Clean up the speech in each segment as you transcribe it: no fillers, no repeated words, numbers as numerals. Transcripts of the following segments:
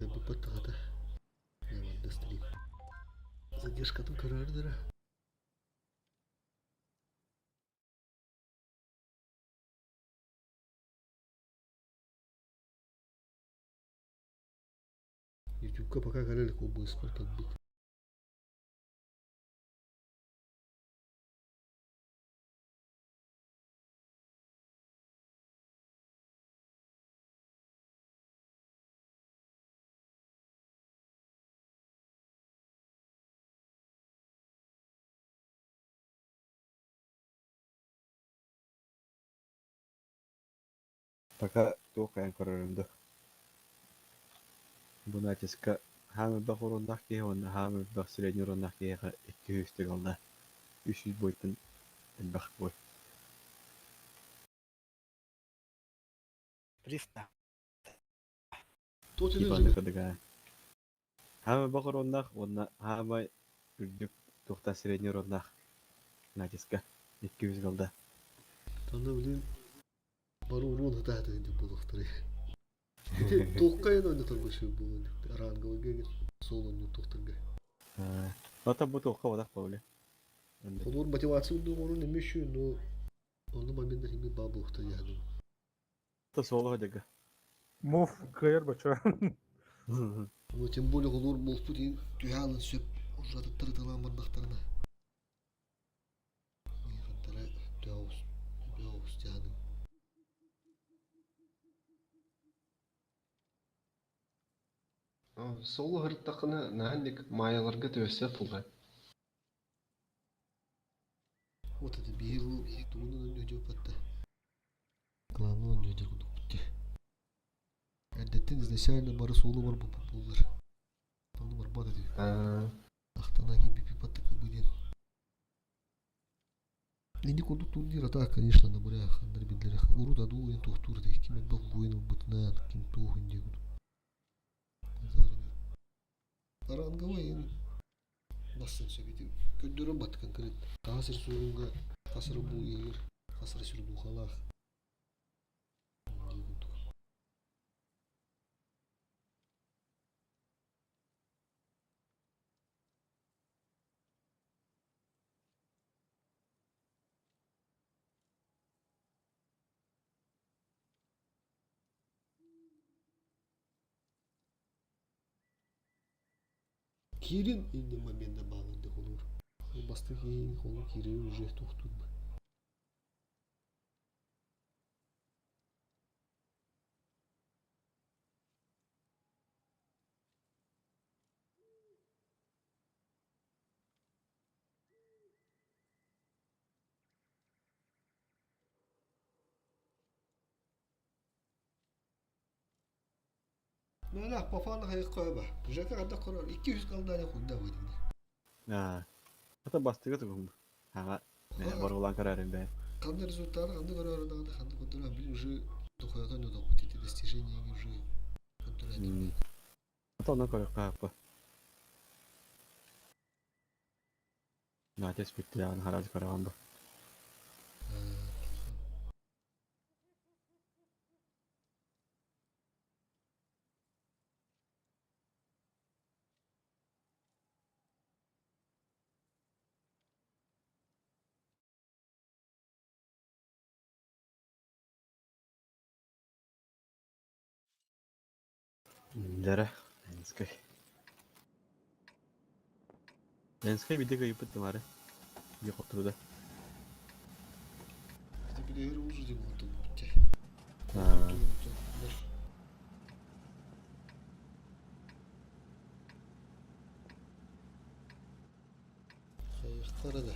Быппат даҕата. Барда стрим. Задержкатын көрөөрдөрө. Ютубка пока кэлэ илик быыспар талбыт. Пока туох хайан көрөрүм да. Бу натиска хаам элбэх уруоннаах киһи уонна хаам элбэх средний уруоннаах киһиэхэ 200 галла. 300 бойтан элбэх бой. 300. Тот Типа кадыга. Хаама элбэх уруоннаах уонна хаама үрдүк туохтан средний уруоннаах натиска 200 галда. Танна блин бары уруон хытаатыгын деп буолуохтарай. Ити туохка ойнотор көшө буолуон ранговыйга сол ойнотуохтарга. Ата бу туохка бодах боле. Олор мотивация урдук эми үшү, но онну моментда химби баа буолуохтар яһаным. Та соло дага. Мув кыайар бача. Ну тем более олор болпут түһаалын сөп ужатыттары тылаан бардахтарына. Хантара төҕус төҕус дьаһаным. Соло сырыттаххына наһаа маайаларга түбэспэт буоллаҕай. Вот это биир тугунан өнньүөдьүөппатта. Главное өнньүөдьүр курдук дии. Эрдэттэн изначально бары суолу барбыппыт буоллар. Онно барбат этибит. Ахтана киирбиппит баттыкыбы диэн. Ини курдук турнир, а так, конечно, на морях, ханнар биллэр. Урут адуу эн туохтуур этэ, ким элбэх буойун ылбытынан, ким туохун диэбит. Ранговый эн бассын сөбүтү көрдөрө бат конкретно. Хас эр суорунга хас эрэ бу иһигэр хас эрэ сүрдухалаах дии курдук. Киирин инде момента бааларды холуур. Бастык иһин холу киири уже тохтуурба. Мэлэх пафан хайыкка Жека хадда корор 200 калданя хунда быдыгы. Аа. Ата бастыга тугум. Ага. Барулан карарым бэ. Кандай результаты, кандай көрөр даҕаны ханды көрдөрө били уже духуятан удобут эти достижения уже көрдөрө. Ата онон көрөккө хаппа. Натес бүттүлэҕин хараачы көрөҕөн бу. Дэрэ, Ленскэй. Ленскэй биирдэ кыайбыт тымары. Биир хотторуда. Это билэр ужу деп отурбут. Хайыктара да.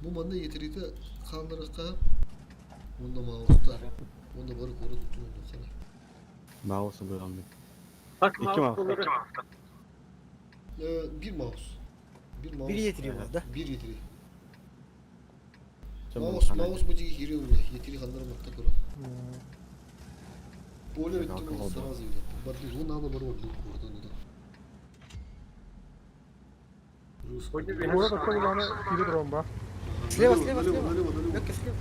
Бу манна етерите хаалларыахха уонна Мауста уонна бары куорат устун ойнуоххана. Маус ылыаҕым. Bak Икки mouse маус. olur. Bir mouse. Bir mouse. Bir yetiri var da. Bir yetiri. Mouse, mouse bu диги кириэ ула. Yetiri ханнар матта көрө. Поле өттүн сразу видят. Барды унааны бар бар куордан да. Куорат охто булаана киирэ туран ба. Слева, Налево, слева, налево, слева. налево, налево. Лёгкий слева.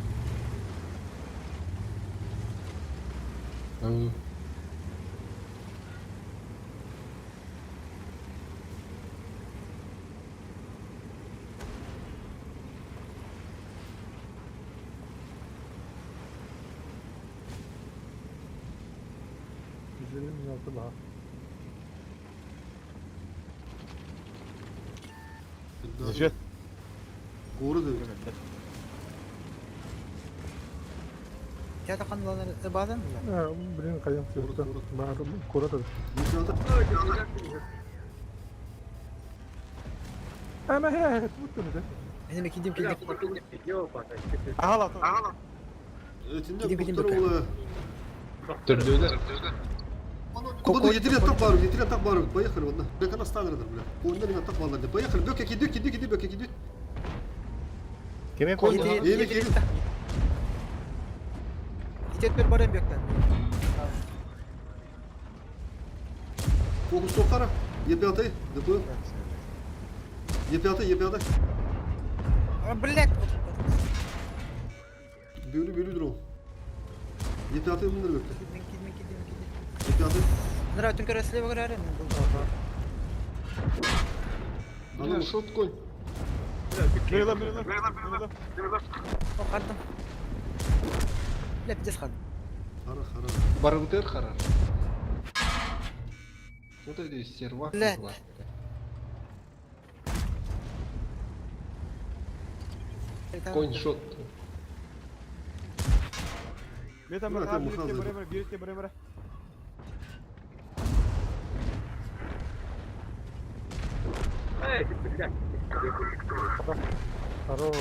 156 daha. Зачет. Город эбит. Театр ханналар бадан Э, Блин, кайым Куорат, сыпты. куорат. Бар куорат эбит. Ама хэ, тут да. Мене кидим кидим. Ала. Этинде Кидим, кидим, доктор бөкө. ола. Төрдүлэр. Куда етиле так бар, етиле так бар. Поехали, ладно. Бека на станер, бля. Коннер на так ладно. Поехали. Бека киди, киди, киди, бека киди. Кеме Конь, конь? Эми, эми. Итет бер барам бөктен. Фокус тоқара. Е5, ДП. Е5, Е5. А, блядь. Бөлü бөлü дрон. Е5 мындыр бөкте. Кидим кидим кидим кидим. Е5. Нара түн көрө слева көрө мен бул. Бля, шот конь. Мирла, мирла, мирла. О, кардым. Бля, пиздец кардым. Хара, хара. Барыбытыр харар. Вот это сервак. Блядь. была. Конь шот. Мен там Мына, там бирте мухазы. бре бирте бре бре. Хорош.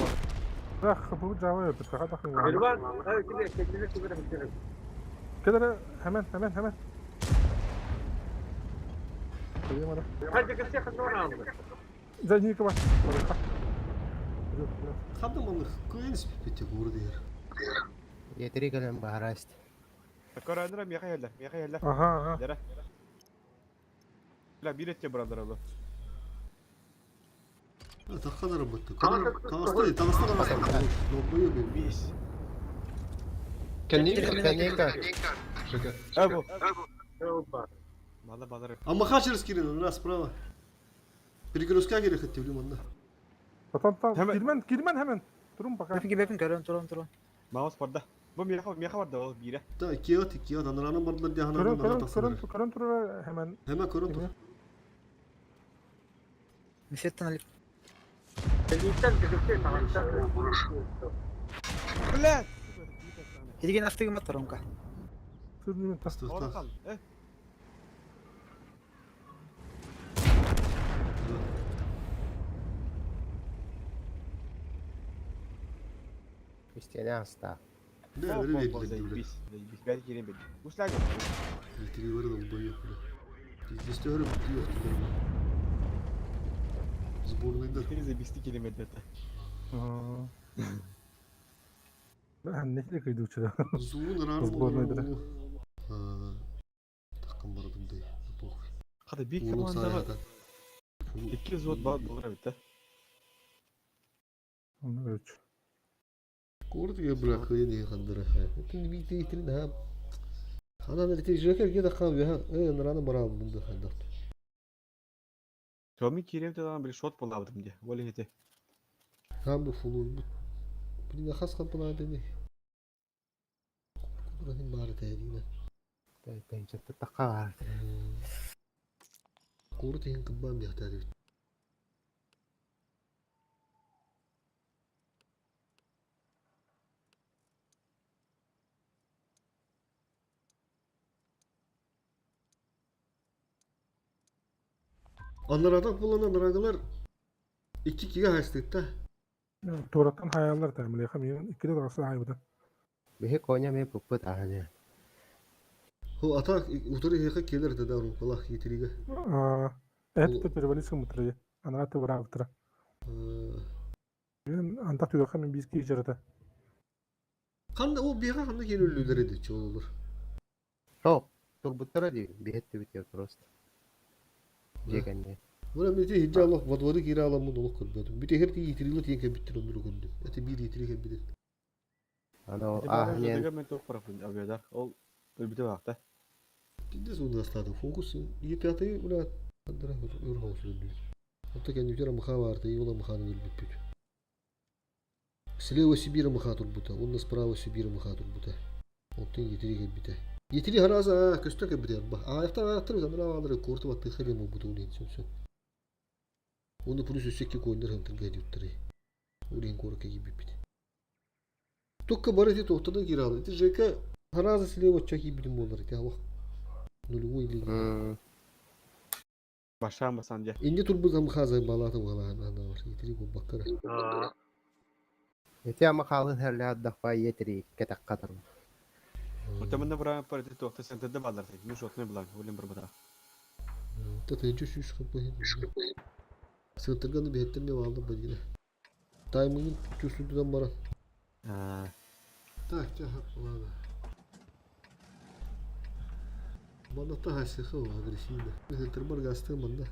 Ах, bu cevap yapıyor. Kaka bakın. Kedere hemen hemen hemen. Koyayım ara. Задний кабак. Қандамалық көйініс пепете город ер. Етери кэлэн баһараст. Көрөндүрө миэхэ хэллэ, миэхэ хэллэ. Aha aha. Дара. Бля, бирте брадыр олу. Таққан арабатты. Тағасты, тағасты, тағасты. Долбоёб. Бис. Конника? Конника. Жека. Э бу. Мала балар. А Махачерский кирин, раз справа. Перекрестка керек хотел, манна. Tamam tamam. Hemen. Girmen girmen hemen. Durun bakalım. Бөпин бөпин көрөм турам турам. Маус барда. Бу миэхэ миэхэ барда ол бире. Да, киот, киот, анараның бардылар де Көрün анараның көрün бардылар көрün көрün туру hemen. Hemen көрін тұр. Мисеттен алып. Бля. Хидиген астыгы мат ромка. Sürünün tas. Орын кал. Э. Истиэнэ аста. Не, бері берілді, бля. Бис. Бис бәл кирен бел. Услаг. Етіге бері долбоёб, бля. Пиздец, өрі бітті жоқ Сборныйдар. Тиризе бисти километр. Ben ne kıydı uçuda. Зуын раны Сборныйдар. Таққан бардым дей. Похуй. Хата бир Улун командага саяхата. 2 взвод бар болар бит. Üç. Город я, бля, хрен я хандыра. Это не видите, три да. Хана на ты жекер где хан я, э, рано барал бунда ханда. Томи кирем таган бир шот болабдым де. Оли хете. Хам бу фулу. Блин, хас хан пана дени. Курахин бар тәдина. Пенчетте такка Город хин кыбам я тәди. Аннарадан кулланан рагалар 2-2-ге хастыкта. Туратtan hayaller tamam. Lehem ikide de asıl hayvada. Биһи коня ме пуппут аһаны. Хо ата утары хеха келер да дару калах етириге. Aa, evet de pervalisi mutrayı. Anahtar bıraktı. Ben Antakya'da hemen biz ki icarete. Канда о бига канда келүүлөр эди чоолор. Хоп, турбуттара ди биһетти битер просто. Дегенне. Бу мен ити олох во дворы киирэ аламмын олох көрбөтүм. Бүтэһэр ти иитирилэ тиийэн кэлбиттэр оннук көрдүм. Это биир иитири кэлбитин. Аны ол Ити баара ааһан ЖДГ мен туох бараппын авиадар. Ол өлбүтэ баахта. Пиздец уунастаатым. Фокус Е5 бля андара өр хоус өлбүт. Онто кэннибитигэр МХ баарта, ол МХ-ны өлбүппүт. Слева Сибирь МХ турбута, уонна справа Сибирь МХ турбута. Онтон Етири кэлбитэ. Етири харааса көстө кэлбитэ арба. Аайахтар аайахтар бит анараа баалары куорты баттыха диэн буолбут уун сөп. Уонна плюс өссө икки коиннар хантырга диуттары. Ол иһин куоракка киирбиппит. Только бары ити туохтан кииралар. Ити ЖК харааса слева оччо киирбитим буоллар ити алах. Нулевой линия. Башаан басан дьэ. Инде турбут Амхаза балаата буолаан аналар итири буолбаккара. Ити ама хаалын херлээх етири кэтэххэ турбут. Оттон бара парти туохта центрда баалар. Ну шотный булан, улем барбата. Тытынчы сүүс кылбаһын. Сыттырганы биһэттэн не баалда бадина. Таймыгын чувствуйдан баран. Так, тяха, ладно. Манна тахасыха агрессивно. Центр гасты манна.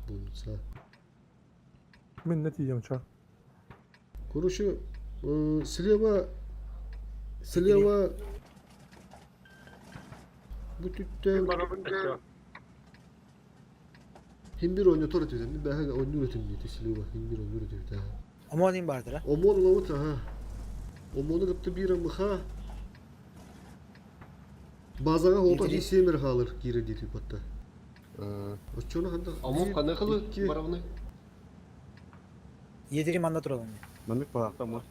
Бунца. Мен не тиийем ча. Короче, слева слева бу түттен Хим bir oynatор etüden. Bir ben oynuyor etüm diye слева хим bir oynuyor etüden. Омон бардыр, а? Омон лавыт ага. Омону кытта бир мыха. Базага олта Етири. семер халыр кире дейт батта. Очону ханда. Омон қандай қылы Икки. барабыны? Етири манда туралым. Маннык баахта мо.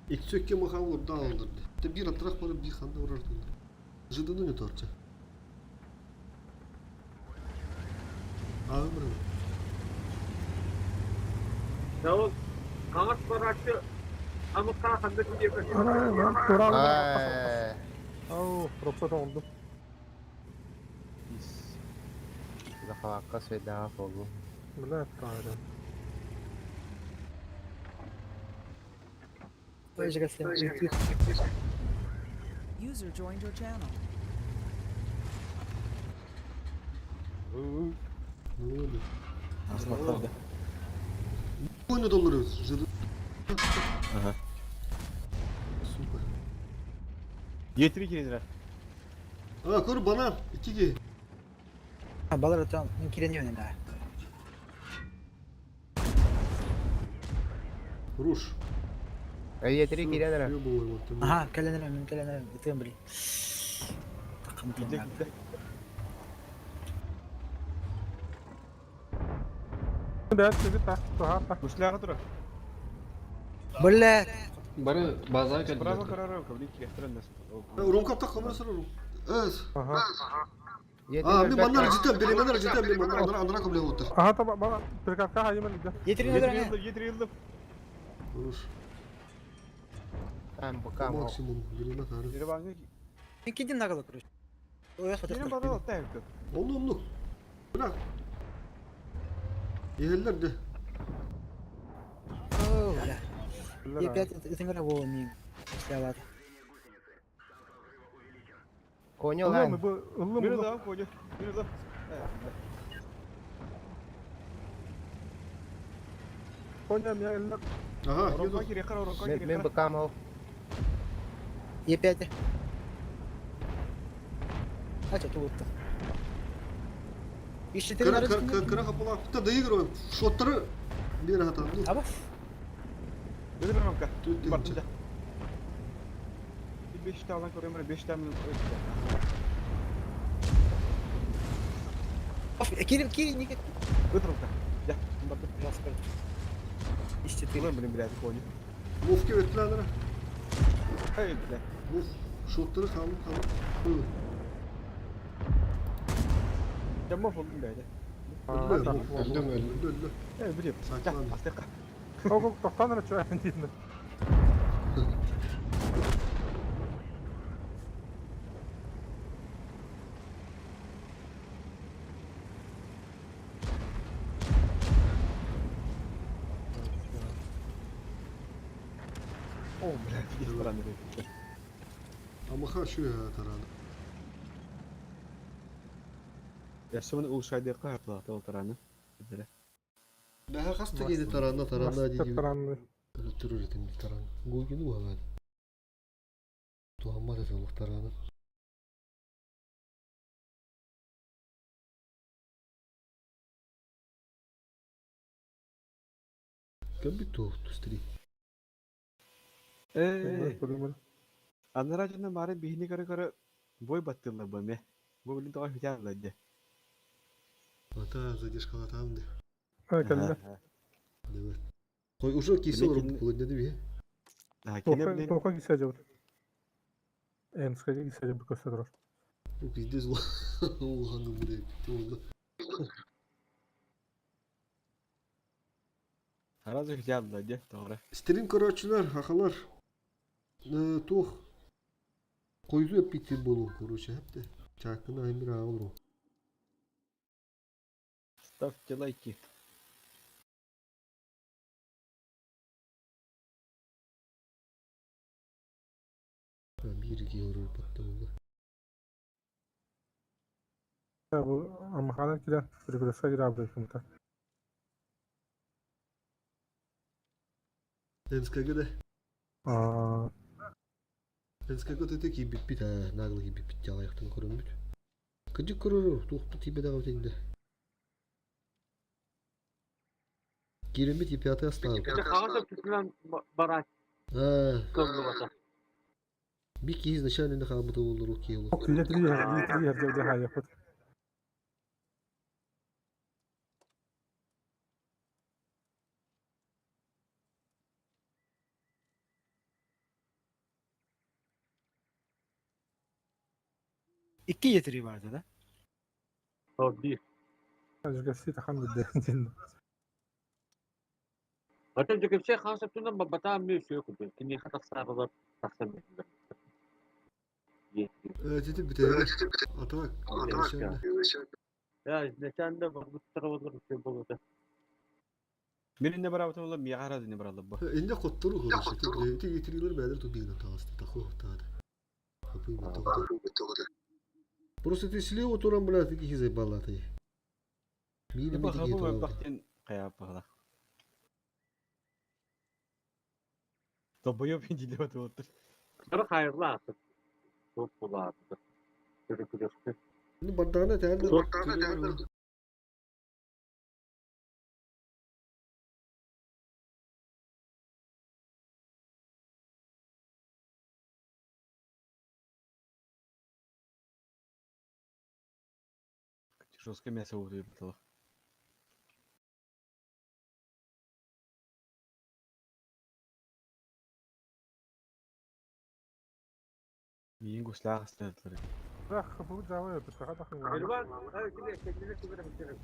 Икки мыха урда алдырды. Те бир атрах барып бир ханда урар дылды. Жыдыны не торча. Ağır Ай, Ау, рұқсат oldu. захавакка сведаға болу. Бля, правильно. User joined your channel. Ne oldu? Асматтар да. Oyunu dolduruyoruz. Jıdı. Ага. Супер. Етири киренер. Aa koru bana. 2G. Балар отан кирени өнен. Руш. Етири киренер. Аха, кәленер, мен кәленер, итем били. Такым Килде килде. Бәт сизи та, туха Мушлага тура. Бля, Бары базаға Справа келділер. карара кабли кирехтерен нас. Ром каптак камера сыры ром. Evet. Аха. Aa bir manlar cidden bir manlar cidden bir manlar andra andra kabul oldu. Аха, таба бана прикатка хайымын иде. етири Етири өлөрөн. йылдым, етири йылдым. Руш. Там букам. Максимум bilmem tarif. Yere bana Кидин нагалы, короче. Ой, Кирен бада алта хәккө. Onu onu. Bırak. Yerler de. Бля. И опять это во мин. Слава. Коня Ыллым, лан. бу ыллым. Бир да коня. Бир да. Коня меня эллер. Aha. Ромка Yudum. кире кара, ромка Мен кире мен кара. букам ол. И опять. А что тут? Еще ты Kıra kıra kıra kıra kapalı. Da dayı Şotları bir hata. Dur. Аба? Бир ромка. Түт Бардым да. Bir 5 tane көрөм, 5 tane. Кирин, Кирин, не Ыт ромка. Я, бардым. Еще ты. Улан блин, блядь, коня. Muf gibi ettiler. Эй, бля. Muf. Şotları kaldı kaldı. Hı. Жамма болдум блядь. Öldü muf. Öldüm, öldüm. Öldü öldü. Эй, блин. Saklan. Астыка. Ол тоқтан ра чуа дейін. О, блядь, есть баран блядь. Ama ha şu ya tarada. Өссө улучшайдыахха хаплаата ол тараны. Билэрэ. Бэһэ хас да киһи таранна таранна Мастер дии таранны. Турur этим таран. Гугину буолар. Туһаммат этэ олох тараны. Кем туох тустри. Ээ, анараа дьоно баары биһини көрө-көрө бой баттыыллар бу эмиэ. Бу билин тоҕо хүтээллэр дии. Ата задержкалатаам да. А, кэллэ. Давай. Кой уже кисе Кини олорбут кини буолан дии. А, кини билин Тоха кисе жабыт. Энскэгэ кисе жабыт көстө турар. Бу пиздец улахан гыммыт эбит. Oldu. сразу хүтээллэр дии тоҕо. Стрим көрөөччүлэр, хахалар. Туох Койду эппиттир буолуо, короче, хэпте. Чааккына аймыр аҕал Ставьте лайки. Биир киһи батта буолла. Бу Амханан килен перекрестка кире кымта. НСКГ да. Аа, НСКГ төтө кийбиппит аа, наглы кийбиппит жалайыктан көрөнбүт. Кыдьык көрөрөр, туохпут тиийбэт аҕабыт инде. Киириммит и пятый оставил. Хаҕас өттүнэн бараат Аа, кыллыбата. би киһи изначально не хаалбыта буоллар киһи олох. Ие три ие три херде хаяпыт. Икки Е3 vardı да? Ол биир. Ажгасы тахан бидде. Атын дьэкипсэй хаҕас өттүнэн барбатаан эмиэ үчүгэй курдук. Киниэхэ тахсаарылар тахсан биэрдилэр. Тити бүтэрэр. Атак. Изначально. Я изначально барбыттара болар үчүгэй буолуо. Мин инне барабытым буолла, миэхэ араас инне бараллар бу. Инде хоттору короче. Ти гетрилер бәдер ту бигнен тагысты. Таху тагы. Хапы бит. Просто ты слева туран, блядь, таких заебала ты. Мини Бу бит хабы туран. бахтен каяп багала. Тобойоп индилеп отыр. Сара хайырлааты. Туох булааты. Көрө-көрөстө. Ну бардагына тәгәр. Жестко мясо утуйбут тала. Миин гуслаах астынатылар. Ах, бу жабы бит тахан. Иван, кини кини кини.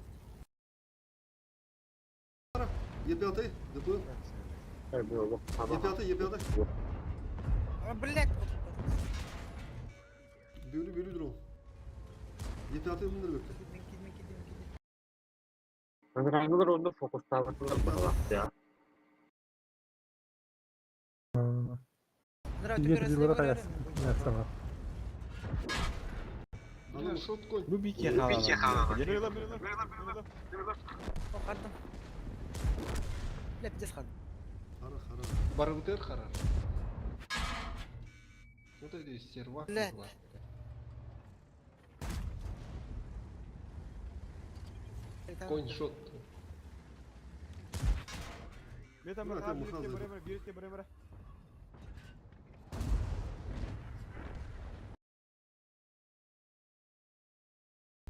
Е5, ДП. Е5, Е5. А, блядь! Бөлü бөлü дрон. Е5 мындыр бөктө. Кидин, кидин, кидин. Аңыраңылар онно фокустаабатылар баҕалаах. Ие три лара хаяс. Нәрсә. Ана шот конь. Бу бики хаалар. О, хардым. Бля, пиздец хардым. Хара хара. Барыбытыр харар. Вот это сервак. Блядь. Конь шот. Мен там Ну, это муха за- бирте бре.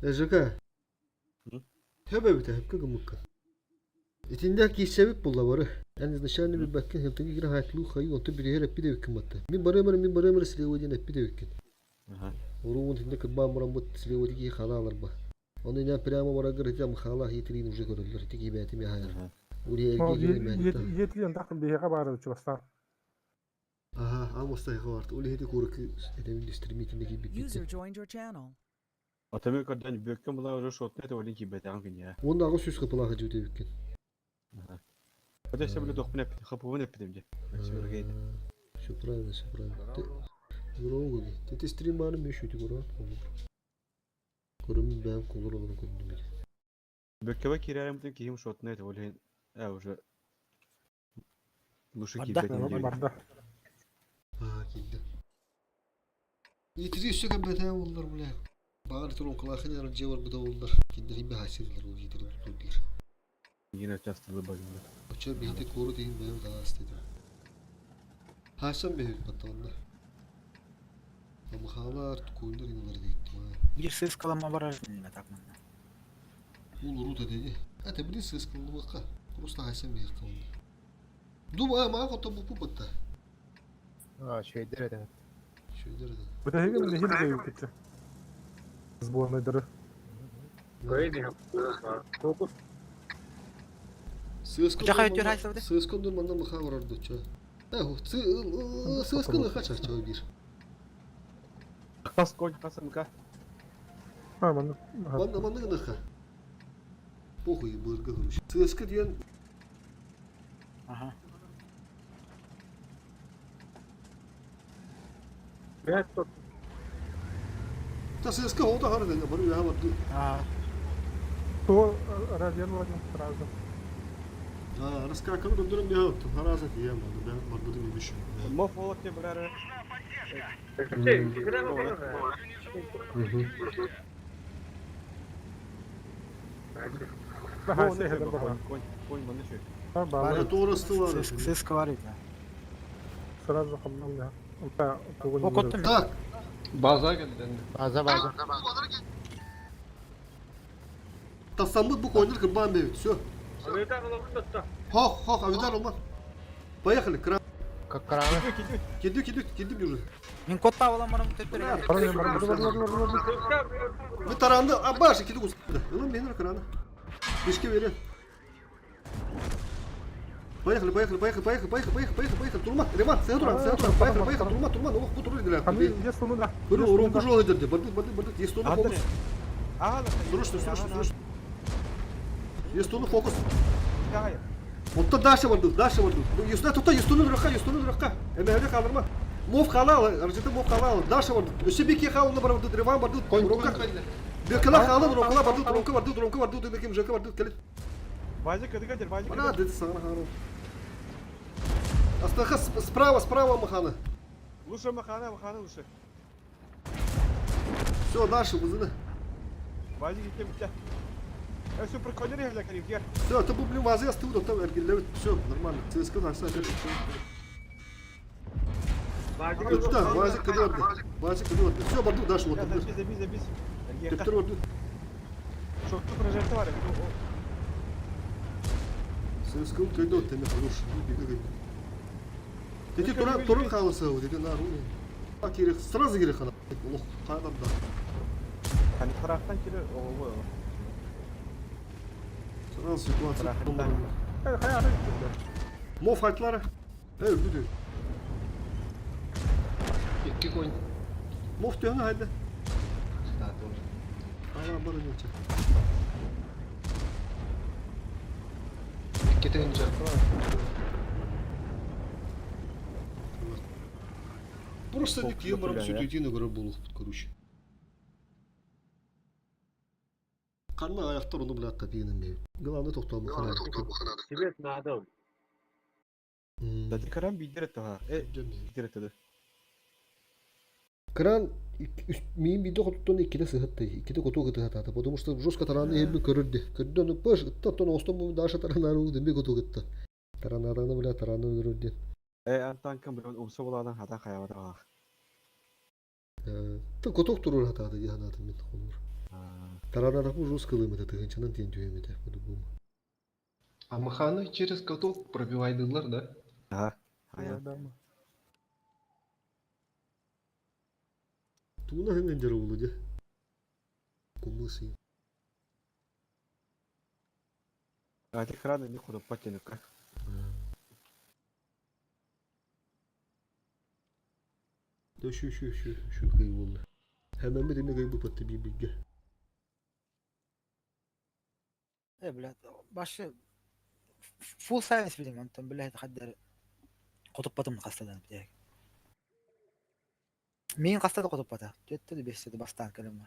ЖК. Хөбө бите, хөпкө гымыкка. Итинде кисебит булла бары. Эн изначально бир баккин хилтиги кира хайтлуу хайы онту бир хер эппи дебиккин батты. Мин барымыр мин барымыр слева ден эппи дебиккин. Ага. Уруун тинде кырбан муран бут слева диги хала алар ба. Оны не прямо барагыр итем хала хитрин уже көрөлөр. Тиги бәтим я хайыр. Ури эрге кири мәтта. Ие три андак биһига бары чубастан. Аха, амостай хаварт. Ули хити курки этемин дистримитинде ки User битти. joined your channel. Атамы көрдөн бөккөн була уже шотны это олин кибет агын күн я. Онда агы сүз кыпыла хажы дебиккин. Өтө сөбүлө дохпун эппит, хапыбын эппитим же. Сөбүлгейт. Все правильно, все правильно. Здорово, Ты стрим бары мешүтү көрө. Көрөммүн бэйэм кулар олорон көрдүм ити. Бөккөбө киирэрим киһим шотнай это ол иһин уже лучше Барда. киирбэт диэн. Барда. Аа киирдэ. Итири өссө кэлбэтэ буоллар бля. Баҕар туруҥкалаахын эрэ дьиэ барбыта буоллар. Кинилэр иһин бэһааччы ол итири туттурдулар. Игин өттө багында. Оччо биһити куорат иһин бэйэм таҕаста этим. Хаасан бэһит баттаҕынна. Амахаалар, куйнар иналар дииттим аа. Биир сыыскалама барар так манна. Ол урут этэ Это били сыскыллыбакка. Просто хаасан бэһит онно. Дума маа хотон буппу батта. А, швейдер это. Шөйдер это. Бүтэһигин нэһил дэйбитче. Сборныйдары. Кучаха өттүр хайсабыты? Сыскын манна мыха барар дуча. Сыскын ыха чарча бир. Хас конь хас МК. А, манна. Манна манна гыныха. Похуй бырга короче. Сыскы диэн Аха. Та сыска ота хары ден бары уяха барды. Аа. То радион владим сразу. А, раскаканы көндөрөн бия отту. Хараза тием барды. Бен барбыды мебиш. Моф болот те билер. Баха Конь конь манна шөй. Бар. Туурасты бар. Сыска бар ити. Сразу хамнал я. Окоттум. Так. База келден. База база. Тасаммыт бу конер кырбан бебит. Все. Хох, хох, авидар olma. Поехали, кран. Как краны. Киди, киди, киди уже. Мин котта болан барам төттөр. Мы таранды, а баши киди кус. Ылым менер краны. Бишке верен. Поехали, поехали, поехали, поехали, поехали, поехали, поехали, поехали. Турма, Реман, сен туран, сен туран, поехали, поехали, турма, турма, ну бу туру дилер. Аны есть ну да. Көрү, урон кужол эдерди. Барды, барды, барды, есть тону фокус. Ага. Срочно, срочно, срочно. Есть тону фокус. Отта дальше барды, дальше барды. Юстуна тута, юстуну ракка, юстуну ракка. Эмеһе калырма. Мов халал, аржыты мов халал, дальше барды. Өсө бики халны барды, Риван барды, Ромка. Бекала халал, Ромка барды, Ромка барды, Ромка барды, деким Жека барды, келет. Базик кыдыга базик. Бана деди сагына хару. Астаха справа, справа маханы. Лучше махана, махана лучше. Все, дальше, бузыны. Базик итем битте. Э, супер конер ехля карим гер. Все, это бу блин вазы асты там эргиллебит. Все, нормально. ЦСКА дальше. Да, вазик кыды орды. Вазик кыды орды. Все, барду дальше вот. Забиз, забиз, забиз. Тептер орды. Шокту прожекты бар. ЦСКА кыды орды, теме хорош. Беги Дети туран туран қалысы, дети на руне. А керек, сразу керек хана. Лох, қайдан да. Hani taraftan kiri o Сразу ситуация. Хай Мов хайтлары. Эй, бүді. Икки конь. Мов түйені хайда. Да, тоже. Ала бары нече. Икки тыгынча. Просто не кием барам бля, сүтүтini көрөр болук короче. Канна аяктар оны биле капигин эме. Главное токтоо бухана. Тебе надо. Да карам бидер это ха. Э, бидер это. Кран миин биде хотуттан икките сыһытты, икките коту кыты хатата, потому что жестко тараны хебби көрүрдү. Көрдү аны пыш, тон остон бу даша таранары ул деме коту кытты. Таранараны биле тараны өлөрүрдү. Э, антан кым билен умса буладан хата хаябата ха. Ты коток турur хатата диханатын мен хонур. Таранара бу жестко лымыты тыгынчанан тен түйемете, по-любому. А маханы через каток пробивайдылар, да? Ага. Ая. Туна хэнэн жара улу же. Кумысы. А ти храны не ходу патенка. Да şu şu şu şu кый болду. Hemen bir деме кый бу патты би бигге. Э, блядь, башы full silence билим онтон блядь хаддар котуппатым хастадан бит. Мин хастада котуппата. Төттө бесте бастан кэлем.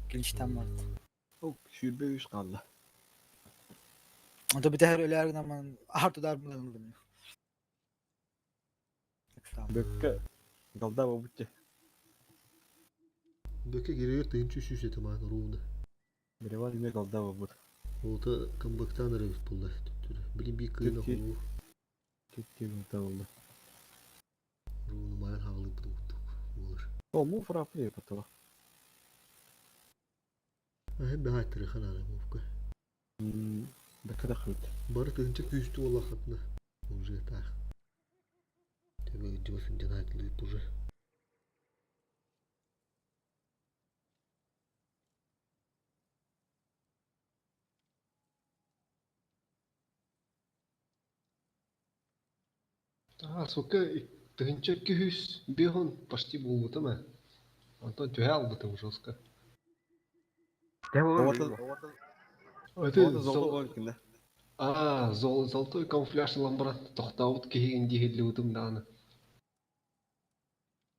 Клинчтан барт. 23 хаалла. Онто бүтэһэр өлөөр гынан аар тудар булан Бөккө голда буолбут. Бөкө киригер тыһынчы үс этэ маан ровно. Миреван эмиэ голда буолбут. Олта камбактан эрэ булла. Билин би кыына холуу. Түттүү голда болду. Ровно маан хаалыппыт курдук буолар. О, му фрапли потола. Аһын бэһааттары ханаара муфка. Бөккө да хыт. Бары тыһынча күүстүү олахатына. Уже так. Төбө дьуос дьанаатылыып уже. А, сука, тыһынча күүс биһон почти буолбутум ээ. Онтон түһэ албытым жестко. Это золото А, золотой камуфляж ылан баран тохтообут киһигин диэһиллибитим даҕаны.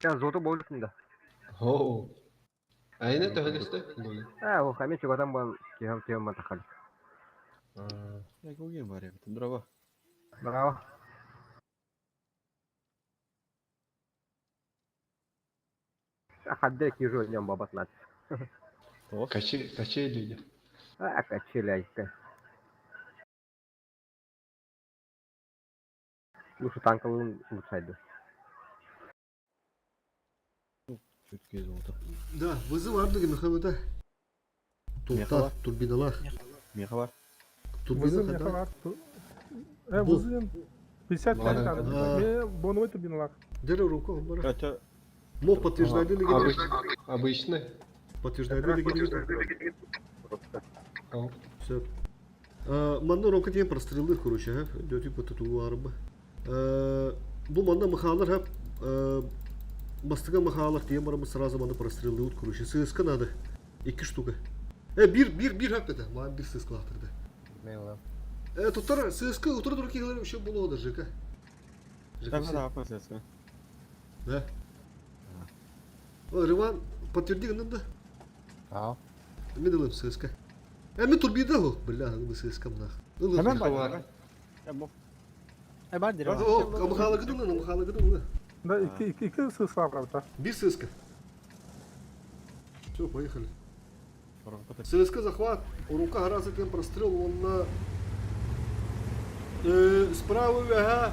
Золото болдун да. Оо. Айна төһөлөстө? А, ол хами чугатан бан киһам киһам матахал. Я гугин бар я, браво. Браво. Хадде кижу нем бабатлат. Качели, качели. А, качели айта. Лучше танковым лучше Чүткө золото. Да, вызов ардыгы Мехамеда. Туктар, турбиналар. Меха бар. Турбина Вызов хада. меха бар. Вызов 55 там. Ме боновой турбиналар. Дере руку бара. Кача. Мог подтверждали ли Обычный. Подтверждали ли Все. Манна рука тем прострелы, короче, а? Идет типа татуарба. Бу манна махалар хап бастыга махалар тем барамы сразу манна прострелы короче. ССК надо. Iki штука. Bir bir bir hakikaten. Маған bir ССК лақтырды. Туттар ССК утыр тур кигелер еще было ЖК. ЖК. Да, Да. О, Риван, подтверди гынды. Аа. Мен ылым ССК. Мен турбида ол. Бля, ылым ССК мынах. Hemen бар. Бар дир. О, амхала гыдын, амхала гыдын. Да, iki iki iki ССК правда. Bir ССК. Все, поехали. ССК захват, у рука гораздо тем прострел, он на справа вега,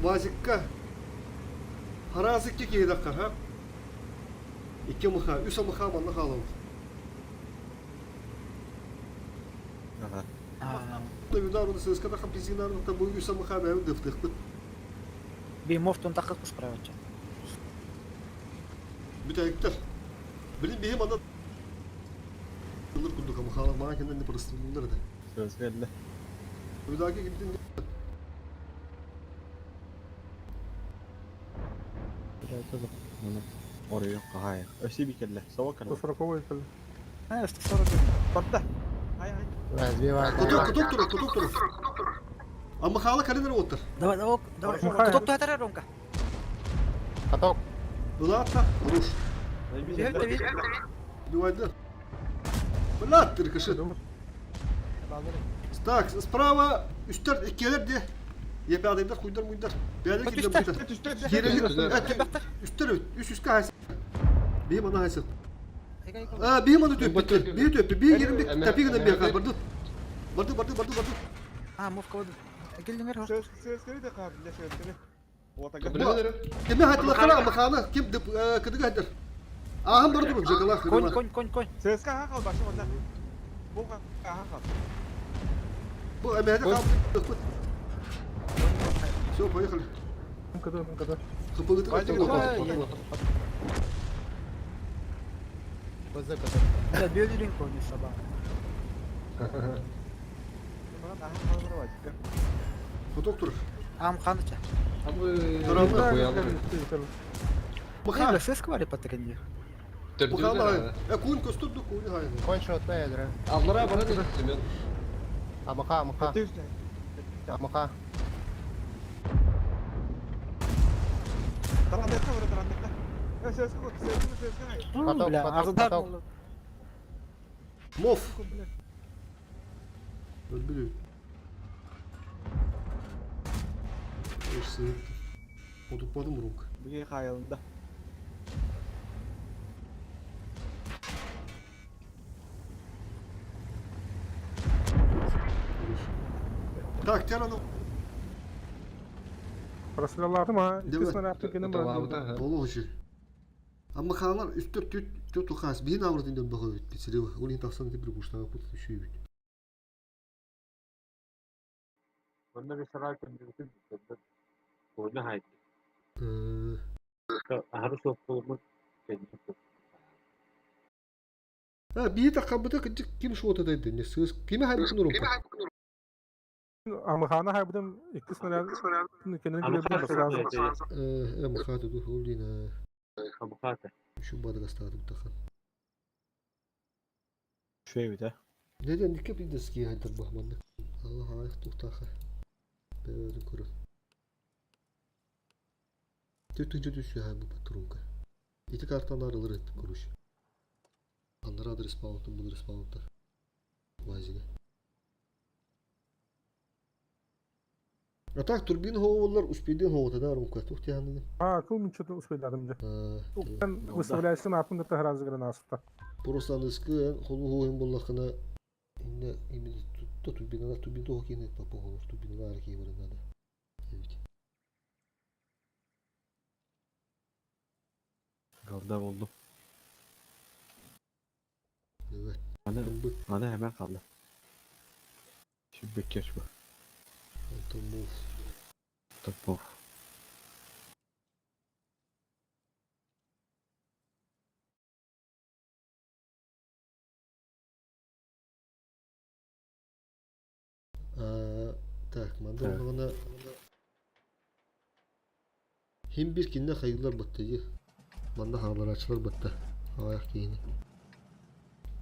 вазикка. Харазы кики дакка, ха? Икки мыха, үс мыха манна халау. Ага. Удар ССК да хампизинар та бу үс мыха бәү дыфтык. Би мофтун такык справа. Бүтәйктер. Билин бихим анда Ылыр курдук мыхала мага кенен не прострелдер да. Сөз келdi. Удаки кимдин Oraya кахай. Өсі бикелле. Сава калла. 140 келди. А, 140. Барда. Хай хай. Развивай. Кутук, кутук туру, кутук туру. А махала калинер оттыр. Давай, давай, давай. Кутук туатар Ромка. Каток. Улатта, хорош. Бивайды. Блядь, тыркашит. Так, справа үстер иккелер де. Епядайдар, хуйдар, муйдар. Бәлер килдер буйдар. Кирелик, үстер үс үскә хайсы. Бим ана хайсы. А, бим аны төп битте. Би төп, би 20 тәпигеннән бер барды. Барды, барды, барды, барды. А, мовка вот. Келдиңер. Сөз сөз келди кабыл, сөз келди. Кеме хатылар маханы ким деп кыдыга хәдер. Ахын барды бу жакалар. Конь, конь, конь, конь. Сөз ка хакал башы монда. Бу ка хакал. Бу әмәдә калды. Все, поехали. МКД, МКД. Хыпыгыты. Да, бөлүрүн конь саба. Доктор. Ам ханыча. Мыха. ССК бар патырынды. Мыха, кун көстүрдү, кун хайны. Конь шотна ядра. Аллара бара Семен. Амаха, амаха. Амаха. Тарандыкта, тарандыкта. Каток, Бля, каток, ардыдар каток. буолла. Мов! Өлбүт. Ой, сыыпты. Отуппатым рук. Биги хайылында. Так, Терано. Простреллаатым ha. Değil mi? İki снарядты кенен бар. Ыталаабыта. Болу хочу. Амма хаалар үстөр түт түт тухас биин аврытын дөн бахы бит силева. Ол ин тахсан тибир буштага пут үшүй бит. Онно bir сарай көндүрүтүн Oyna haydi. Э, Аһары суох кэнники. А, бии таккабыта кыджык ким шота дайды. Не сыз кими хайбытын урумка. Амыхана хайбытым икки снаряд кенен Амыха килебин сразу. Э, махаты ду олина. Амыхата. Şu бадыгастады бутахан. Шөй бит, а. Neden dikkat bir de хайдар бахманны. Allah ayık тухтаха. Бәбәдін көрі. Төтінші түсі хай бұл патрунка. Ити картаны арылыр етті көрүш. Аннара адрес паунтын, бұл респаунтар. Вазига. А так турбин хоолар успейден хоута да румка. Тух тяханы. А, кыл мен что-то успейдадым же. Sen выставляйсың апын кытта хразы грен аста. Просто аныскы холу хоуын боллахына инне именно то турбина турбин то хокин папа холор турбина арки бар надо. Evet. Galda oldu. Evet. Ana, Bu ana hemen kaldı. Şimdi bekler bu. Антон Топ. А, так, манда Так. онна Хим bir кинне хайылар батты. Манда хааларачылар батты. Аяк кейини.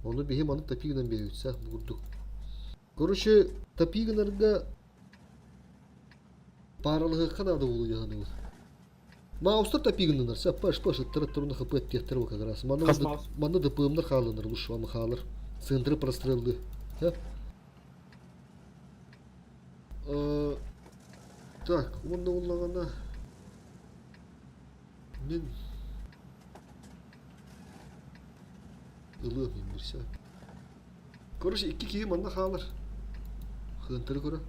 Оны биһи маны тапигынан берүүтсә бугурдук. Короче, тапигынарга паралыгы канада болу яны. Маустар тапигыннар, сә паш паш аттара турны хп еттер как раз. Манда Хас маус. манда ДПМнар халыныр, уш вам халыр. Центры прострелды. Ха? Э, Так, онда оллаганда мен ылыам бирсе. Короче, икки киһи манна хаалар. Хынтыры көрө.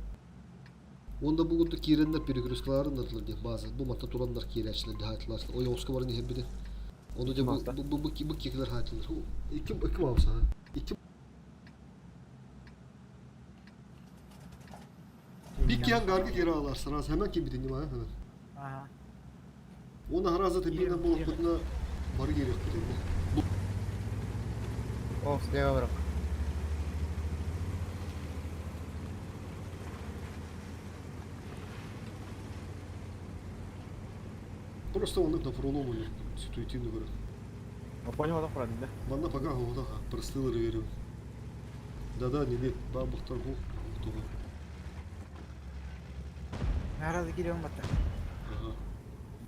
Онда бугунду кииреннер перегрузкаларын ырдылар деп база. Бу матта тураннар киирәчлер дихатлар. Ой, оска барын ихебиде. Оны де бу Маста. бу бу бу бу киклер хатлар. Икки икки мауса. Икки Bir kiyan gargı geri alarsın. Az hemen kim bidin hemen. Ага. Оны хараза тепинен болуп кутуна бары керек бит. О, слева враг. Просто оны на пролому ситуативно говорю. А понял, адам құрады, да? Манна пока года простылыр верю. Да-да, не нет, бабухтар гу. Туга. Харазы килебин батта. Ага.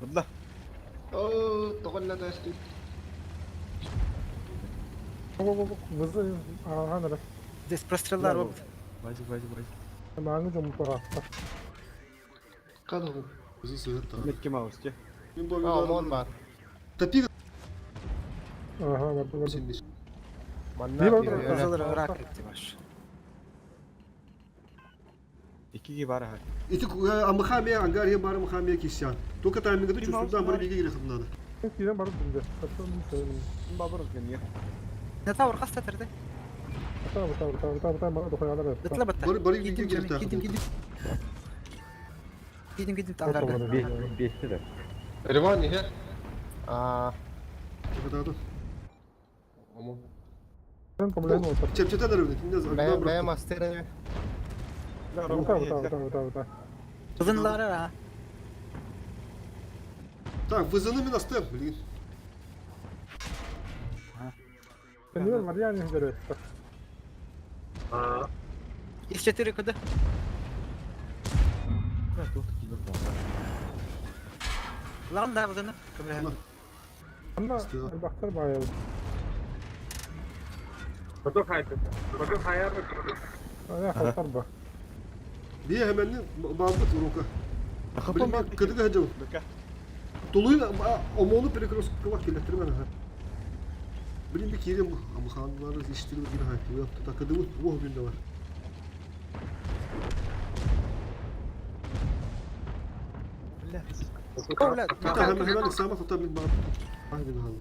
Бұнда. О, тоғалла тасты. Вызы, ага, нара. Здесь простреллар бар. Вазик, вазик, вазик. Маңы жомуп бара. Кадагы. Өзі сыгыр та. Мекке маус, те. Мен бу А, ОМОН бар. Тапиг Ага, барды барды. сен бир. Манна Bir bir orada- öyle. Кызыл ырак кетти баш. Икиге бар аха. Ити амхаме ангар я бар амхаме кисян. Только тайминга чувствую, бар биге керек надо. Кирен барып дүнде. Бабыр өткен, Не тавыр каста тирди. Табы табы табы табы табы дохуялар. Бытла батта. Бар бар биге Кидим керек та. кидим кидим. Кидим кидим тангарга. Бешті де. Риван ихе. А, Да-да. Омо. Чепчете дәрү. Кинде бә бә мастер. Табы табы табы табы табы. Кызынлар ара. Так, вызыны мен астым, блин. Сен бар я не берет. Из 4 куда? Лан да бузыны. Анна элбэхтэр баайабыт. Хоту хайдах. Хоту хайар. Ая халтарба. Бие хэмэнни баалбыт урука. Хапан Билин кытыга хадьабын. Бөкө. Тулуйун омону перекресткалах киллэттирмэн аха. Билин би киирим амхаанлары иштири бир хайтыга такыдыбыт уох күндө бар. Бля. О, блядь. Тута хэмэ хэмэн иксама тута мин баар. Ай бин хаалла.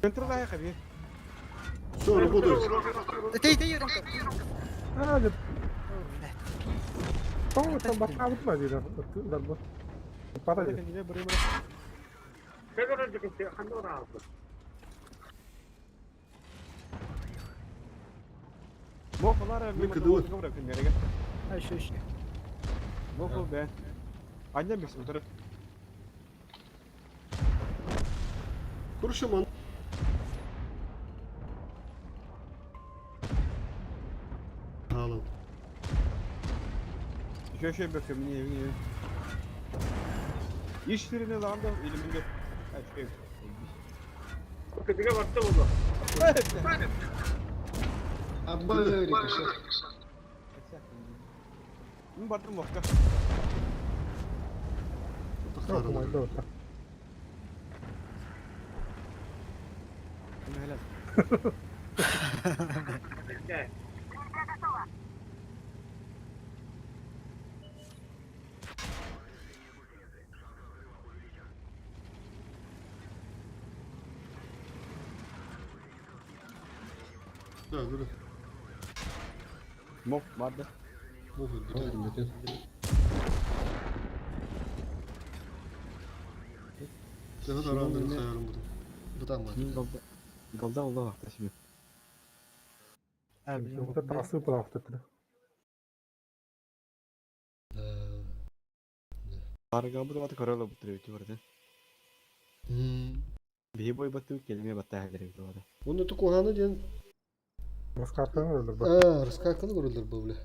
Контроль хаби. Все, работает. Тей, тей, Ромка. А, дьэ, Блядь. тоҕо там баттаабыт ба диир дарбыт. Пата дии. Мохолар Мен кыдыбын. Ай, еще, еще. Мохол бе. Анне мис утырып. Короче, ман. Хаалан. Еще еще бөкө мне мне. Иш сирine ланда или мне. Ай, шөй. Кытыга барта болду. Абба рикошет. Мен бардым мохка. Окумайда ота. Мехлет. Да, да. Мох барды. Мох бүтэн. Daha da arandırım sayarım bunu. Bu da mı? Голда. Голда олда вакта şimdi. А, блин. Вот это асып бырахтык. Арга бу да көрөлө бу требити барды. Бии бой батты келме батта хәлер бу. Оны тукуханы ден Маскарканы өлөр ба. А, раскаканы көрөлөр бу биле.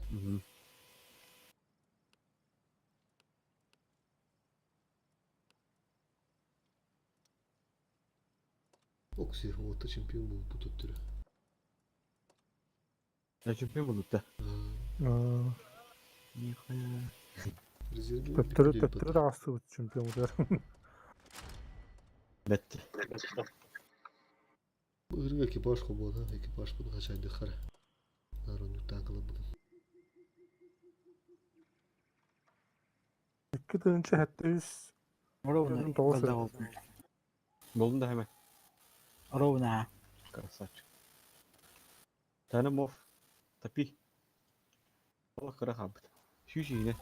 Окси, ота чемпион бу бу төттөрө. Я чемпион болуп да. Нихуя. Резервге Төттөрү төттөрү да асып чемпион болар. Бетти. Бу ырга экипаж хобода, экипаж буну хачайды хара. Нарон танкала буну. Икки тыгынча хәтта үс Ровно. Тоғыз Голда болду. Болдун да hemen. Ровно. Красавчик. Таны мов. Тапи. Ола кыра хабыт. Шүші yine.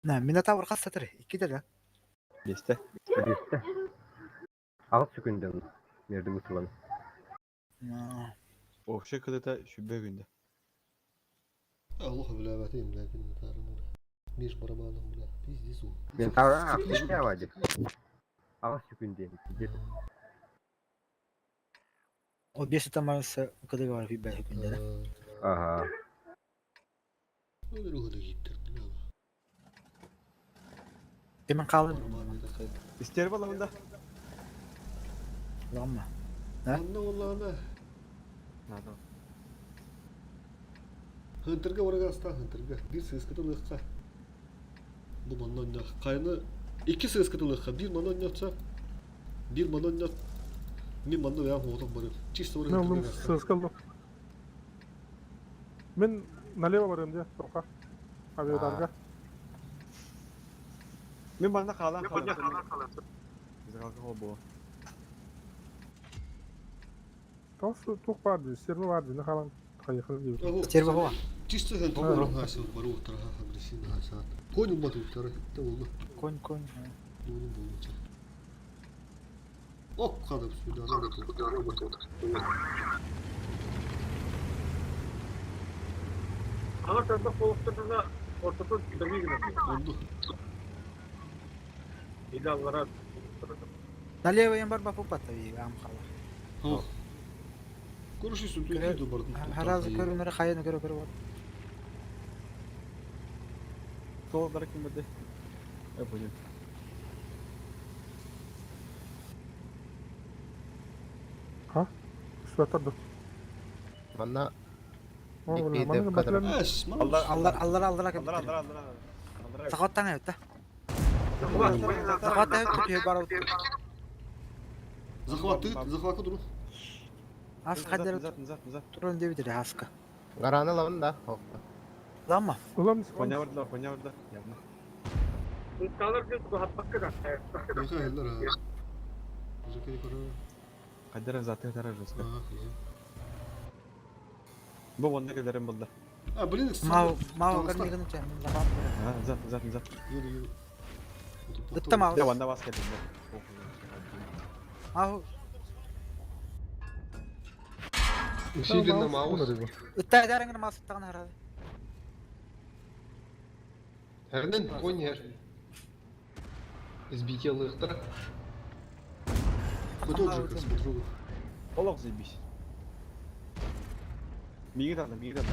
На, Минотавр хас сатыр. Икки да. Бесте. Бесте. Ағыз сүкүнден мерді бұтылан. Охша кыдыта шүбе күндө. Аллах бля бәтим ләкин тарын. Миш барабаным бля. Пиздец ул. Мен тара ақ Ағыз сүкүнден. Ол бес тамарысы кыдыга бар бир күндө да. Ага. Ну, друга гиттер, бля. Демен калым. Истер баламында. Ламма. Анна оллана. Надо. Хынтырга барагаста хынтырга. Бир сыскытылыкка. Бу маннан кайны икки сыскытылыкка. Бир маннан ятса, бир маннан ят. Мен манна бәм хотом барып. Чисто Мен олым барып. сызкалды. Мен налево барам де, тоқа. Авиадарга. Мен бана калан калан. Биз калган бу. Тос тух бар ди, сервер бар ди, нахалан хайхал ди. Стерва була. Чисто хынтырга барып хасыл барып утыра агрессивно хасат. Конь умат утыра. Та oldu. Конь, конь. Bunu bulacak. Ok kadar сюда работает. Ага, тарда колуктарына ортотун дагы гына. Oldu. Или аллара Налево ем бар бапуппат ам хала. Хох. Көрүшү сүтүү бардым. Харазы көрүнөр хайаны көрө көрө бар. Сол ким барды? Я понял. Суаттар Манна О, Икки манна деп кадр. батлан Эш, Алла Аллар аллар аллар Аллара кабит. аллара аллара. Аллара. Захваттан эбит да. Захват эбит түһө бар. Захват захватка дуру. Ас хадер Назад, назад, назад. турун дебит эле хаска. гараны лабын да. Хох. Ламма. Улам Коня бардылар, коня бардылар. Явно. Усталар деп хаппакка да. Меха хеллер ha. Жакы көрө. Кадер заты тара жестко. Ага, хе. Бу онда келерим булды. А, блин, Мау мау көрмеген че. Захват. А, назад, назад, назад. Yürü yürü. Ыттым ал. Я онда бас келдим. Мау Усиленно маус. ытта дарыңыр мас тагын харады. Эрнен конь ер. Избитие лыхтара. Коток же, как смотрю. Олох заебись. Миги тарды, миги тарды.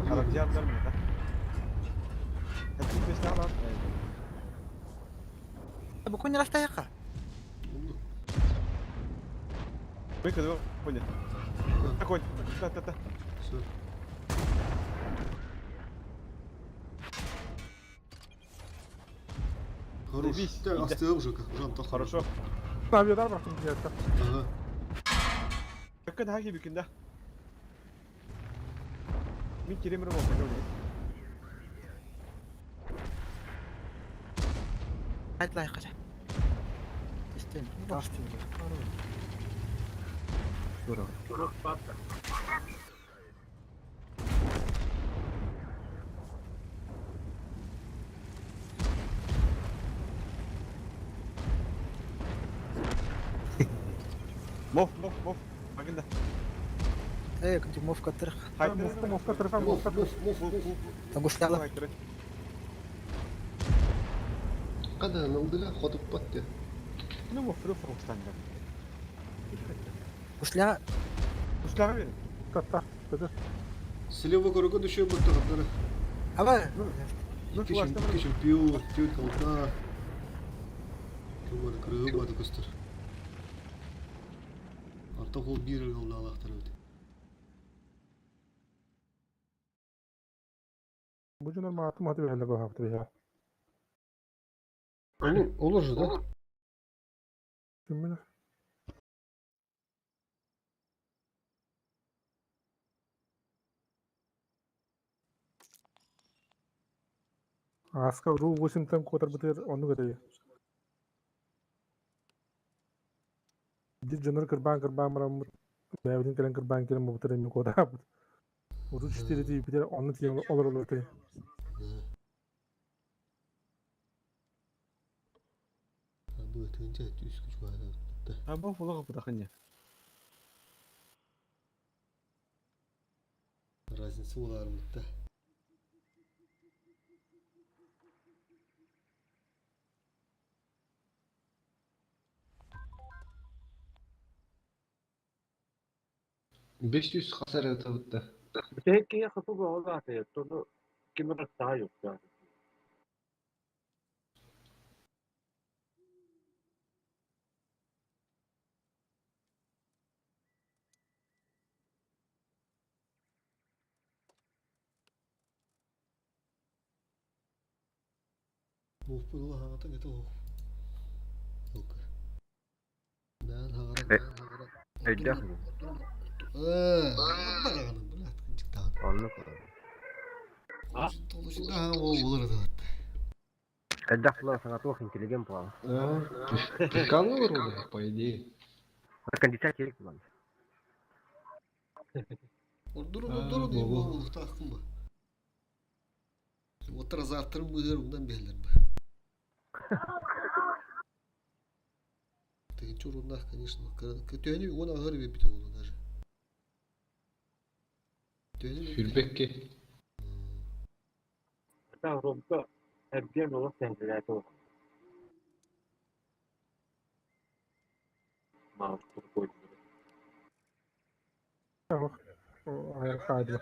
Характердар мени, да? Хәтта бес алар. Бу күн раста яка. Выход, понял. Такой, та-та-та. Все. Хорош. Заебись, Так, иди. астыгым же, как жан так Хорошо. Авиадар бактым диятта. Ага. Какая хаки бикинда? Мин керемир болса көрдүк. Айтлай кача. Истен. Тастын. Тура. Мов, мов, мов. Багында. Э, күнтү мов каттыр. Мовка мовка тарфа Мов, мовка. мов, мов, мов. Тагустала. Када налдыга ходуп батты. Ну, мов, фру, фру, станда. Гусля Услага берин. Татта. Көтөр. Слева көрөгө düşüyor bu tarafları. аба. Ну, İki şim, iki şimpiyon, tüyt kalta. Кымар кырыгы бады көстөр. Артық ол бир қалды алақтар өте. Бу жонор маатым хаты бәле бу хакты бия. Olur же, да? Ким билер? Аска ру 8 тан котор бытыр онну көтөйө. Дит жонор кырбан кырбан марам бәбидин келен кырбан келен бу бытыр эми кода. Уру 4 ти битер онну тиен олор олор те. Бу тынча түс күч бар. А бу фулага бутахыня. Разница болар мытта. Беш жүз хасар этабытта. Битекке хапы болду Тону кимир daha yok yani. Мов бу хагата кете о. Ок. Мен хагара, мен хагара. Өйдөх. Э, баганы блядь, чыктан. Онну. А? Толушunda ha о болар да. Өйдөх булар саңа туох интеллигент була. Прикалывал вроде, по идее. Кондиция керек була. Ордуру А, ордуру дейм бо-бо. бу тахтым ба. Отыр азартырым быгыр ундан берлер ба. Тыгынчы уруннах, конечно. Төөнү он агыр бит болду даже. Төөнү Хүрбекке. Hatta Rom'da ergen olarak tenzilat oldu. Маус тургойдура. Хайдла.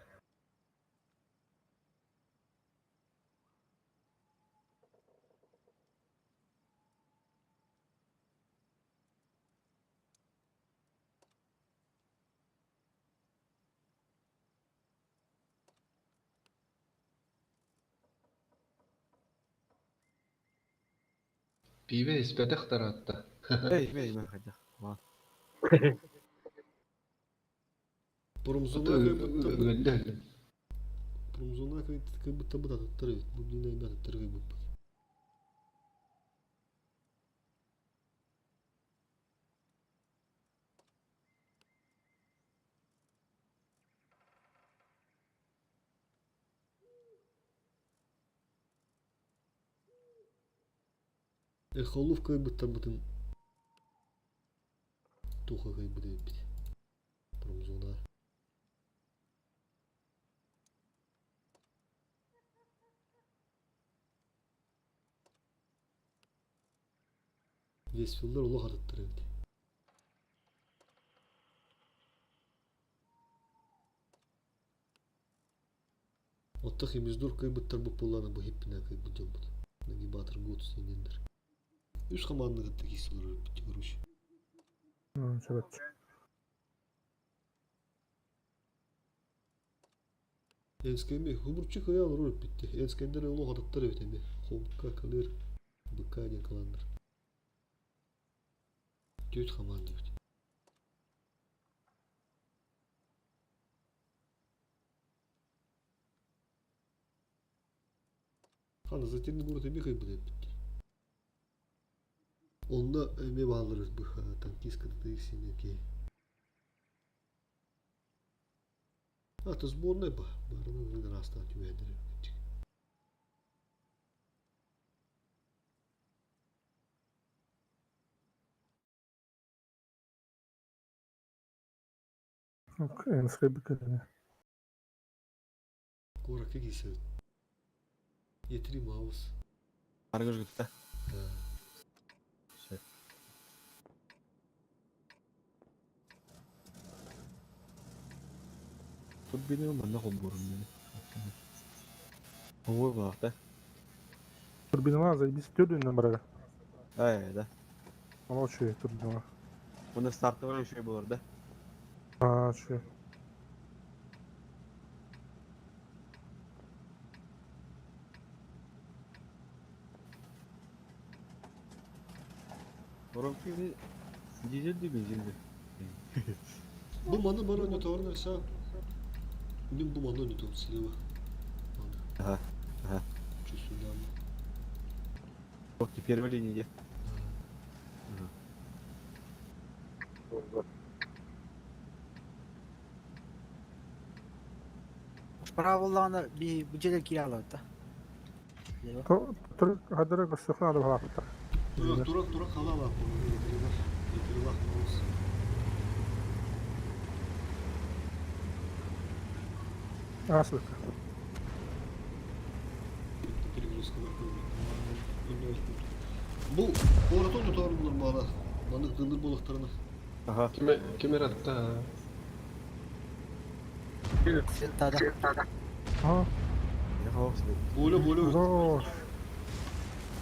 Пиибэ испэтэх тараатта. Эй, эй, мен хайдах. Ва. Промзона Өллө өллө. Промзона кыйбыттан бытатыттар эбит. Бу дин айматыттар кыйбыппыт. Эхолов кыйбыттарбытын туха кыйбыт эбиппит. Промзона. Весфилдер олох атыттар эбит. Оттох имиздур кыйбыттар буппуллана бу хиппинэ кыйбыт дьоммут. Нагибатор гуд синендер. Үс команданы кытта киирсэлэр эбит короче. Сөбөт. Энскэми хубурчу кыйа олорор эппитти. Энскэндер олох атыттар эбит эми. Хомка, Кылыр, Быка диэн каланнар. Түөрт команда эбит. Хана затерянный город эми кыйбыт эппитти. Онно эми баалар быха танкистка ТТХ А, то сборная ба. Барына растан түбәдер. Энскэй быкырыны. Куоракка киирсэбит. Етри Маус. Аргыж гытта. Да. Сөп. Турбина манна холборун мени. Ой, баахта. Турбинала заебись түрдүнөн барара. Ай, да. Ана үчүгэй турбинала. Муна стартовый еще болор, да? Аа, үчүгэй. Воронки дизель ди бензин ди. Бу маны бар ойнотоорун эрсэ. Мин бу маны ойнотуом слева. Маны. Ага. Ага. Чувствую, Вот теперь первая линия. Справа буоллаҕына би бу дьиэлэр киирэ хаалабыт да. Тур хадара көстөхүн ады балааппыттар. Турак, турак, турак халала Етрилах, Етрилах Маус. Аасыбыкка. Перегрузка Бу куоратын тутаарыннар баара. Маннык тыллыр буолуохтарына. Ага. Ким ким эратта? Сентада. Аа, Я хаос. Боле боле. зоо.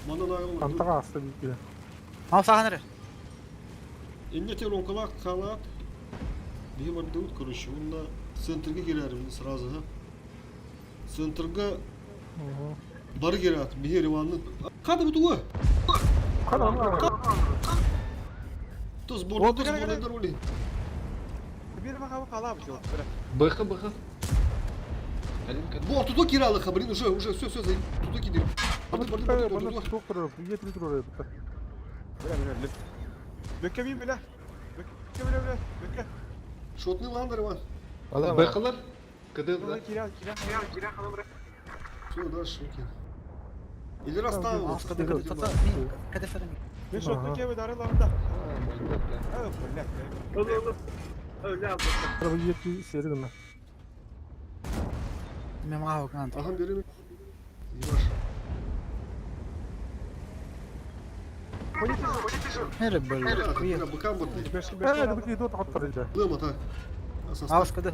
Манан айылар. Антага аста бийди. Мау саҕан эрэ. Инне теронкалаах халаат. Биһи бардыбыт, короче, уонна центрга киирэрим сразу, ха. Центрга бары киирээт, биһи Иванны... Хата бутуга! Кана То сборный, то сборный роли. Бир баха халап жок. Быха быха. Алин кат. Бо, туда киралыха, блин, уже, уже, все, все, туда кидай. Барды, барды, барды, Мана туда. доктор, етри турар эбит. Бля, бля, бля. Бөккө бин бля. Бөккө бля, бля. Бөккө. Шотный ландер, Иван. Быхалар? Кыдылда. Кира, кира. Все, дальше, окей. Или расставил. Мауска кадеферин. Мен шотны кебе дарыларында. А, А, бля. Öyle aldım. Araba етри сери гына. Мен маа гынан. Ага, бери. Ебаш. هرب بالله. Быкам бар. Э, это быки идут от да. Лыма так. Аус кыды.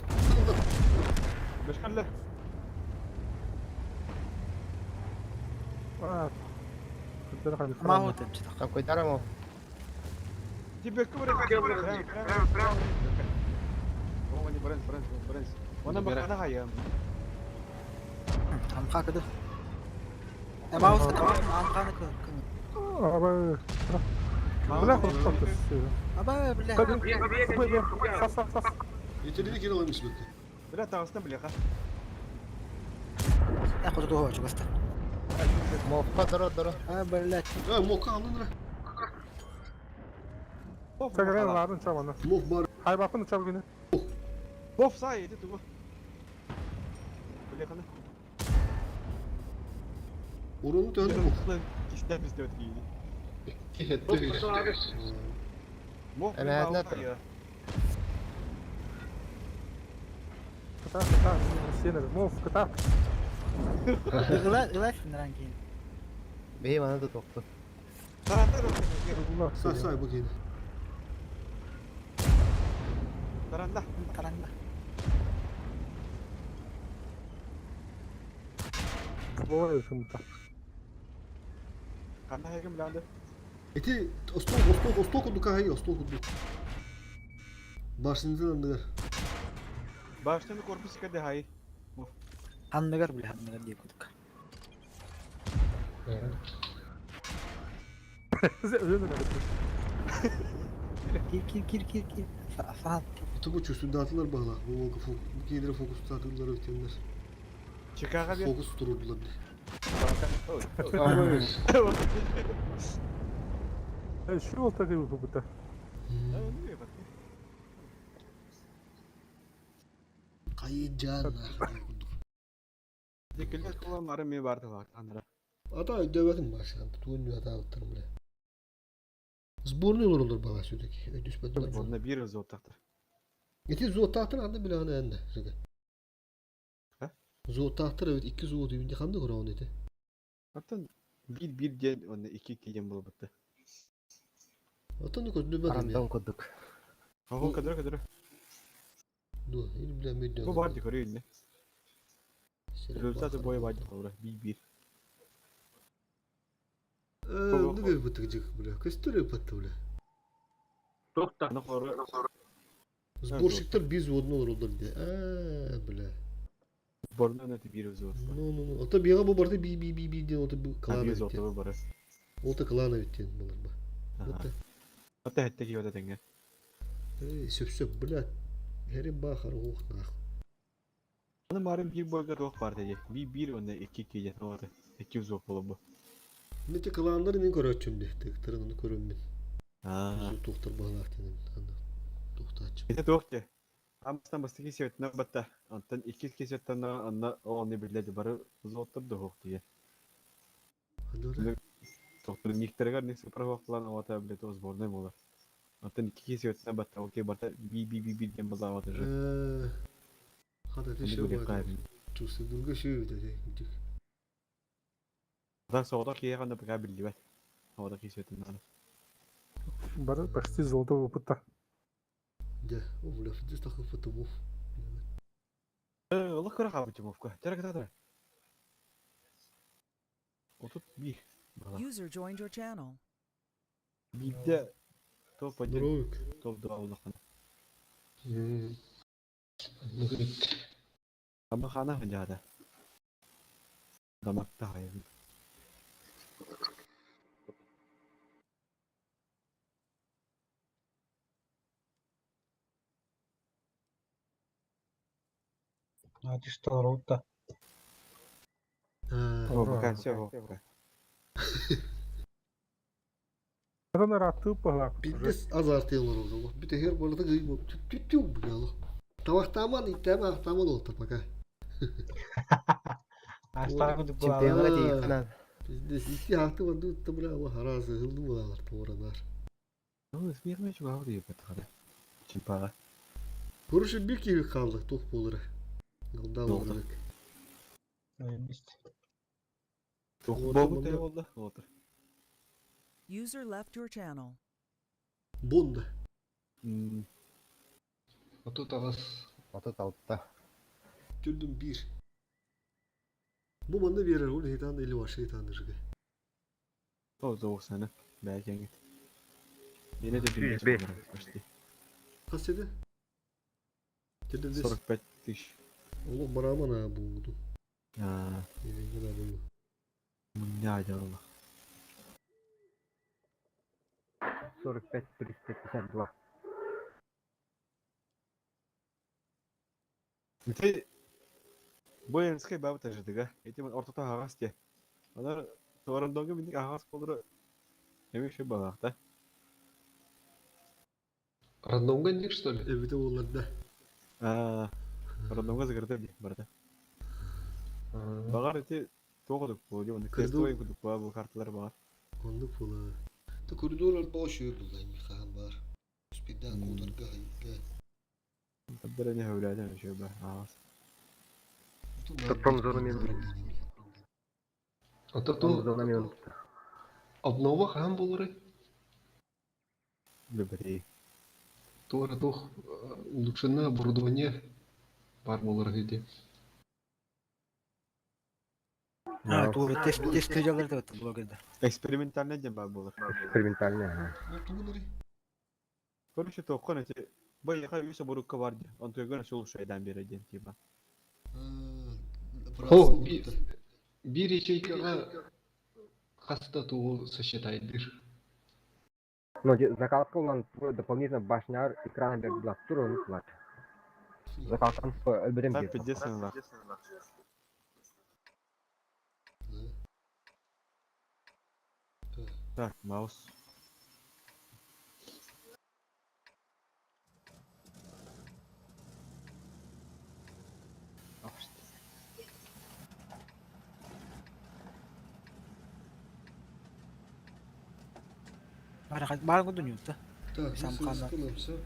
Бешкалла. А. ما هو تمشي. Там койдара мо. Тебе برنس برنس برنس وانا بخانها يا عم خاك ده. ما هو عم خانك. Бля, просто. أبا بالله. Сас, сас, сас. Yeterli kere almış бөккө. بلا تاغستن بليخه ياخذ هو شو قصته. Мовка дро дро. أبا بالله. Ha moka alın ra. Сагрен ларын чабана. Мох бар. Хай бакын чабгыны. بوف صاي تتو بليخه Oranı döndü mok. كيستان بستوت كيني 2 700. موف أنا هاد Кыта, кыта, сені, мов, кыта. غلا غلا في رانكين. Бей мана да тоқты. Сай сай бу кейdi. ترى ترى Ой, шумта. قناة هيك من عنده Eti осток осток осток кудук хай осток кудук. Башындан андыгар. باشتن корпус كده هاي هنقر بالله هنقر دي كنت. كير كير كير كير كير. فهمت. Eti bu çösün dağıttılar bağla. Bu bu bu keydire fokus dağıttılar ötenler. شيكاغو بيا Fokus dururdular bir. Şu olta gibi bu da. Kayıcan. Dikkat kullan arı vardı var anlara. Ата өйдөбөтүм башынан. Туун ата алыптырым биле. Сборный olur olur бала сөдөк. Өйдөспөдүлөр. Онда bir зоттактыр. Эти зоотаактыр анда биле аны энде. Жыгы. Ha? Зоотаактыр evet iki зоот үйүндө кандай көрөөн эти. Hatta bir bir ден онда iki iki ден болуп бітті. Атаны көтүндөбөтүм. Арандон кодук. Ого кадыр кадыр. Ду, или биле мөйдө. Bu var yukarı yine. Rezultatı boyu var yukarı. Bir bir. Э, ну бытык жык бля. Көстөрө бытты бля. Тоқта. Аны хоры Сборщиктер биз одно олор де. А, бля. борна нөтü bir зот. Ну, ну, ну. Ата бига бу барды би би би би ден ота бу клана Bir бит. зоты бар. Ота клана бит ден булар ба. Ота. Hatta хәтта киода тәңгә. Эй, сөп-сөп, бля. Хери бахар ох нах. Аны марым bir бойга рох бар dedi. Bir bir онда iki iki ден oldu. İki зот болуп бу. Мете кланнар мен көрөчүм де. Тыктырын аны көрөм мен. Аа. Доктор баглак ден. Аны токтачы. Это тохте. Амстан бастыки сетна батта. Антан iki кесеттен анна оны биледи бары зоттыр да хох дие. Аны Доктор Никтергар не супер план авата билет о сборной болар. Антан iki кесеттен батта окей барта би би би би ден база авата же. Э. Хата Аны тешө биле бар. кайрын. Чусы дурга шүй деди. Да соғда кияганда бага билдибет. Авата кесеттен аны. Бары почти золотого опыта. Да, о бля, фидес тахы фотомов. Э, Аллах көрө кабы Тимовка. Тера ката. Отут би. Бала. User joined your channel. Бидде топ 1, Здоровик. топ 2 улахан. Ну, Ама хана ханжада. Дамакта хайын. А, О, пока все. Адан ратып бағлақ. Пиздец азарт olur oldu. Bir de her bu arada gıy tüt tüt tüt bu Тавахтаман иттәмә ахтаман oldu пока. Чемпионға дейін қанан. Пиздец ити ахты ванду табла ва харазы хылды булалар торанар. Ну, смирме чугау деп бат Чимпага. Көрүшү бир киби калды тух болыр. Алда Долду. болдук. Тух Вот болду онда- те болду. Отыр. User left your channel. Бонда. 38. 36. Түрдүм биир. Бу манна биэрэр ол хитан или вообще хитан жигэ. Ол тоғысаны. Бәкеңет. Yine de 105. почти. Хас еді? Түрдүм бес. 45 тысяч. Олох бараман а булду. А, Или да булду. не айдалла. 45 352. Ты Боярская баба тоже дыга. Эти вот ортота ағас те. Олар туарандонга миник ағас болдыры. Эми еще балақта. Рандомга ник, что ли? Эбите оларда. А, рандомга закрыты бди, барда. Бағар эти тоғыдық болды, оны Кырдыл. тестовый кудук ба бу карталар бағар. Онды була. Та коридор бош булла хаан бар. Спидан кударга хайга. Табдыр не хөвләдә еще ба ағас. Промзона мен. А то то Зона мен. обнова хаан болары. Любри. Туара тух улучшено оборудование бар болары где. А, тугу тест тест жалар да блогерда. Экспериментальный дем ба болар. Экспериментальный. ага. Ол тугунары. Короче, тоққан эти Баяға үсі бұрыққа барды. Он тойгөн шул шайдан бері ден типа. Хо, бир ячейкага хаста тугу сочетайдыр. Ну, закалка улан дополнительно башняр экран бердилар. Тур onu kullan. Закалкан өлберем Так бир. пиздец ла. Так, маус. Бара бара гудун ютта. Так, Сам сөз хана. кылымсы.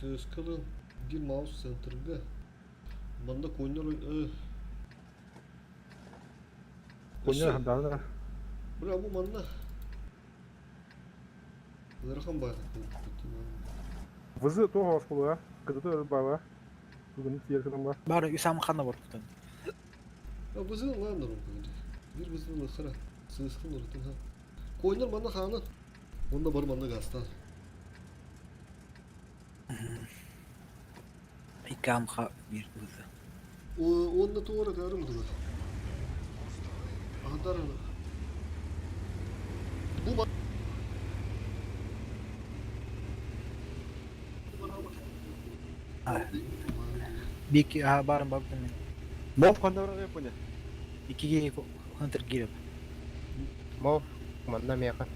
Сөз кылым. Bir mouse center'га. Манда койнор Коня дана. Бля, бу манна. Ырахан бар. Вызы того осколуга. Кыдыты баба. Бүгүн тиеркеним бар. Бара Үсам хана бар бутун. А бызын ладно ром Bir бызын лыхара. Сөз кылым рутун ха. Койнор манна ханы. Онда бар манна гастан. Икам ха бир бузы. О, онда туара тарым дылар. Адар. Бу Бик а барым бабдым мен. Мов қанда бар деп поня. Икиге хантер кирип. Мов, манна меха.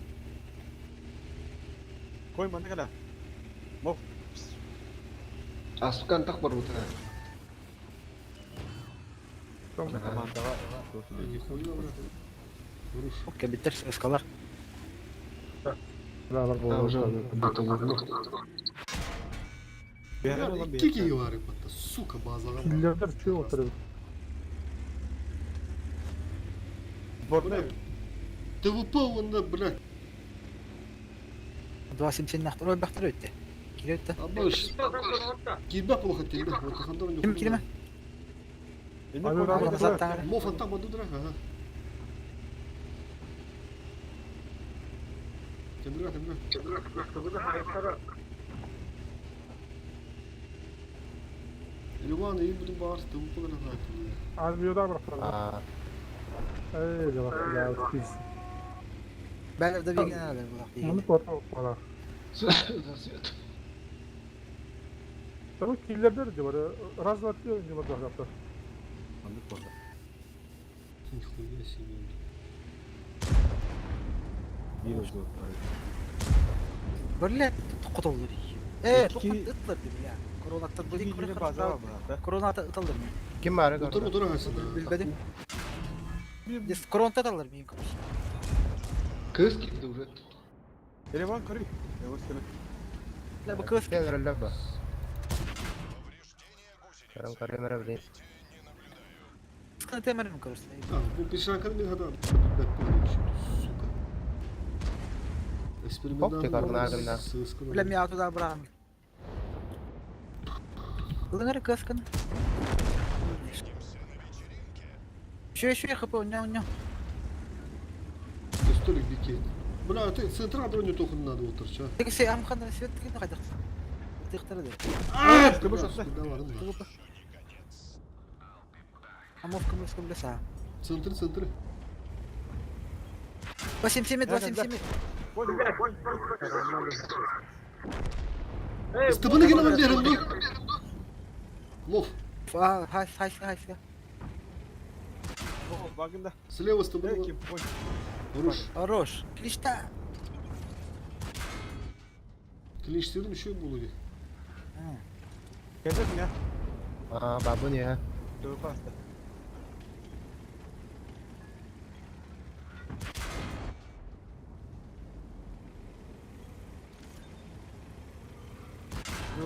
Кой манда кала. Мов. Асукан так бар бута. Командаға. Нихуя, брат. Руш. Окей, биттер ыскалар. Да, бар А, уже болду. бутылурну. İki kişi var hatta. Сука базаға. Киллердер чөй отырып. Борны. ТВП онда, блядь. 270 нахтар ой бахтар өтте. Кире өтте. Абыш. Кирбе плохо тебе. Вот хандар Ким киреме? Мо фонтан баду дра. Ага. Кемдра, кемдра. Ливан, и буду бар, ТВП на Армияда бар. А, Эй, жала, я пиз. Бәлер да беген алар булак Муну деген. кото бала. Засвет. Tabii killer de var. Раз два три önce var yaptı. Нихуя себе. Bir özü. Берле котолду. Э, Ики- тоқат ытлар дип я. Корона Bir бу yine база бар. Корона ыталдыр. Ким бары Утыр, көрдө? утыр хасына. Билбедим. Дес корона таталар мин короче. Кыз кирди уже. Ереван көрүй. Эвос кеме. Ла бу кыз Келер ба. Карам карам бри. кына темерим короче. А, бу пишанканы мен хада. Сука. Хоп, текарна гына. Бля, меня туда брам. Ылын эрэ кыаскын. Еще, еще, хп, у меня. Столик бикет. Бля, ты центра броню только надо отырча. Тек се амхан свет кин кайдак. Тыктары да. А, Тугупа. Амовка мышка бляса. Центр, центр. 87, 27. Стыбыны гына берин ду. Лов. А, хай, хай, хай, хай. Багында. Слева стыбыны. Ким конь. Хорош. Хорош. Клишта. Клинчтердим еще булуги. Кәзер мә. Аа, бабын я. Төвө паста.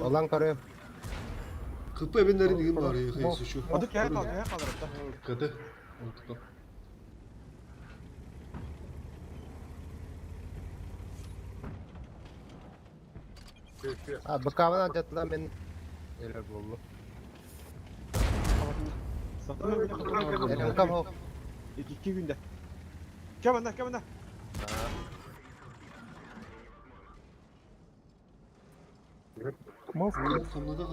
Olan karı. КП беннерин деген бар я хайсы şu. Ады кәй кал, кәй калыр да. Кыды. Онтука. А, быкабын алдьаттылар мен. Элер болду. Эркам хоп. Икки күндә. Кәмәндә, кәмәндә. Мов,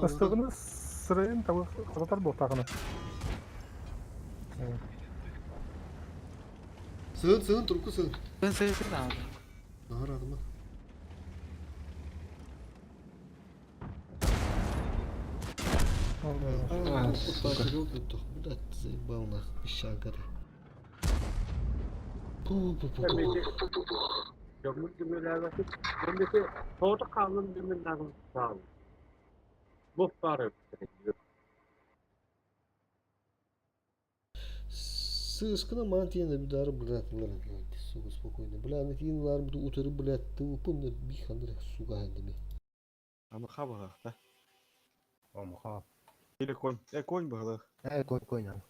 ыстығыны сырайын табы құтатар бұл тағыны. Sığın sığın turku sığın. Сын сын сын алды. Nahar adıma. А, сука. Блядь, заебал нахуй, песчанка-то. Пу-пу-пу-пу. Жомун дүмеләбәтик. Эндесе тоғды қалын дүмен нағын сал. Бух бары. Сыскына мантияны bir darı блядь, блядь, сука, спокойно. Бля, на тиин буду утыры, блядь, ты упомни бихандры, сука, хандами. Аны хабыга, да. Омха. Или конь. Э, конь быгылы. Э, кой кой нам.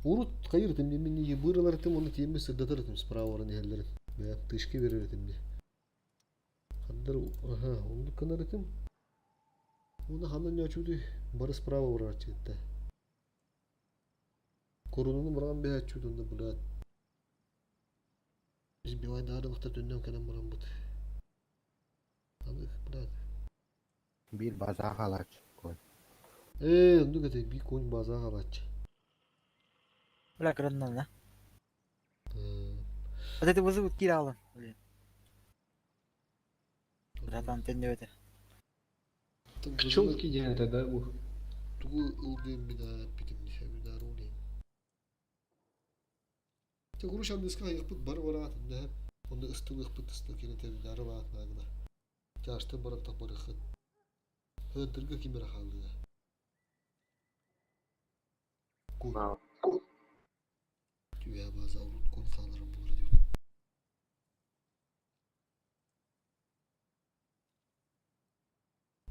Урут хайыр тем не менее бырылар тем оны теми сырдатар тем справа орын хеллерин. Бә, тышки берер тем не. Хандар, ага, оны канар тем. Оны хандан не ачуды, бары справа урар четте. Корунunu муран бе ачуды онда блядь. Biz bir ay daha arılıkta döndüm kalan muran but. Аны, блядь. Бир база халач. Кой. Э, онду кете би конь база халач. Бля, кырыннан, да? Вот это вызовут киралын. Блин. Братан, теннебете. Пчелки диэн да бу. Тугу ылдыым bir daha питим bir daha рулей. Те груш андыска япыт бар барат да. Онда ыстыл ыхпыт ыстыл келете bir daha барат нагына. Жашты барат так барыхыт. Хыдырга кимер халды. Кун. Түйе база урут кун халырым булыр дип.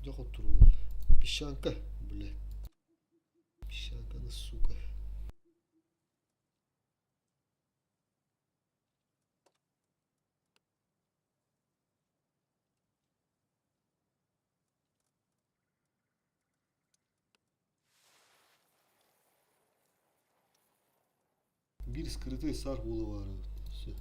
Жок отуру бол. Песчанка, бля. Песчанка, сука. Bir скрытый сар булы бар. Все.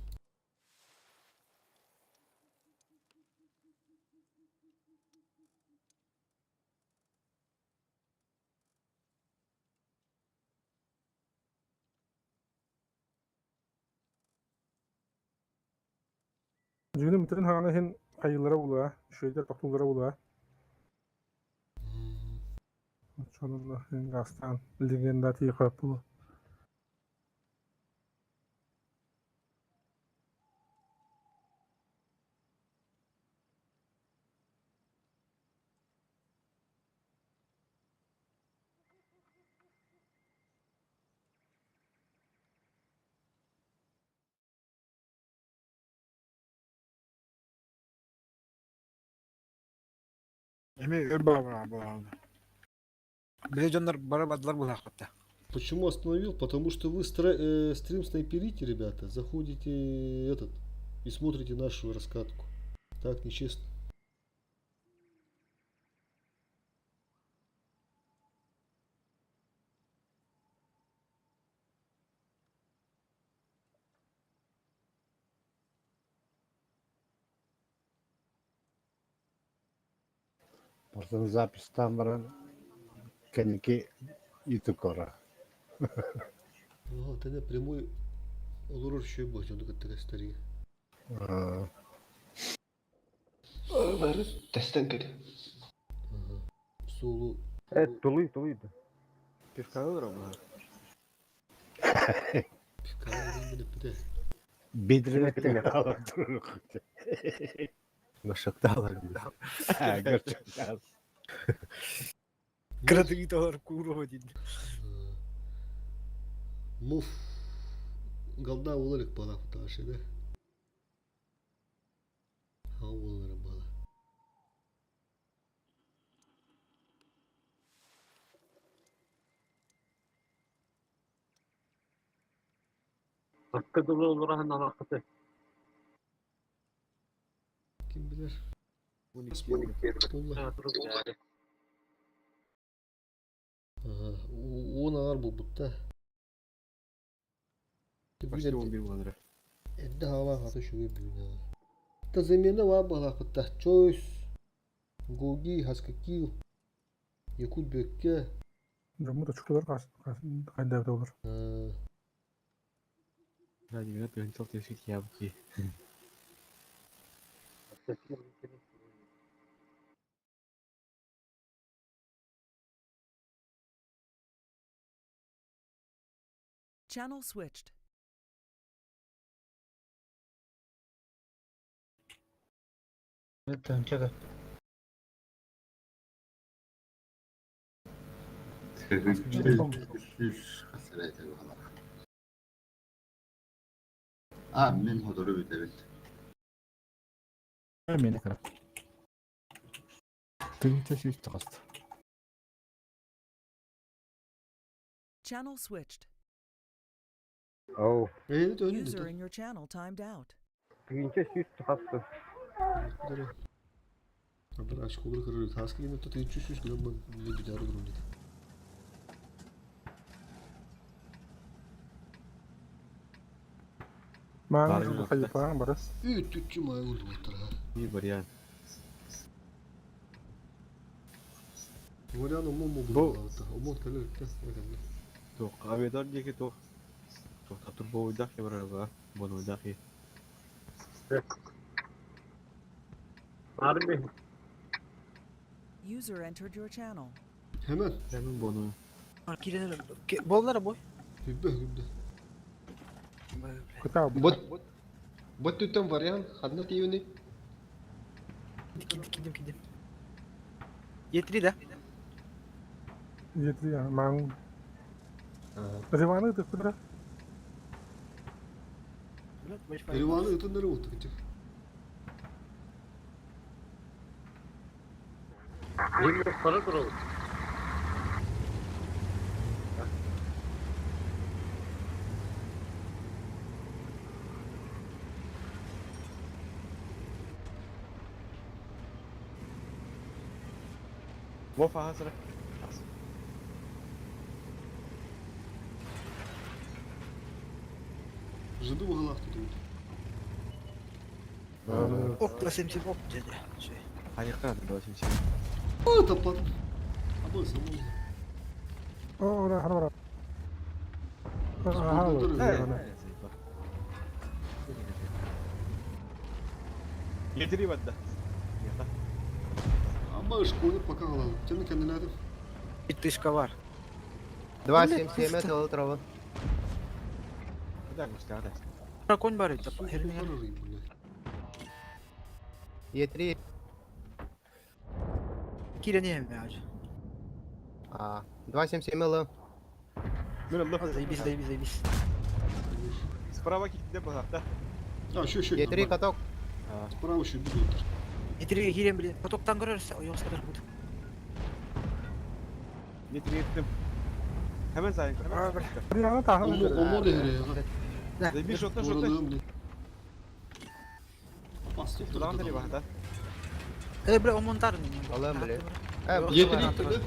Жүгүнү мүтүрүн хагана хин хайылара була, шөйдер токтулара була. Чонунна хин гастан легенда тиихап булу. Эми өр бара бара бара. Биле дьоннор бара бардылар булаахпатта. Почему остановил? Потому что вы стрим снайперите, ребята, заходите этот и смотрите нашу раскатку. Так нечестно. Просто запись баран кэнники ютуб-кора. Ага, ты прямой олорор еще и он такая старик. Бары тэстэн кэл. Ага. Солу. Тулуй, тулуй. Пивка ылар Пивка Бедренек Бедренек. Гашакталар. Кыратыгы толар курова дейdi. Муф. Голда уларык бала футашы да. Ha улары бала. Hakkı dolu olur алақыты. Ким билер? Булла. Ага, он ағар бұл бұтта. Почти 11 болар. Эдде хава хаты шугы бүгүн. Та замена ва бала фута. Чойс. Гоги, Хаскакил. Якут Бөкке. Жаммыт очколар кайда олар. Да, не тыгынчыл тевшит ябки. Channel switched. А, мен hodору бүтэбит. Мен экран. Тыгынча сүүс таҕыста. Channel switched. Оу. Evet öyle User dedi. in your channel timed out. Тыгынча сүүс тахасты. Абыр açık olur kırır. Haskı yine tutun 300 gram ne bir daha durum dedi. Маған хайпаң барыс. Үт үтчү май oldu bu ha. Bir вариант. Вариант умом Бу- болду. Умон калер та. Туох, авиатор диэки туох. Туох, турбоуйдах кебарарга, бонуйдах. Арми. User entered your channel. Hemen. Hemen бону. Кирен боллар бой. Хүббе хүббе. Бот Бот түттен вариант ханна тиюни. Кидим кидим кидим. Етри да. Жети маған. Риваны тыкпыдра. Риваны ытыннары болду кычык. Emin para duralım. Вофа хасыра. Жыды бугалак тут. Оп, 87 оп dedi. Şey. Хайыкка 87. А, тапладым. Абы самон. О, ора, хара, хара. Yetiri бадда. Аба школы пока алалы. Сен кенделердим. Bir тышка var. 277 это утрова. Да, густада. Конь бар edi. Херин Е3. Кирен ем ya. А, 277 ЛМ. Заебись, заебись, заебись. Справа китте бахта. А, еще еще. Е3 каток. Справа еще бегут. Етри кирен биле. Потоктан көрөрсө, оёс kadar буду. Yetiri yettim. Hemen sayın. Приятно тахын. Омо омо дehre ya. Bir şotta şotta. Doğruluğum ne? Bastı Lan da bahta. Э, бля, омонтар. Алым, бля. Э, Yeteri itti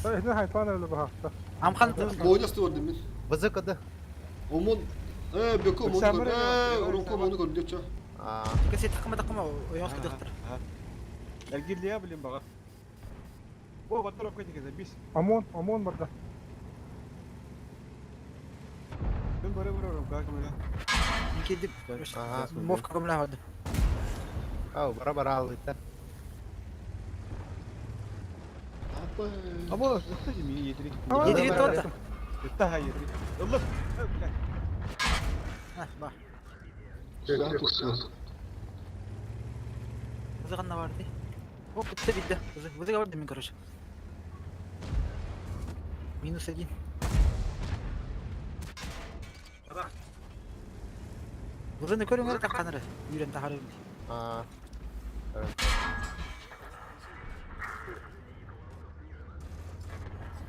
Это хайтан öyle бахта. Амхан Бойнасты var demin. ВЗКД. Omon э бөкө омону көр. Э оронко омону көр диэччэ. А, Кесе такма такма оёс кыдыктыр. Эргиллия билин баҕар. Бу баттар окко тикесе бис. Омон, ОМОН барда. Мен бара бара оромка кымыга. Никедип. Ага. Мовка көмлә барды. ау, бара бара алыта. Апа. Аба, кстати, ми yetiri. Yetiri тота. Та yetiri. Ыллык. А, ба. Сразу. Вызыганна барды. Оп, битте битте. Вызык, вызык барды мин, короче. Минус один. Вызыны көрүңөр такканыры. Үйрен тахары. А,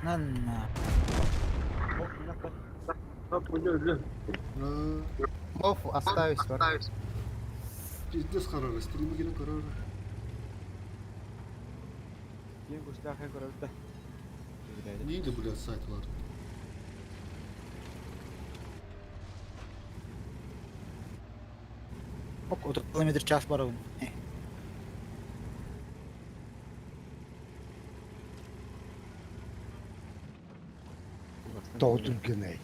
Нан. Мов оставить бар. Пиздец карары, стримы келе карары. Кең көстә хай көрөбүт. Neydi bu сайт var? Оп, 30 километр час бар. Doğdum güney.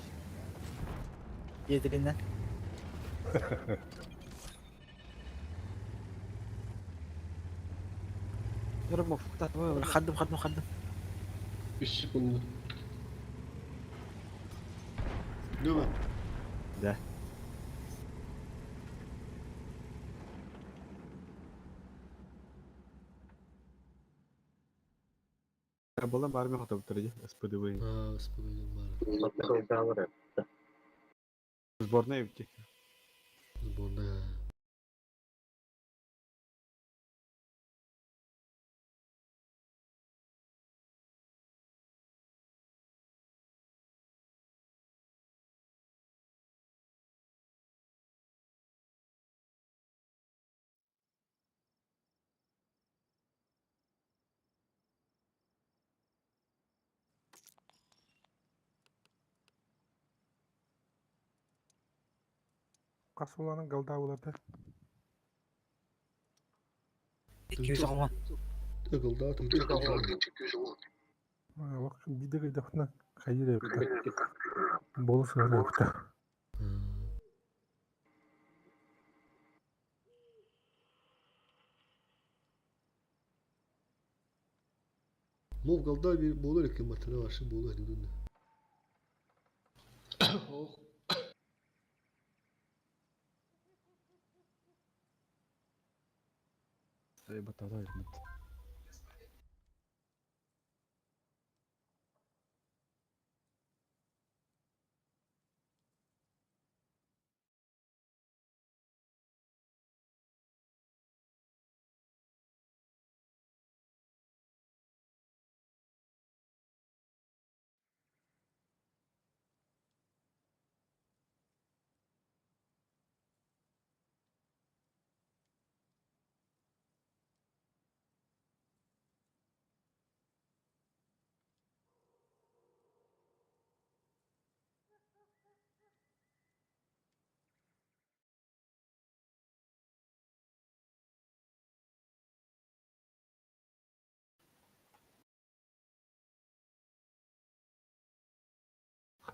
Yedirinden. Хаддым, хаддым, хаддым. 3 секунда. Değil mi? Да. Болан бармы хотап турды. СПДВ. Ha, СПДВ бар. Сборная бити. Сборная. Касуланын голда буларды. 210. Тыгылда, тыгылда. Лок биде гыйдахна хайыр эпта. Болу сыгыр эпта. Мов голда bir болар екен матына башы болар дедім. Ох. Баталар.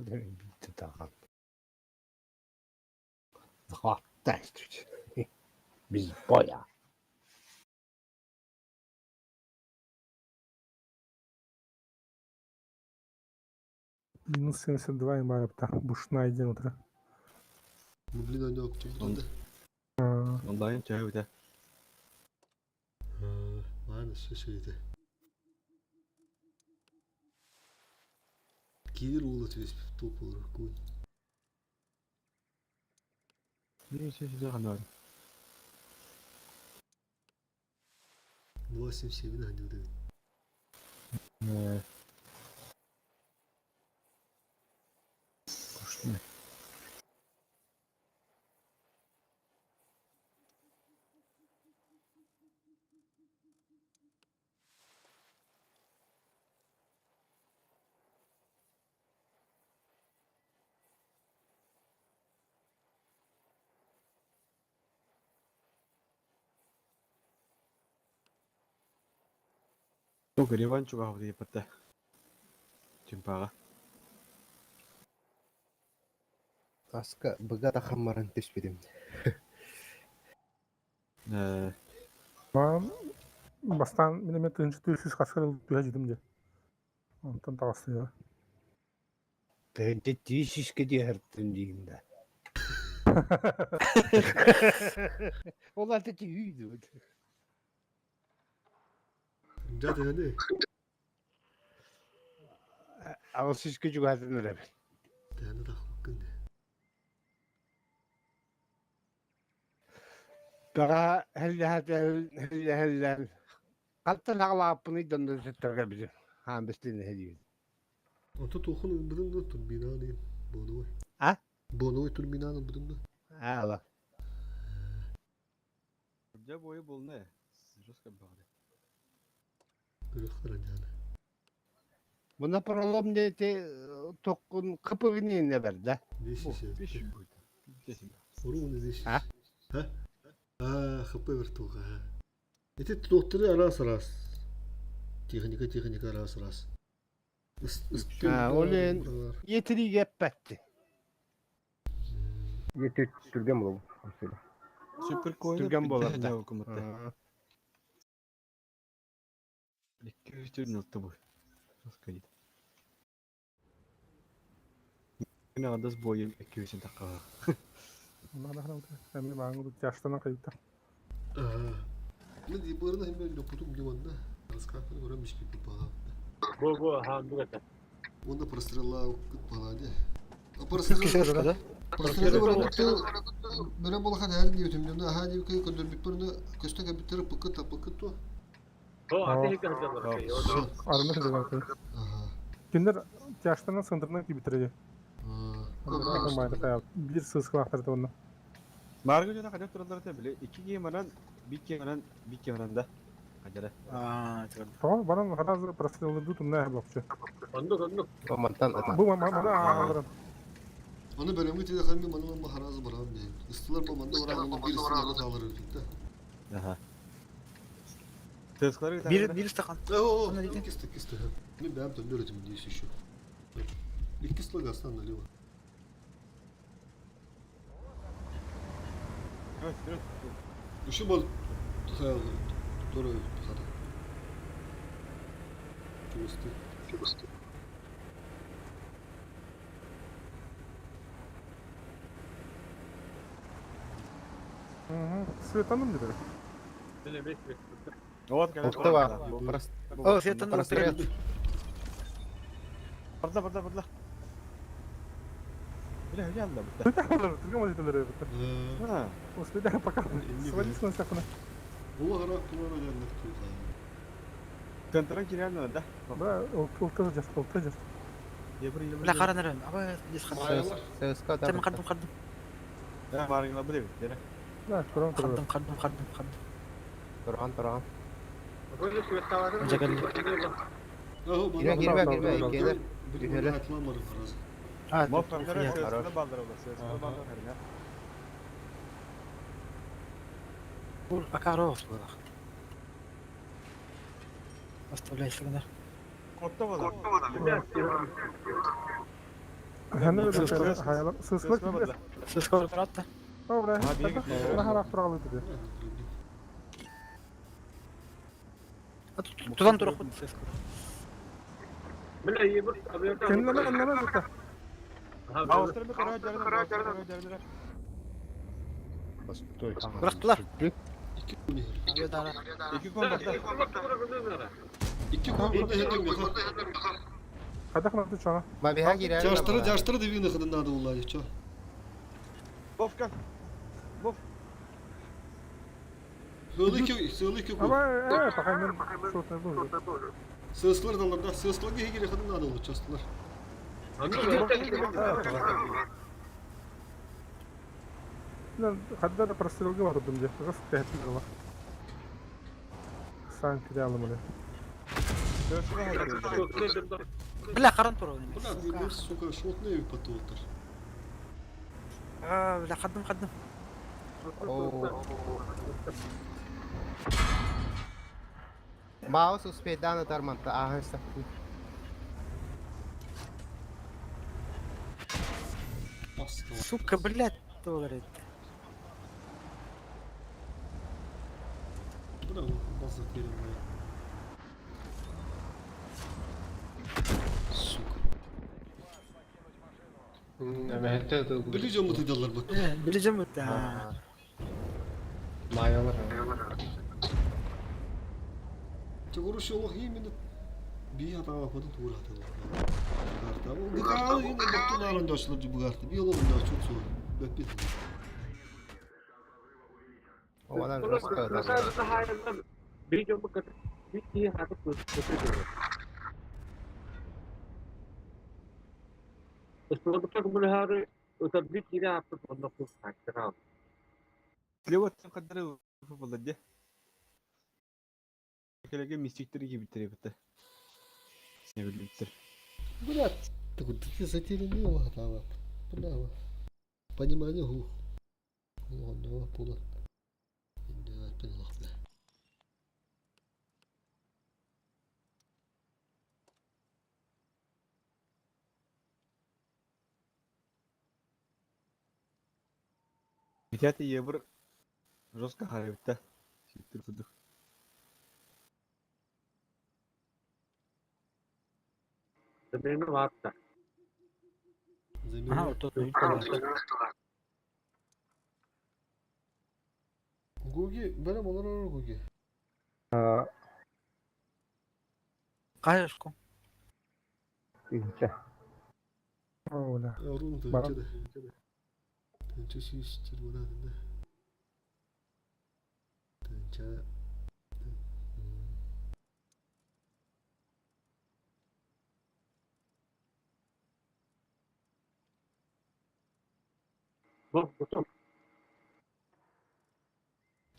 Bitti takan. Fantastic. Biz boya. Минус 72 имба эпта. Бушна един утра. Ну, блин, они октябрьда. Онлайн чайы Маны сөз Киир улут весь топ olur куй. Не сөз ханар. 277 на 9. Иван чугаһабыт ыйыппатта. Чымпаҕа. Аска быга тахаммаран түспүтүм. Маан бастаан мин эмиэ тыһыынча 400 хаска түһэ дьитим дии. Онтон таҕыстыга. Тыһыынча 300-кэ түһэртим диигин да. Ол аты түһүү дуо? Дьэ төһөнүй? 800-кэ чугаһатан эрэбин. Төһөнү тахпыккын дии. Бэҕэһээ һэллэһэллэһэллээн хантан аҕалааппыный да онно сыттарга билим. Хаан бэстин эһэлиибин. Ото туохун ылбытын да турбинаан диэн буонуой. А? Буонуой турбинаан ылбытын да. Аала. Дьэ буойу булна ээ. Жестко баҕары. Көрөх хараньаана. Мына пролом диэти токкун кыпыгын бэрдэ. Десять Урун десять. А? А? А, хп вертуха. Ити туохтары араас-араас. Техника, техника араас-араас. Ол етириге эппэтти. Түргэн буолуо. Супер коина Түргэн буолар да. Икки үс түрін ылты бу. Жестко дейді. Мен ағандас бойым икки үсін таққаға. Эмиэ мааҥы тяжтанан кайта. Мен дибарына хэммэ лопутум диванна. Раскафын көрөн бишпиппит балаабыт. Бу бу хаан дугата. Уонна прострелла балаады. Кишер да? Прострелла баран бөрө болахан һәр диютүм дьону аһаа диэки көрдөрбүппэр көстө кэбиттэр пыкы тапыкы туо. О, аты хикка хадалар. Арына сылдьан. Кинилэр тяжтанан сындырынан кибитире. Биир сыскалаахтар да онно. Марго жана қажап тұралар да біле. Икки кийим анан, бир кийим анан, бир кийим анан да. Қажара. Аа, Тоҕо баран харазы простреллы тумна блокчу. Оннук оннук. Мантан ата. Бу мана ааларын. Оны бөлөмгө тиде хамми манан ма харазы барам дейм. Ыстылар бу манда барам оны бир ыстыларга таалар өтүк да. Аха. Тесклары Бир бир стакан. О, икки икки Мен бәм төндөр өтүм дейс еще. Икки слага астан налево. Еще бол Туры хата. Чувствую. Чувствую. Светаным диде. Вот, Оттава. О, светаным. Прострел. Барда, барда, барда. Бля, бля, бля. Түргэн валюталары бит. Ha. Успеда пока. Свались на сахна. Бу харак тулар önemli туха. Контракт реально, да? Да, ылтыжыр, ылтыжыр. Бля, каран Аба, здесь хадым. ССК да. Тем хадым хадым. Да, маргина биле бит. Да, туран туран. Хадым хадым хадым хадым. Туран туран. Кирбе кирбе кирбе икелер. Үһөлөр. А, Пока рост было. Оставляй сигнал. Котта бала. Сыскылык. Сыскылык туратта. О, бля. Рахарак туралы диде. Тутан турак сыскылык. Бля, ебір. Кеннеме эннеме бутта. Постой. Бырактылар. Iki кон барда. Икки кон барда хетем Кадах на чана. Ма биха кирер. Жаштыры жаштыры дебин хыдын нады уллар чо. Вовка. Вов. Сылы ки сылы ки Ама э пока мен шотны бу. Сыскылар даларда сыскылар геге хыдын нады уллар частылар. Хадда прострелге бардым же. Гас тәһәт була. Сан кире алым эле. Бля, каран туру. Бля, сука, шотны потолтар. А, бля, хадым хадым. Маус успейдаан ытар манта ааһан саппыт. Сука, блядь, доллар это. Браво, база перемоя. Сука. Эмэһэттэ ытылбыт. Били дьоммут ыдаллар бу. Билижем это. Майалар. Чогору олох именно бии хатаабаппытын туура хатылар. Карта. Ол гытаалы именно баттын ааран дьоочулар дьубугарты. Би олох дьоочут суо. Бөппит. Онан жестко ытар. Слева кадары булды. Келеге мистиктери кибиттери битте. Не билиптер. Блядь, так ты затерянный олох хатаабап. Браво. Понимание ху. Олох була. Инде олох бля. Битяты евр жестко харыбытта. Ситтер кудук. Ага, вот тут. Гуги, бәрем олар олар Гуги. Кайышку. Тыһынча. Оля. Орун Баран. тыынча да. Тыынча сүүс чырмана да. Тыынча.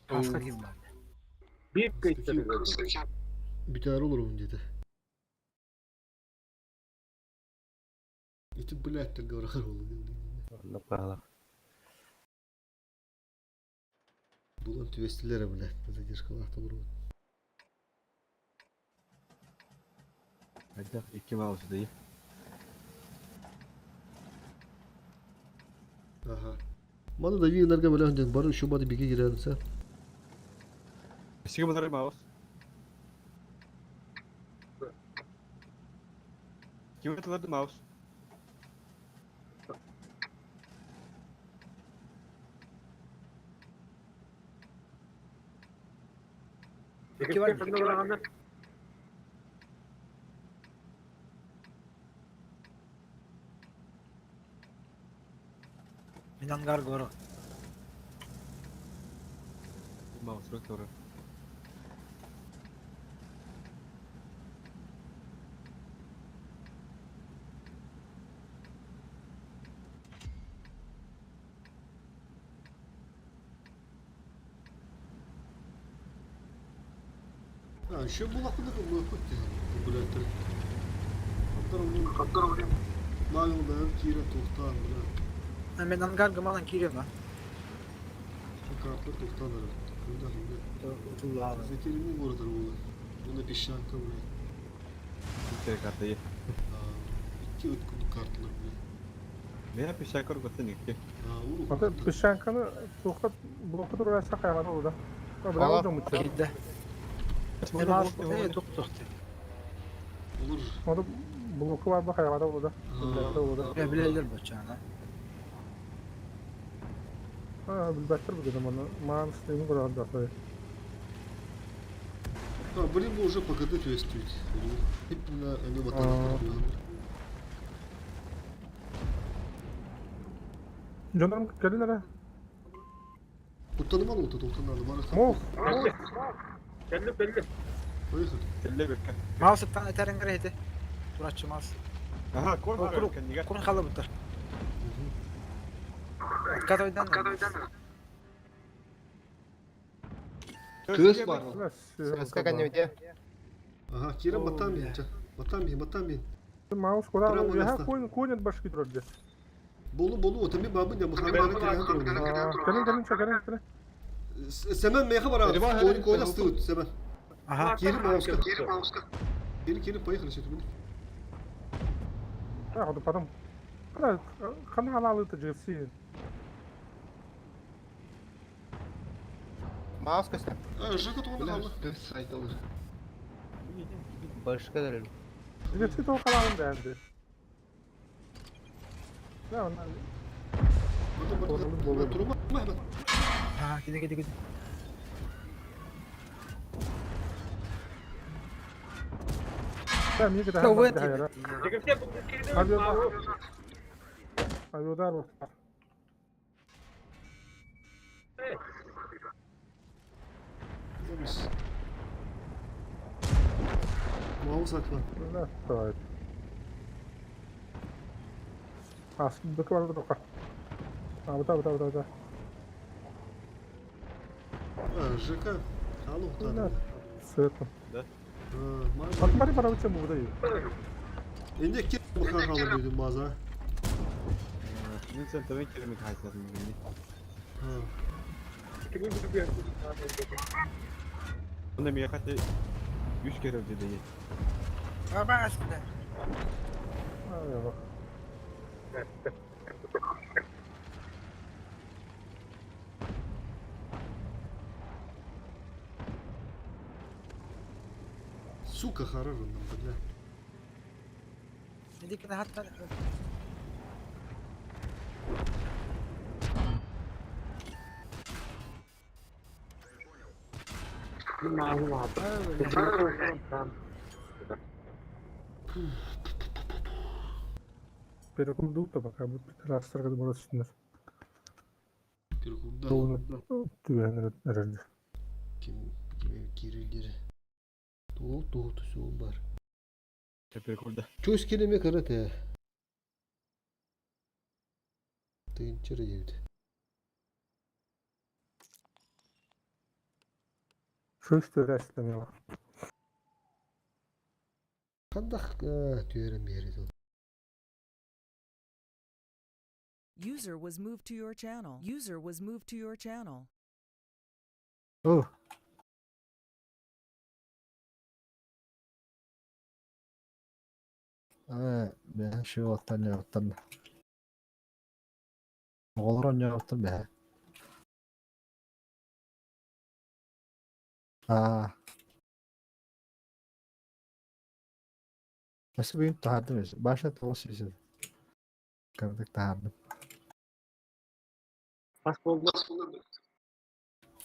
Хаска ким бар. Biter olur onun dedi. Ити блядь, так говорю, Онно паала. Булан түбестилер блядь, задержкалар olur. Айда икки маус дайы. Ага. Маны да винарга белән ден бар еще бады биге кирәнсә. Сиге булар маус. Ким атыларды маус? Ики бар. Мин ангар гору. Маус рот торы. А, еще була куда был хоть блядь. Хаттар onun Магыл бәр кире тоқтан, бля. Мен ангар гымалан кирем а. Картлар тоқтан ара. Кында кында. Утуллааны. Затерянный город була. Уна песчанка, бля. Ким картайы. Икки өткүн карталар, бля. Мен пешакор готын икки. А, уру. Ата песчанканы туохта блокка турар сакайган олуда. Браво жомучу. Кирде. Маус тук тук. Olur. Оны блоку бар бакайган олуда. Олуда. Я билелер бочана. А, билбеттер бүгүн маны. Ман стыйын көрөн да. А, блин, мы уже по КД түестүйт. Хеп мына эме батар. Жондарым келин эре. Куттаныман oldu, тоқтан бары. Мов. Поехали. Телле бекке. Маус тан этерин грехти. Турачы маус. Аха, кон Округ. кенниге. Кун халы буттар. Откатойдан. Тыас бар. Сөска кәннеде. Ага, Кира батан бин, батан бин, батан бин. Маус куда? Прямо Я на конь конь башки турар де. Болу болу, отами бабы да махан бары кирен туру. Келин келин чакарын келин. Семен меха бара. Риба, Конь конь риба. астыут, Семен. Ага. Кири мауска. Кири, кири, поехали сюда. А, потом. Хана алалыта GFC. Маус көстө. А, Жека тугунда Бля, калды. бес сайт алыр. Башка дәрел. GFC тоқ қалалын дәнді. Да, она Барды, барды. Орнын болу. Турума, hemen. Ha, gidi gidi gidi. Да, мне когда Что вы Авиадар. Авиадар. Замис. Mouse akla. Да, давай. А, быквар тоқа. А, вот так, вот так, вот так. А, ЖК. Алло, Да. да. Светло. А, Посмотри, пора чем выдаю. Энде кир бака калды бүгүн база. Мен сен төмен керемет хайсатын бүгін. Ha. Онда мен қате 3 kere öldü değil. Bak aslında. Сука, харарынным, бля. Dedik ki hatta Перекундукта пока будет растрагать было сүнер. Перекунда. Түбән әрәлді. Ким ким кирилдери. Туу туу түсү бар. Перекурда. Чөс келеме карате. Тынчыр дейт. Шөш төрәсті мен. Кандах түйөрөн берет ол. User was moved to your channel. User was moved to your channel. О. Бэһэ шуоттан ньоттан. Оҕолор ньоттан бэһэ. Аа. Өссө бүгүн таһаардым өссө. Баша тоҕус сүүс. Кырдык таһаардым.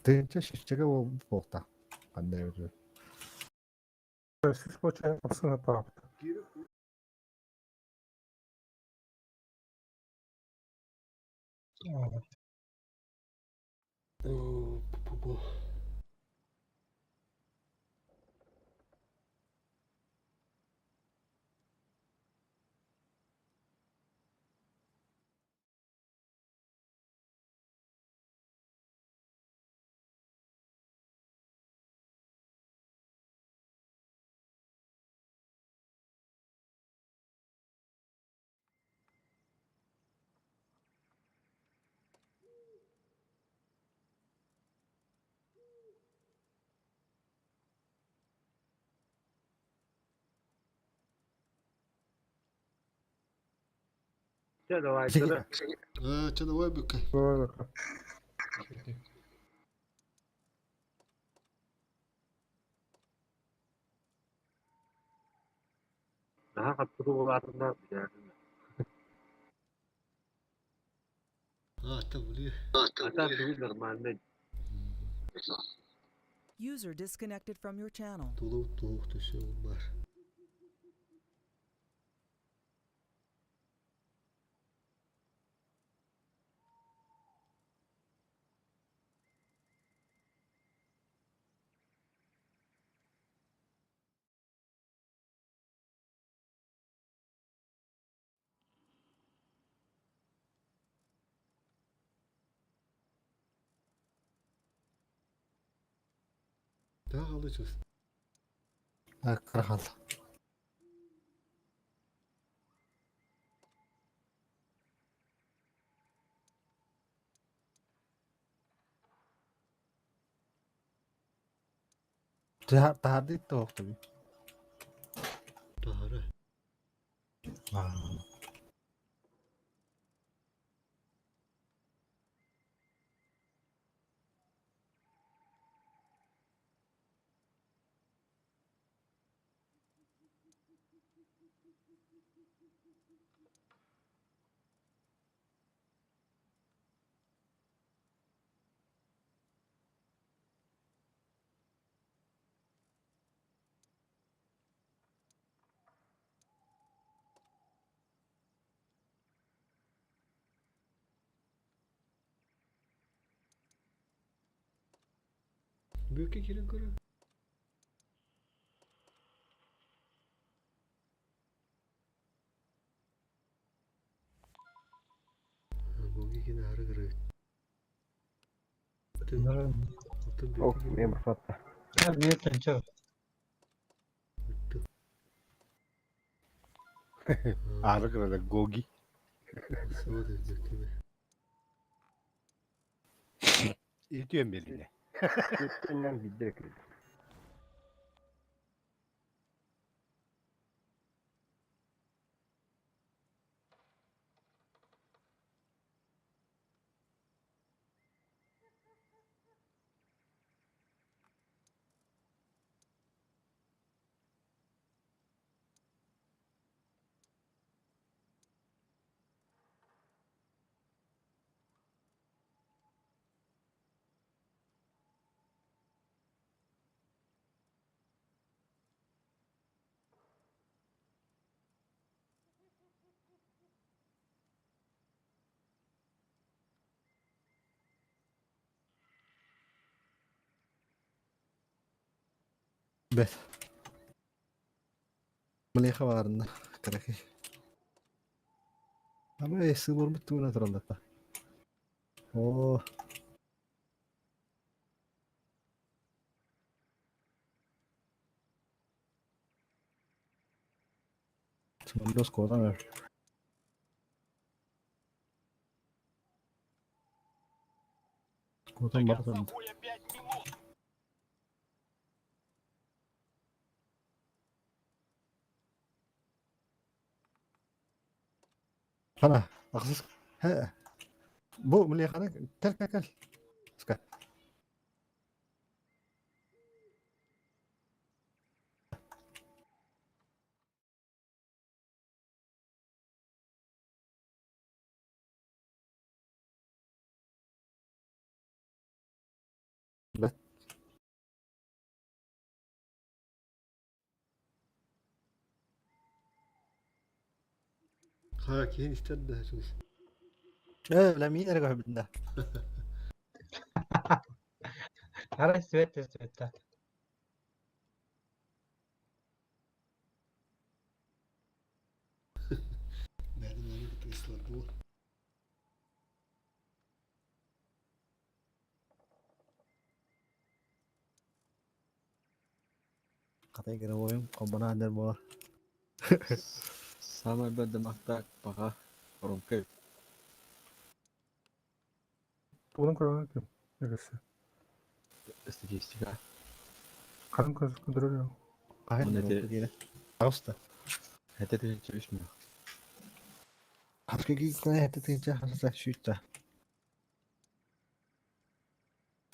Тыынча шүччэгэ буолбут Ханна эбит. Сіз боча апсына папта. О, пу-пу-пу. А, чэ давай бүккэ. Давай бака. А, та блин. User disconnected from your channel. Тулуу туу түсү бар. Daha alacağız. Кырахал. Таһаардыы тоһохтубут. Таһара. Бүөккэ киирэн көрөр. Буги кини аһары кырыыт. Ол мен бұрсатты. Ары кырада Гоги. Итүөн бериле. Өттүннен билдире кирди. Бэт. Млеха баарына кыракый. Ама сыыларбыт тугуна тураллар. Оо. Dos cosas. Кутан бартан. Хана, ахсыс. Хэ. Бу млехана кел кел кел. Ска. Бэт. Ха, киһин истэр да чугас. Э, ла мин эрэ көрбүтүн да. Арай свет свет. Бәрін аны кытыгыслар бу. Катай гравойум, комбана андер болар. Самай бэрдэмахтаах баҕа оромка Тугунан көрөҕүн ким? Эгэрсэ. статистика. Ханан көрөр Кахын Оны те- Агыста. Хэтэ тыһыынча үс мөл. Хаска кииккэ хэтэ тыынча хаса сүүттэ.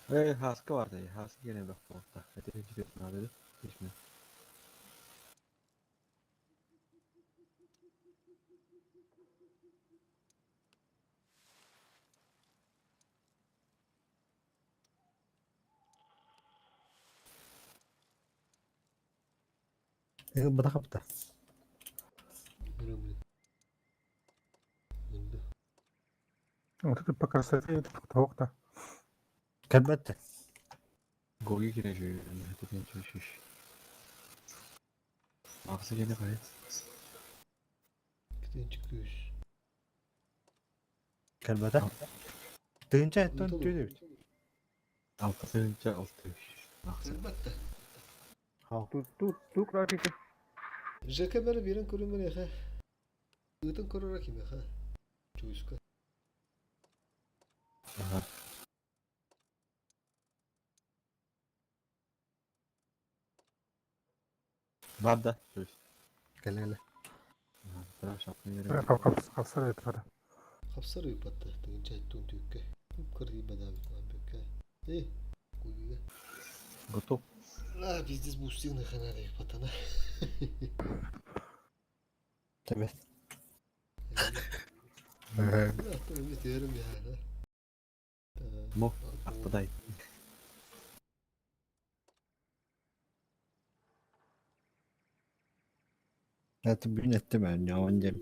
Э, хаска бар да, хаска гене бак болта. Хэтэ тыһыынча төрт наада үс мөл. Э, бата хапта. Вот это по красоте, это тоқта. Кэлбэттэ. Гоги кире жүйен, хэтэ тыһыынча үс үс. Ахсы гене кайы. Китенчик күүс. Кэлбэтэ. Тыынча эттон түйдүбүт. Алты тыһыынча алты үс. Ахсы. Кэлбэтте. Ту ту ту крапики. ЖК бәрі берен көрүмөр эхэ. Ыытын көрөр ким эхэ. Чуйска. Ага. Бар да. Кэлэ кэлэ. Хапсар этэр. Хапсар ыйбатта тыгынча айттуун түүккэ. Кырдыйбадаабыт бөккэ. Э, куйга. Готов. А, пиздец бустины ханары патана. Тебе. Аттым я. Мо, аттадай. Это бүгүн эттим оонньоон диэм.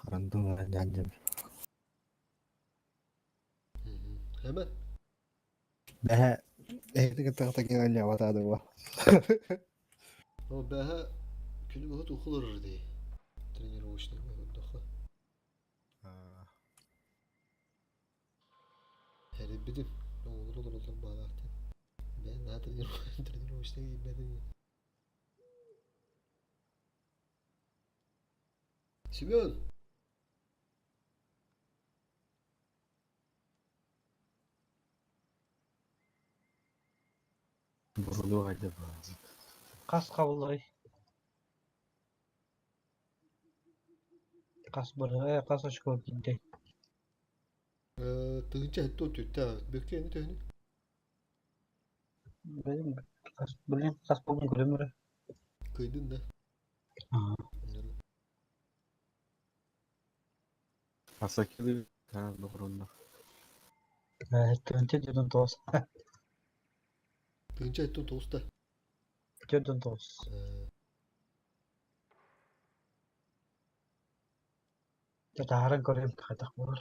Рандом оонньоон диэм. Hemen. Бэһэ эһиги кытта кытта оонньообатаа дуо? Ama бэһэ күнү быһа тухулар дии. Тренировочный көрдөххө. Эрибитим. Оҕолор олороллор баалаах диэн. Бэйэн наһаа тренировочный киирбэтин. Семен! Бурулу хайда ба. Қас қабылдай. Қас бір, қас очко кидде. Тыгынча хэтто түттэ. Бөккө эми төһүнү? Блин, қас, блин, қас болдың көрөмөрө. Кыйдын да. Асакилы та дохронна. Төнте деден тоос. Тыгынча хэтто тоуста. Деден тоос. Татааран көрөм катак болар.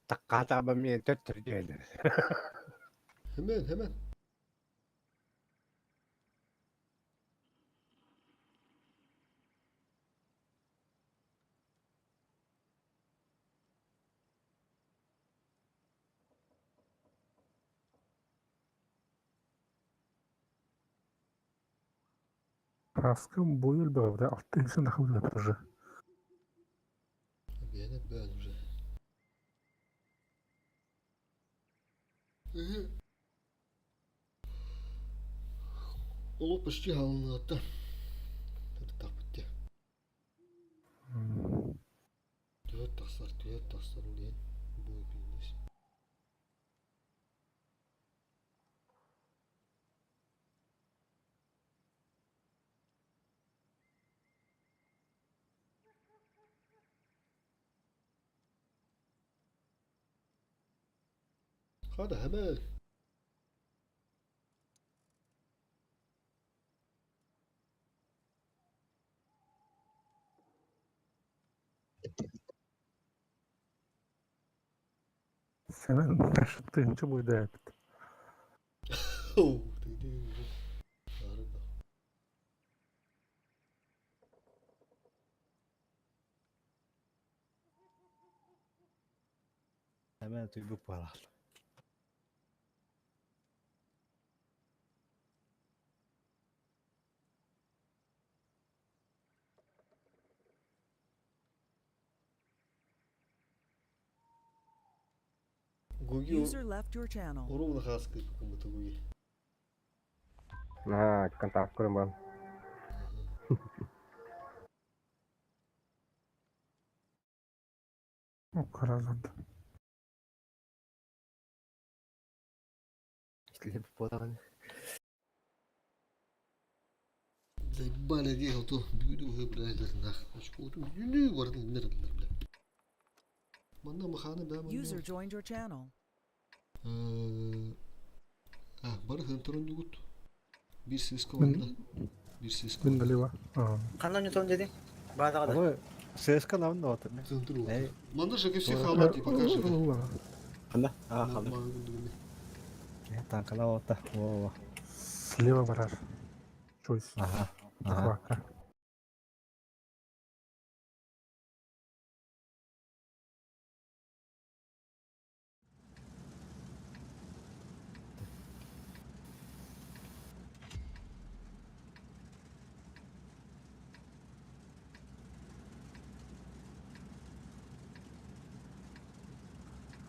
Такката мен төттөр диэлер. Hemen hemen. Хаскым буйул бөҕө, алта үсен дахы тоже. Бэйэн бэйэн уже. Олох почти халынатта. Так битте. Түөт тахсар диэн бу бизнес. Hadi hemen. Сэмэн тыһыынча буйда эпит. Оу, тыгды. Арыда. Hemen туйбук буолаал. Гуги User left your channel. Урубна хаскы кумыты гуги. На, контакт көрөн баран. Каразанды. Истилеп буолаҕын. Заебали дии, то бүгүнү бля нах. Очко бүгүнү бардын нер бля. Манна маханы бә User joined your channel. А, бары хынтырын дугут. Bir ses команда. Bir ses Мин команда. налево. Ханна ньютон деди? Баатаҕа да. Аны ССК нам да отыр. Хынтыр Эй. Манна же все халати покажи. Ханда? А, ханда. Танкала ота. Во. Слева барар. Чойс. Ага. Ага. Ага.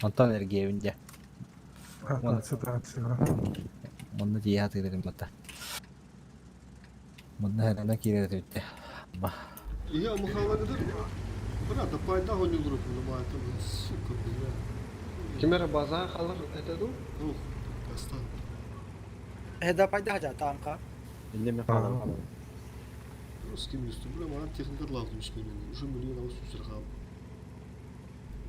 Антон Эргиевин дьэ. Таатсы, таатсы. Онно тиийэ сатыыр этим батта. Манна ханана киирэр этибит Ба. Я махалагыдыр. Брат, да пайда гонюлур бу сука, бля. Ким эрэ база халар этэ дуу? Ух, кастан. Эда пайда хажа таамка. Инне мен хаалар. Русский үстү, бля, маған техника лавдым мен уже миллион ауыз түсір.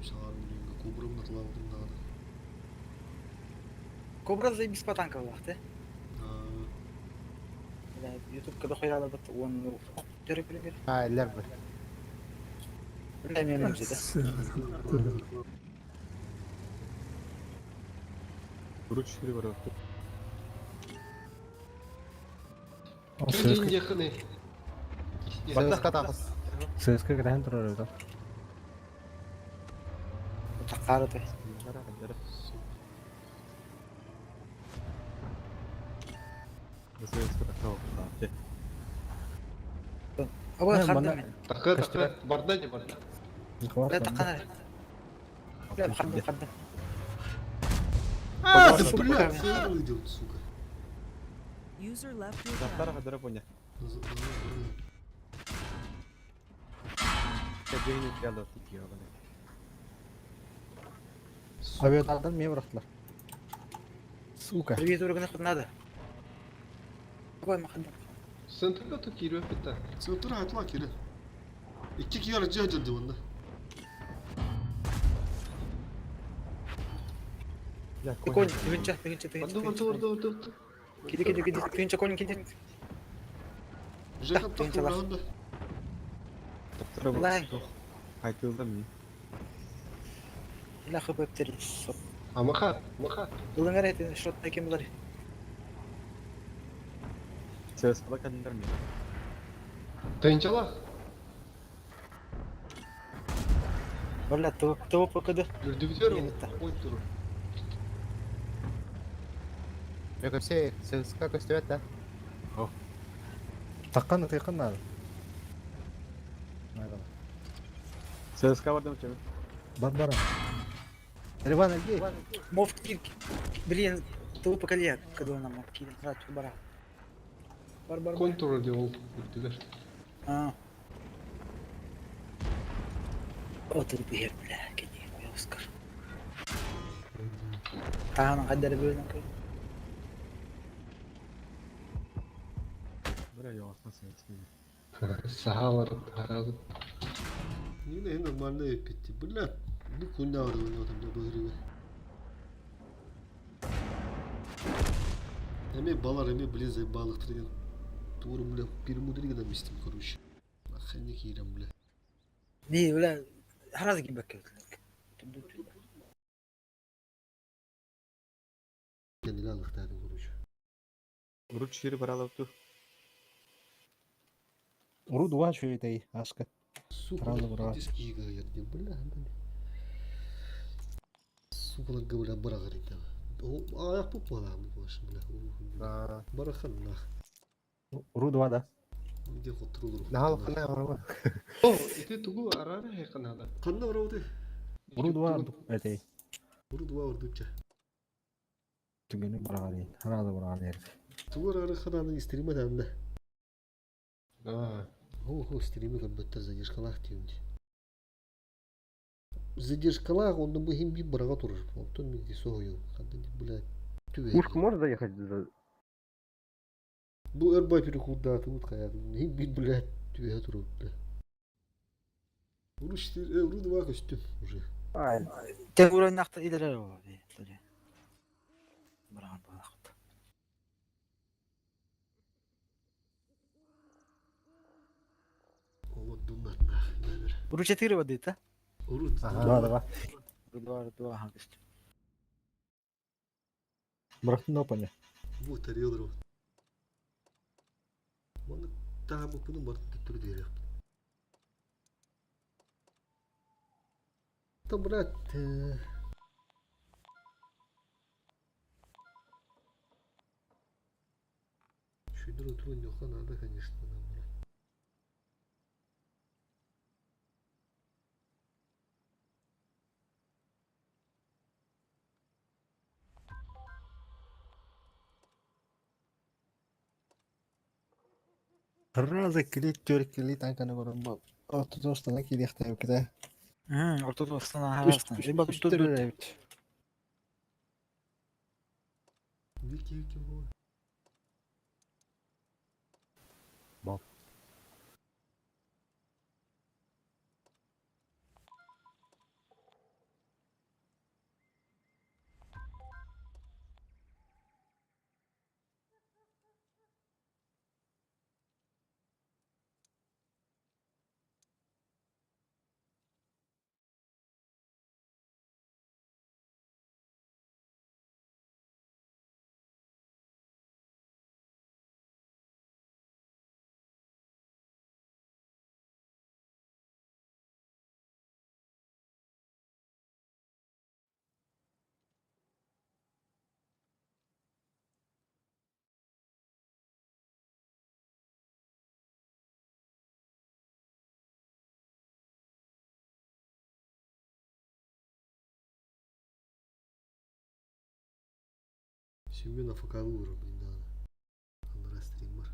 Саар миллионга кобрам натлавдым надо. Кобра заебись по танка вахты. Бля, YouTube када хуйрала бат он төрө билер. А, лер. Бля, мен жеде. Урут 4 бар. Ким диэххиний? ССК тахыс. ССК кэтэһэн турар эбит. Таккары. ССК тахау. Аба хардым. Такы, такы, барда не барда. Бля, такканы. Бля, хардым, хардым. А, да блядь, выйдет, сука. User left your Тахтар channel. хадара поня. Кәбейне кәлі тикио бана. Авиадардан мен бырахтылар. Сука. Привет, урганы надо. Ой, махандым. Центрга то кириө питта. Центр айтла кире. Икки кияр жа жырды онда. Конь, тыгынча, тыгынча, тыгынча. Барды, барды, барды, барды, барды. Киди, киди, киди, тыгынча, конь, киди. Жекап Тыгынчалар. тақырғанда. Тахтар Лай. Айтылды ми. Ла хып тери. А маха, маха. Ылыңар эти шот таким булар. ССК кәлдер ми. Тынчала. Бля, то то покады. Үрдүбүтөр ой туру. Мекөпсе ССК көстөбөт да. Таккан тыйкан надо. Надо. ССК бардым чемин. Бар бар. Риван, иди. Мов кир. Блин, то покале, когда он нам кир. Рад бара. Бар бар. Конь туру ди ол үрдүгөр. А. Отыр бер, бля, кеди, Оскар. Тааны кадер бөлүн көр. Бра ясна ССК. Сахалар харазы. Не нормально епетти. Бля, бу күндә ары ойнадым да бу Эме балар эме блин заебалыктыр деген. Тугры, бля, бир мудригeden мистим, короче. Охренеть кирем, бля. Не, бля, харазы ким бакка. Kendini алыктадым, короче. Урут 4 бар алып ту. Уру дуа шөйтэй аска. Сука, Сразу брат. диски ерде, бля. Сука, говоря, бара говорит. Аяк бу бала бу баш, бля. Да. Барахан нах. Уру дуа да. Где хотрулур. Нахал хана орова. О, ити тугу арара хеканада. Канна барауды. Уру дуа этэй. Уру дуа урдуча. Түгені бараган. Сразу бараган ер. Тугар ары хананы стриме да. А. Хо хо стриме көрбөттөр задержкалах дейм. Задержкалах онда бу хим бир барага турur. Онтон мен дисою. Кандай бля. Түбе. Пушку можешь заехать? За... Бу эрбай переходда тут кая. Хим бир бля түбе турur бля. Уру четыре, уру два костюм уже. Ай, Те уровень нахта идерер о. Бараган балакт. Вот думат нах. Уру 4 воды, та? Уру Два два. Уру 2, 2, ага. Барахтын опаня. Бу тарелру. Оны таа бу күнү бар түр дерек. Та брат, Шүйдір отыру нёха надо, конечно, нам, брат. Раза килит түөрт килит танканы көрөн бу ортото устана киириэхтээбиккитэ. Ортото устана Үс аһаҕастан. үс Либо үс тут төрөр эбит. Вики ким bu? Боб. Семен АФК-ны уурар блин даҕаны. Анараа стрим бар.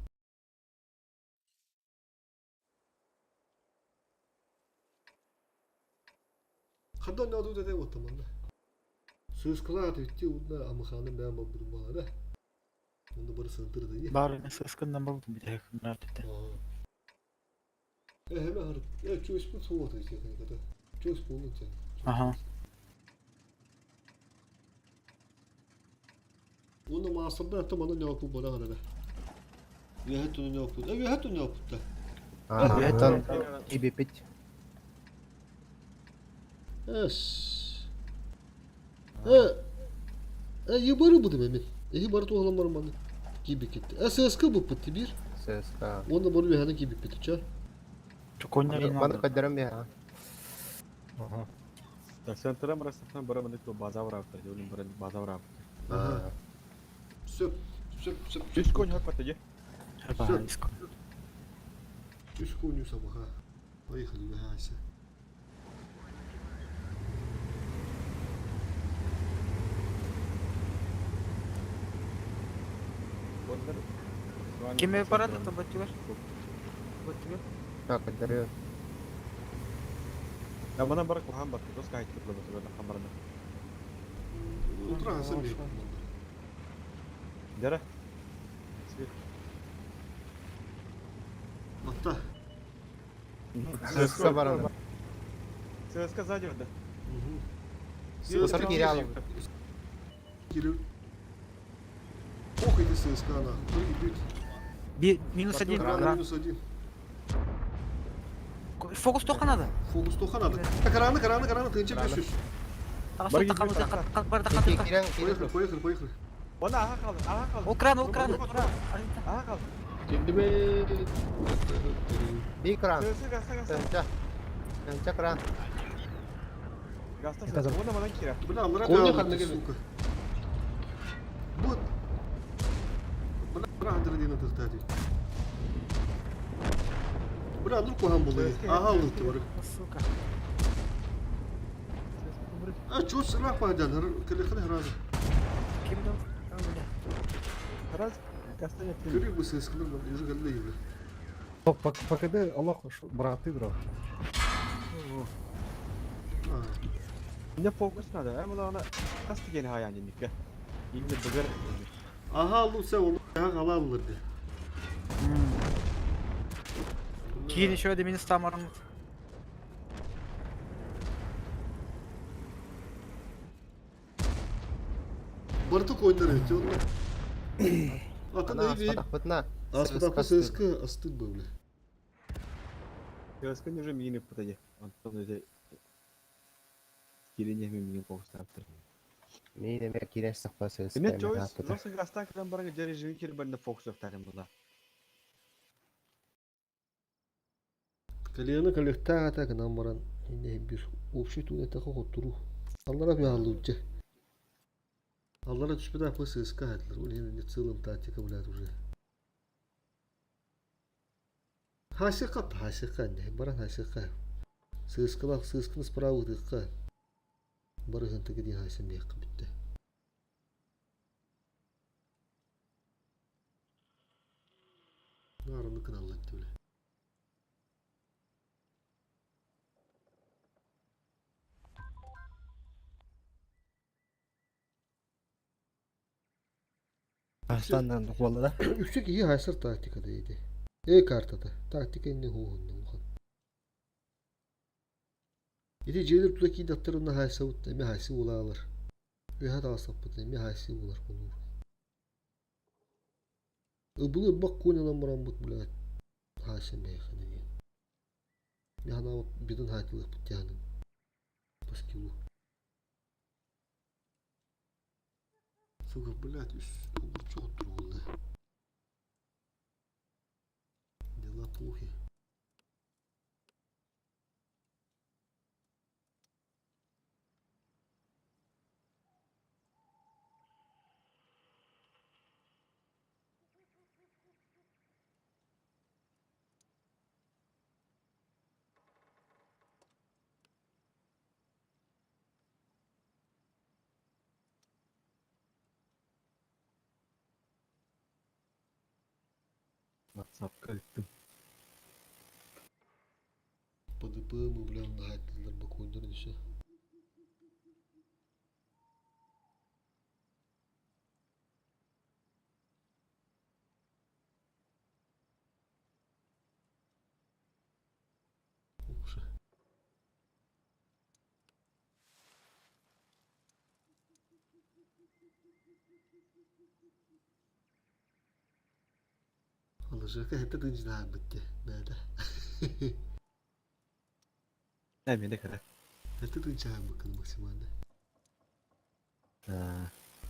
Ханна оонньоотубут этэ уоттаманна. Сыыскалаах ити уонна Амыхааны бэйэм барбытым баара. Онно бары сыантыр дии. Бар сыскыннан болдум бүтэһик нартыта. Эһэме хар чуспут суота техниката. Чус буолун сен. Аха. Уонна маастардар аттым аны ньооппут бара харара. Үөһэ түнү ньооппут. Үөһэ түнү ньооппут Аа, оттон ибипит. Эс. Э, ебары будем эми. Эһи бары туһалан барым маны. Киибиккит. ССК буппут бир. ССК. Уонна бары үөһэнэн киибиппит ча. Маны көдөрөм бия. Аха. Центра мрастан бара мандык база враптар, жолун бара база враптар. Ага. Сөп, сөп, сөп. Үс конь хаппата же. Сөп. Үс коню самаха. Поехали, үөһэ Ким барады то бөттүгөр? Бөттүгөр. Так, көдөрү. Я мана бара кухан бар, дос кайт турлы бөтүгөр хамарна. Утра хасан бир. Жара. Атта. ССК бараны. ССК сзади да. Сосор кире алым. Кирилл. Ох, иди ССК на. Би минус один. Крана минус один. Фокус тоқан надо. Фокус тоқан надо. Краны, краны, краны, тынча 500. Поехали, поехали, поехали. Она аха қалды, аха қалды. Ол кран, ол кран. Аха қалды. Би кран. ССК гаста гаста. Тынча. Тынча кран. Гаста ССК. Она мана кира. Бля, аллара Коня калды, ханныгы. сука. Вот. Бля, бля, тахтати. Бля, ну кухан булды. Ага, алды бар. Сука. А чё сыра падан, кele разы. Ким дал? Раз гаста нет. Көрі bu ССК-ны уже geldi gibi. Пока Аллах браты бро. Мне фокус надо. А мына ана касты гени хаян денникке. Именно бігер. Ага, алды ол ага алалыр де. Кейін еще один минус там армут. Бартык oyunlar evet onlar. Атын Ана эви. аспатахпытна. Аспатапы ССК астык бөле. ССК уже мини пытаде. Антон өте кирене мен мини фокус таптыр. Мин эме кирен сакпа ССК. Эме чойс, носы гаста кирен барга жери живи кире барында фокус таптыр була. Калияны калехта ата кынан баран инде bir общий туалетте хоттуру. Аллара bir аллучча. Аллара түшпеде апы ССК хәтлер. Ул инде целым тактика блядь уже. Хасиқа, хасиқа, не баран хасиқа. ССК-лар ССК-ны справа тыкка. Барыгын тыгы дин хасим бек битте. Наараны кыналлар бile. Астаннан буолла да. Үксү киһи хайсар тактикада ити. Э картата. Тактика инне хуһунна улахан. Ити дьиэлэр тута киирдэхтэринэ хайсабыт эми хайсы улаалар. Үөһэ таҕыстахпыт эми хайсы булар болуур. Ыбылы ырбак куонялан бараммыт блядь. Хайсы мэйхэнэ диэн. Мин битин хаайтылыахпыт диэханын. Паскилу. Сука, блядь, үс огурчу оттурулла. Дела плохи. Ватсапка ыттым. ПДП мы, бля, наһааттылар бокуоннарын еще. Укша. Алыжыка хэтэ тыынчынаан битте, бэйэтэ. Э, мені кыра. Хэтэ тыынчаан быккын максимально.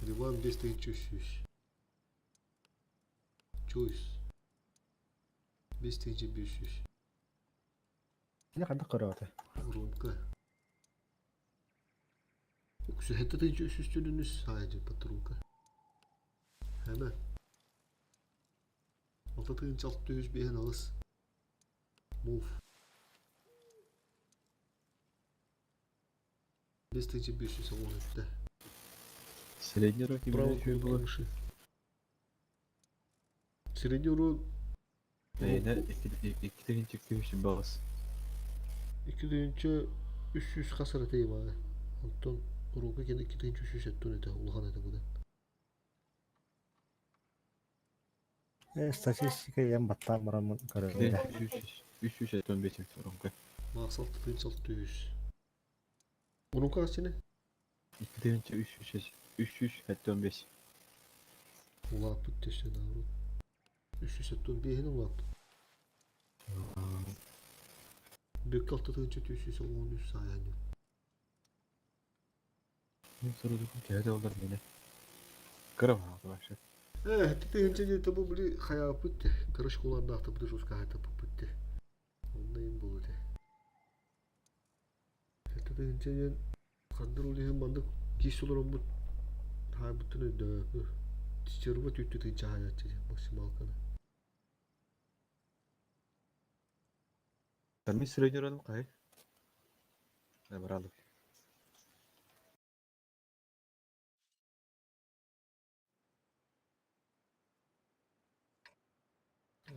Риван 5300. Choice. 5500. Кини ханнык көрөөтө? Рунка. Үксү хэтэ тыынча үс жүз саайды патрулка. Хэмэ. 6 600 биһэн алыс. Move. 5517. Средний урок Право именно еще было. мыши. Средний урок Эйне, iki тыһыынча үс балыс. 2300 хасар этей баа. Онтон урука кene 2300 эттун эте улахан эте буда. Э, статистика ен баттаан бараммын көрөбүн. 375 урок. Макс 6600. Урука сене? 2300 375. Улааппыт төссө наоборот. 375 улааппыт. Бүккэ 6313 саайан. Мен сорудукум төһө олар мені. Кыра баҕа вообще. Э, тыһынча диэте бу били хаyaаппыт те. Короче, кулардаахта бу жестко хайта пуппут те. Онно им болу те. Это тыһынча диэн хандыр улиһын мандык кис олороммут хаайбыттын өйдөбү. Тичерба түттү тыһынча хаятчы максималканы. Там средний урок кай. Набралык.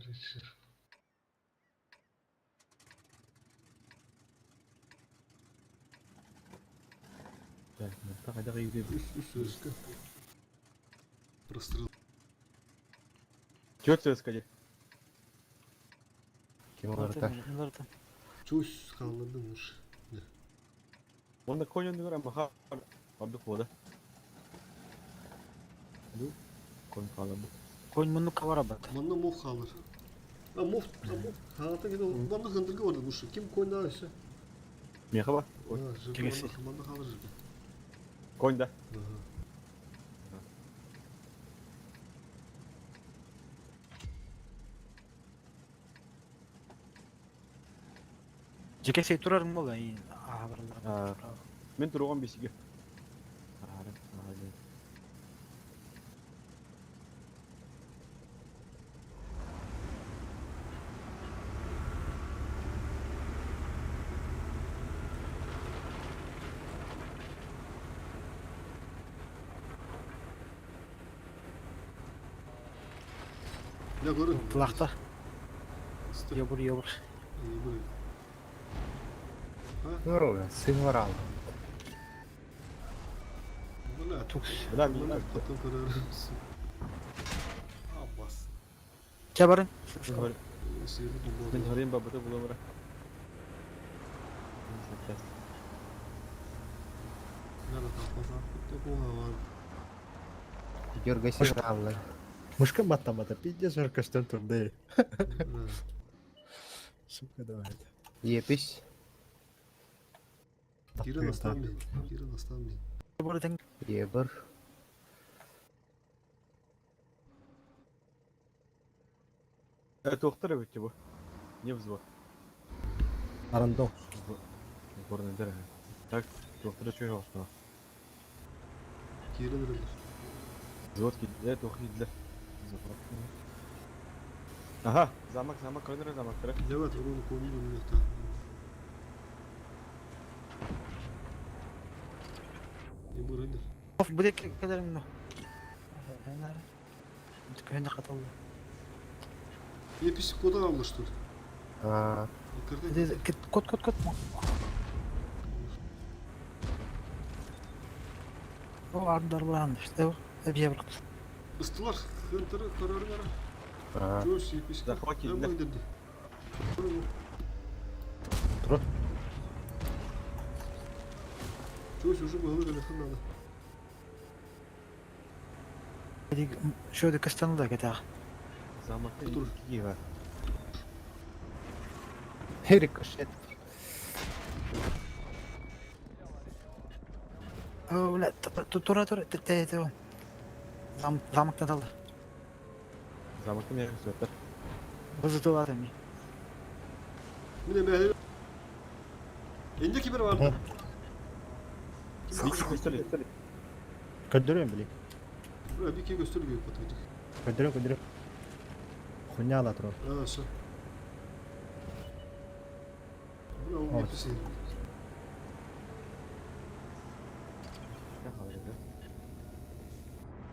Рыцарь. Так, так, үйде. Үс сөзгө. Прострел. Чё сказать? Ким олорта? Олорта. Чусь хааллардым уж. Онда конь он маха. Абдык бода. Ду. Конь калабы. Конь муннукка барабат. Манна мох хаалар. А мох, а мох. Хаалата кede манна хандырга барды бушу. Ким конь да өсө? Меха ба? Кеңесе. Манна хаалар жирге. Конь да. Ага. Жеке турар мола и аа баралар. Мен турган бесиге. Я көрүн. Тылахта. Ебур, ебур. Ебур. Ну, сын ворал. Бля, Бля, бля, потом көрөрүм. Абас. Чэ барын. Мен хорин бабыты буламыра. Дергайся равно. Мышка маттамата, пиздец, өркөстөн турды. Сука, давай. Епись. Кирен астан мен. Кирен астан мен. Ебір. Тоқтар өтті bu. Не взвод? Арандон. Горный дыр. Так, тоқтар чөй оқты. Кирен релер. Взвод кидлер, тоқ кидлер. Ага, замок, замок, көрдір замок, тірі. Evet, onu koyun önüne. Ебур инdir. Будет кэлэр ну. Күһүнэ хаталла. Епisi kodan almıştır. А, Кот, кот, кот. О, ардар булан işte. Эбие быракты. Istılar. Hıntırı kararı Чөс еписи. Захват кидлер. indirdi. Тур. Чөс уже было әлі надо. Шöyle кыстаны да кетер. Замок Тур. киева. Рикошет. О, бля, тура, тура, те, те, те. Зам, замоктан алды. Замокты мен сөттір. Бызытылар эми. Міне мен Энди кибер vardı. Бики көстөр. Көддөрөм били. Бля, bir kere göster gibi patlayacak. Көддөрөм, көддөрөм. Хуйня ала тур. Ha, şu. Бля, ол епisi.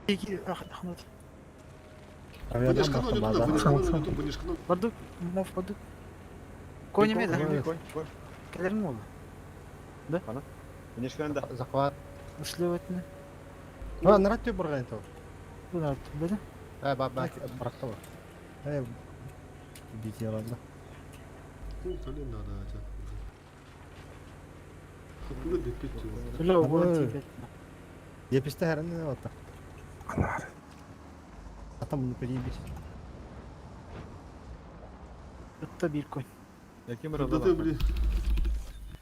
Iki, ахнат. Авиадан Бунешканы ойнатты, баттамада. бунешканы ойнатты, бунешканы. Бардык, мов бардык. Конь эме да? Кой, кой. Келериң болду. Бунешканы да. Захват. Следовательно. А, нарат тө барган то. Бу да, беде. Э, ба, ба. Баракта бар. Э, бити алады. Ну, колен надо, это уже. Хапыга беппет diyor. Бля, Ой. угон тибет. Еписте хәрәнне ватта. Атам bunu перебить. Ытта бир конь. Яким Кырдаты, бля.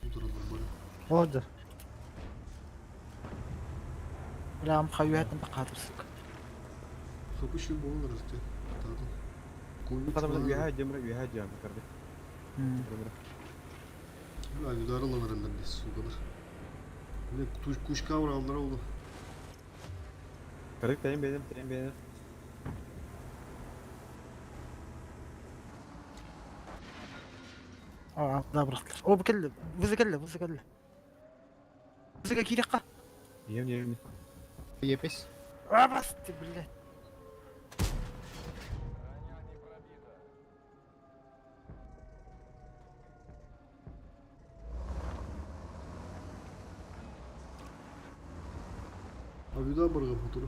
Удыралар бля. Олжа. Бля, ам хаюхаттан да катырсык. Хапышы болар işte. Тадын. Koyun Потому çıkmadan- üyä демір, üyä жам кырды. Бля, ударилар ellerinde сугалар. Бля, туш кушка vurallar oldu. Кырык тайын бедем, тайын бедем. А, да бырактылар. О, бу келди. Бызы келди, бызы келди. Бызыга кирекка. Ем, ем. Епись. А, басты, блядь. Abi daha barga motoru.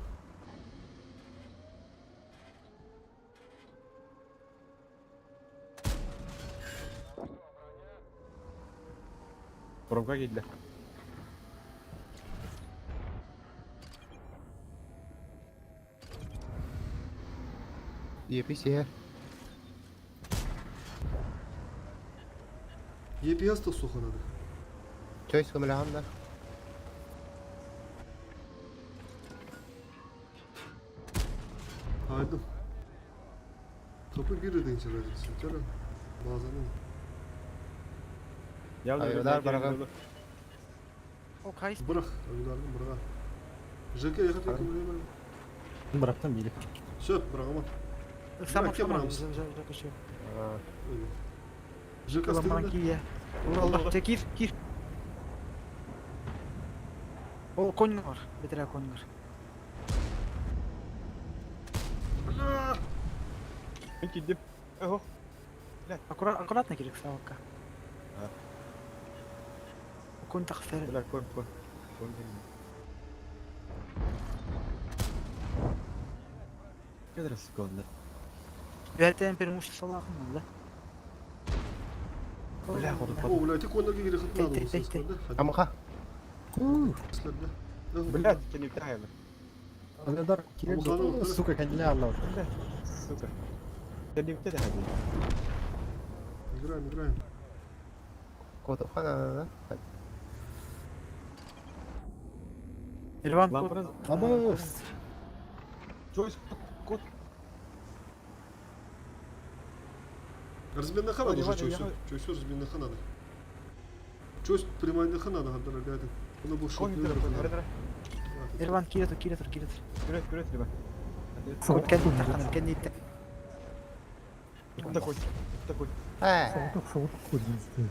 Промка кидлер. Епись, е. EPS da soxanadı. Чөйс көмөлөһөн да. Haydım. Kapı bir ödeyince vereceksin. Tören. Bazen ama. Я Айдар бараган. О, кайсы. Bırak. Uydardım bırak. ЖК yakıt yakın Bıraktım bili. Söp bırak aman. Самак, Кем самак. бырагамыз? Öyle. ЖК Ламан стыгында. кие. Allah, те кир, кир. О, конь бар. Бетере конь бар. Бля! Мен киддим. Охо. Блядь. Аккуратно, Кирик, Славка. А. Кун тахсар. Бля, кон, кон. Кон. Кедр секунда. Бэртэн преимущество да? Бля, О, бля, ты коннорга кириэххит Тэй, наада тэй, буолсун, тэй, тэй. да? Амаха. Да. Блядь, кенептайм. Адар Амаханы сука, кәнеле алла. Блядь, сука. Кенептайм. Играем, играем. Котохана, да? Иван, Лампра. Абыс. Джойс, кот. Разменныха надо уже Иван, чойсу. я- Чойсу разменныха надо. Чойс прямайныха надо, хандар ребята. Она больше Кон, Иван, кире тур, кире тур, кире тур. Күрет, күрет, ребят. Кэн таххан, кэн итте. Такой, такой. Э, Соғытық соғытық көрдіңіз.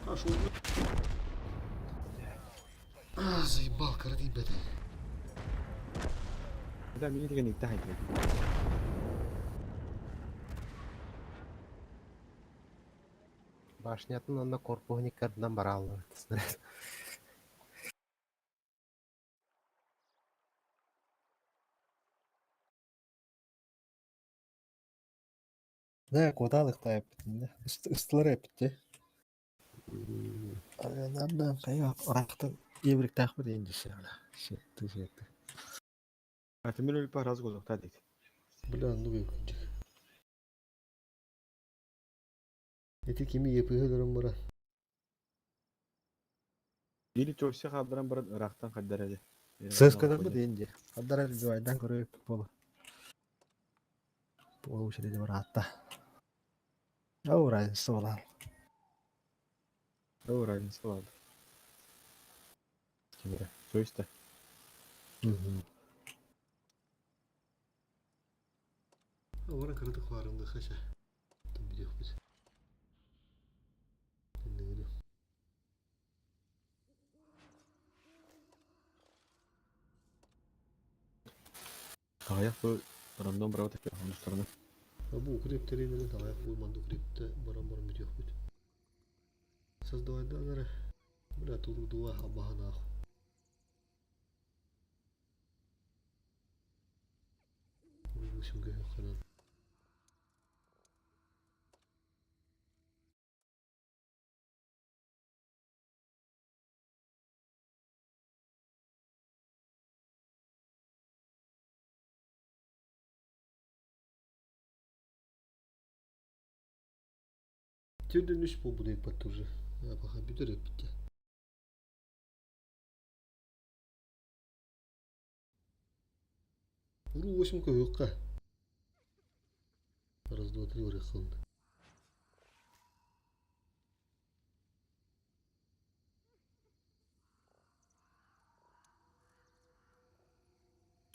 Пошел. А, заебал, короти, блядь. Да, меня деген иттай. Башнятын онна корпуһун иккардынан барааллар. Снаряд. Да, кодалык та эппитинде. Ыстылар эппитти. Андан кайга арактан ебрик тахмы дейин десе. Шетти, шетти. А ты мне по раз гозок, та дейт. Бля, ну бе күнчик. Эти кими епігі бара. Или чойсы хабаран бар рахтан хаддар Сөз көдөрбү дейин де. Адар эл жуайдан көрөп болу. Болу шеде бар атта. Ау разница болар. О, разница ладно. Кимре? Чойста. Мгм. Ора кырды хварынды хаша. Там видео біз. Каяк бу рандом брау тепе onun стороны. А бу укреп теренini давай буйманды укрепте барам барам видео бит. Создавай дагары. Бля, тулу дуа абаха нахуй. Восемь ханан. Түрден үш бол бұны еппат уже. Баха бүтер еппітте. Уру восемь көйөкка. Раз, два, три, орек кылынды.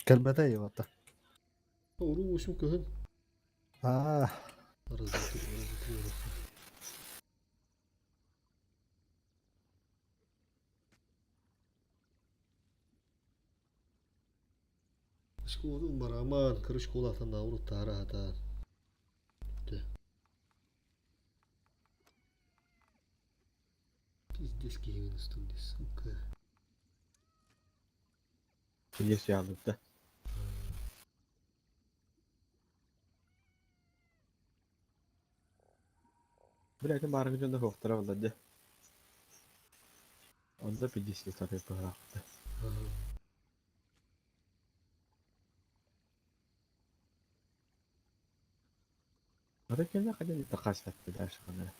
Кэлбэтэ ебатта. Уру восемь көһөн. Аа, Раз, два, три, раз, два, три, орек кылынды. Школу бараман, короче, школа атан ауру тара ата. Пиздец киевин стунди, сука. Есть ялды да. Бля, это барыгы жонда хоқтара болды. Онда 50 сатып бағақты. Ата келе қайдан тақас сатты дальше қана.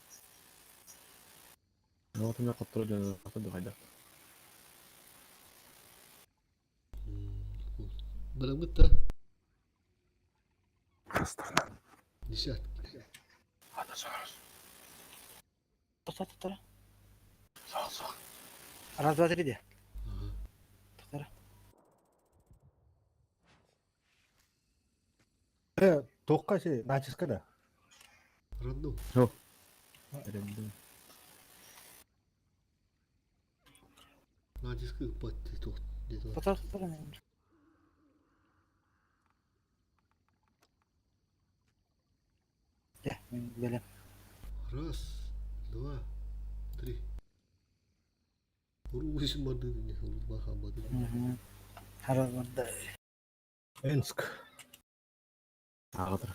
Ну, вот у меня қоттыру жонда қоттыру қайда. Баламгытта. Растарынан. Десятки. Тоқта, тоқта. Раз, два, три, де. Ага. Тоқтара. э, тоққа ше, начиска да. Рандом. Рендом. Натиск упатты тоқ. Деді. Тоқта, тоқта. Де. Бэлэм. Раз, два, три. Уруу бардыы дии, уруу хаалбаты. Харабанда. Энск. Ағытыр.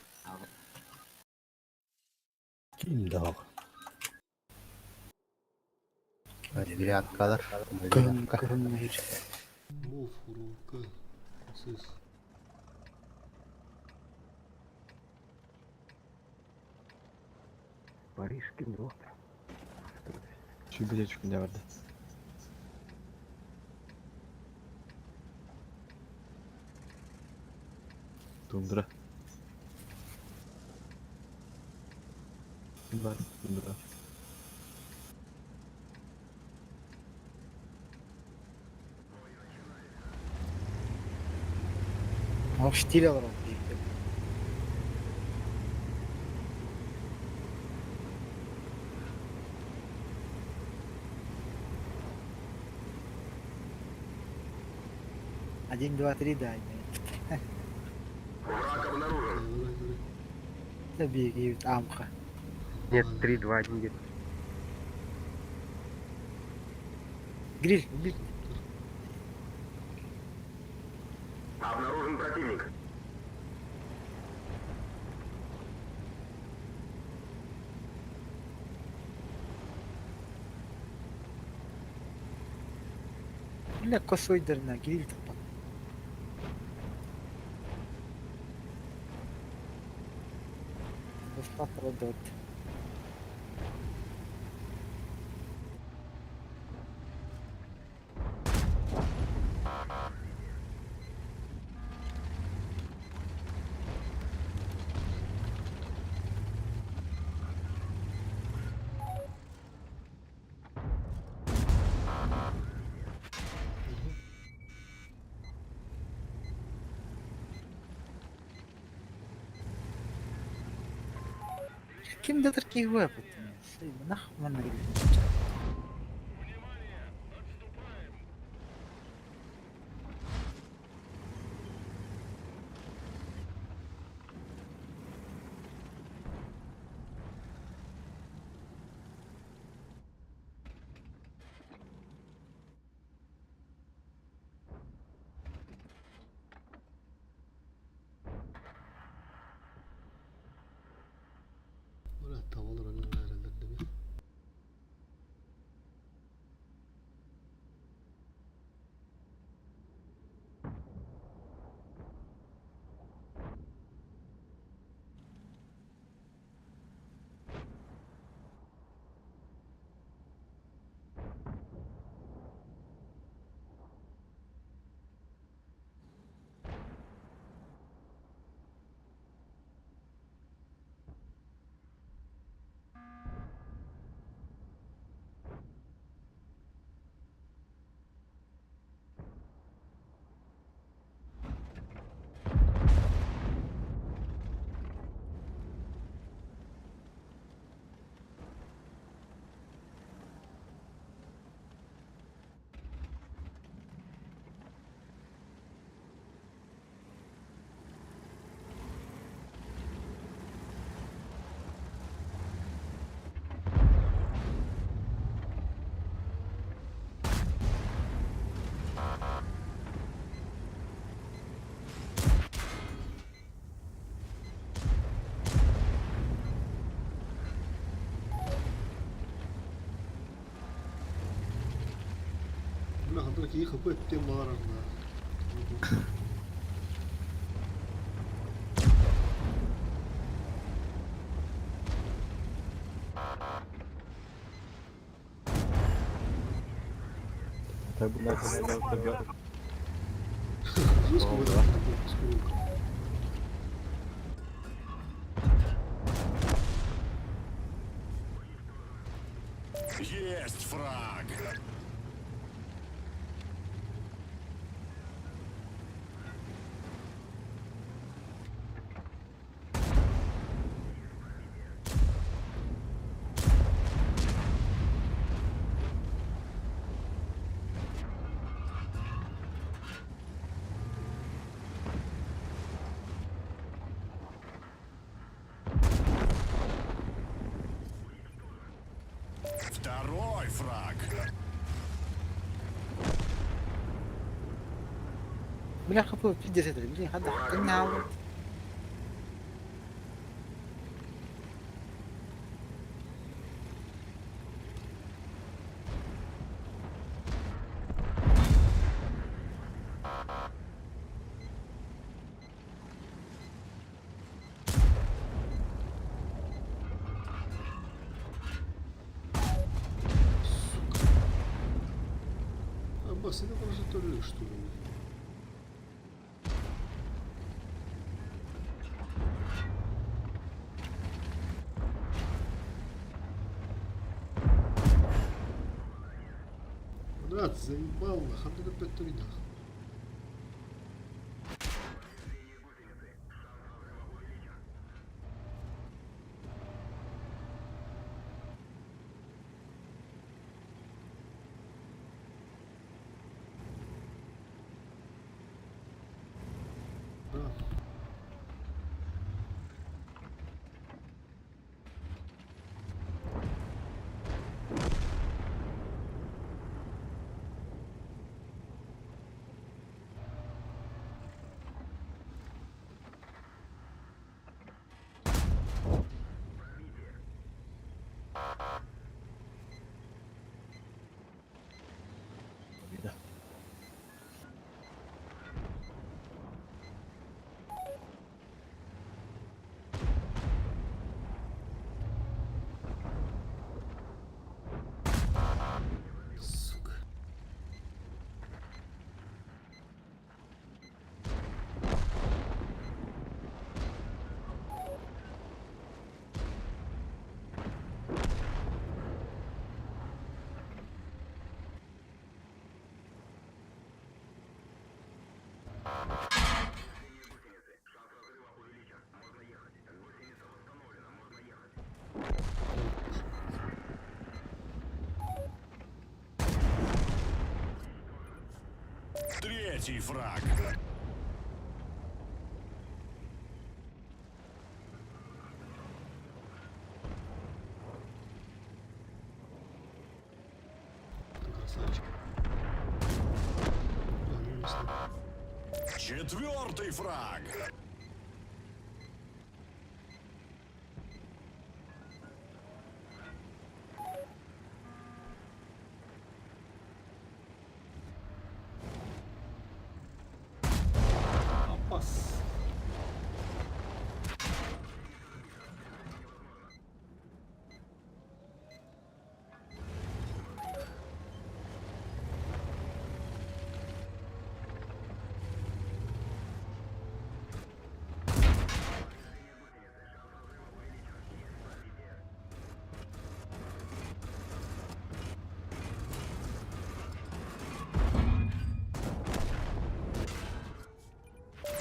Ким дағы? Девяткалар. Кыһын кыһын мөһүр. Мув, уруука, сыс. Париж ким yok. Şu bir çıkınca vardı. Тундра. Ким бар? Тундра. Ох, штиль алар дейт. Один, два, три, да. Да беги, амха. Нет, 3, 2, 1 где-то. Гриль, убить. Обнаружен противник. Бля, косой дырна, гриль таппат. Бесплатно дот. Ким да такие вепот? Нах манна Бара tavalar öyle herhalde değil mi? Бля, хантар кии хапы эттен балар арна. Tabi bunlar tabi. Жестко в этом такой. Есть фраг! Второй фраг. Бля хапы пиздец это, блин, хадда хаттын Сука. А басына просто тоже что ли? Брат, заебал, нахуй ты опять туринах. Да. Победа. Сука. Третий фраг. Ты красавчик. А, ну, ясно. Четвертый фраг. Апас.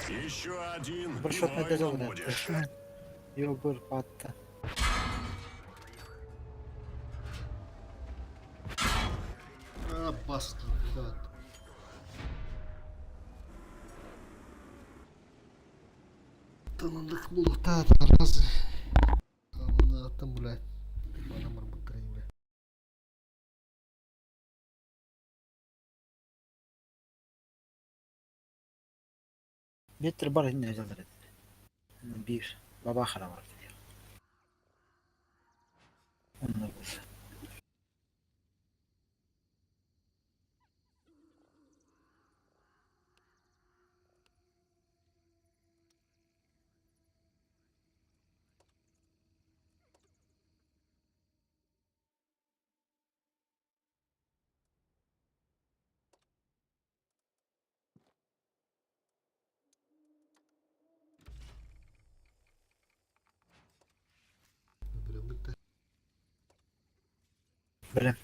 Еще один. и Бір шот войну нәтиже будешь. Йобыр патта. А, баски, да. Танандык булукта таразы. Амына аттым, блядь. Бана марбыттырайын, блядь. Метр бар инне жалдар. Bir баба хара бар. Онно болса. Прям бітті. Білем.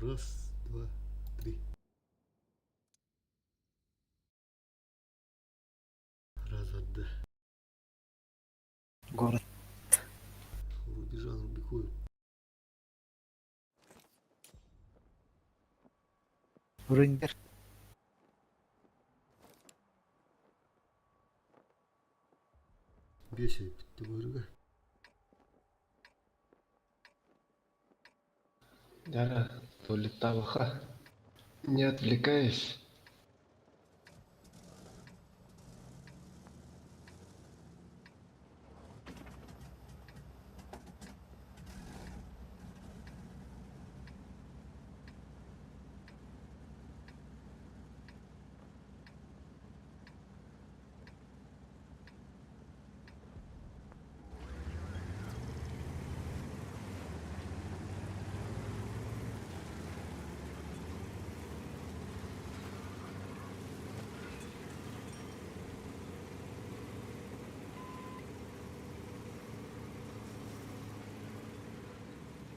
Раз, два, три. Раз, два. Город. Рубежан Рубикую. Рынгер. Бесит, ты вырга. Да, туалеттаабаха. Не отвлекаясь.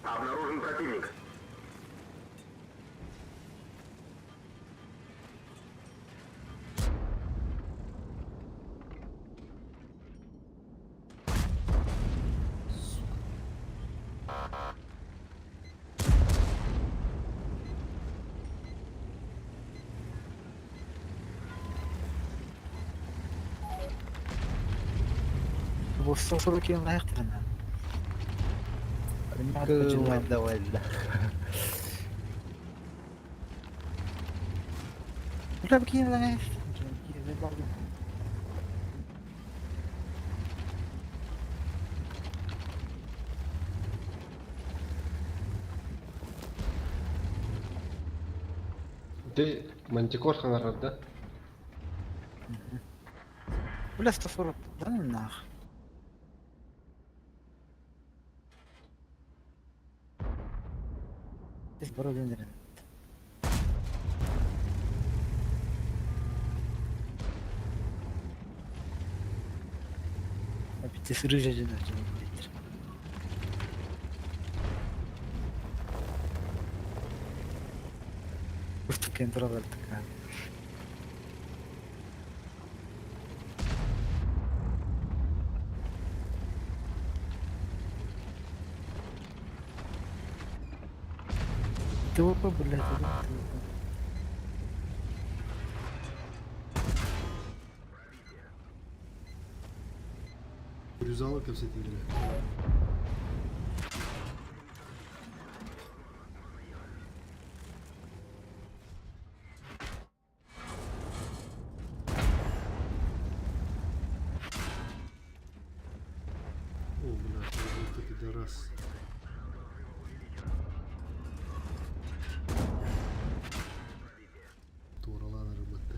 Обнаружен противник. Сука. Bu 140 yılına Кылмайда вэллэ. Бля, бакин лайх. Ты мантикор ханарар, да? Бля, 140. Да ну нах. Здесь бороды. Опять сырыжа жена. Уступ туралар такая. ТВП, блядь, это ТВП. Rüzalar кэпсэтиилэрэ. О, блядь, вот это пидорас. Туоралаан арыбатта.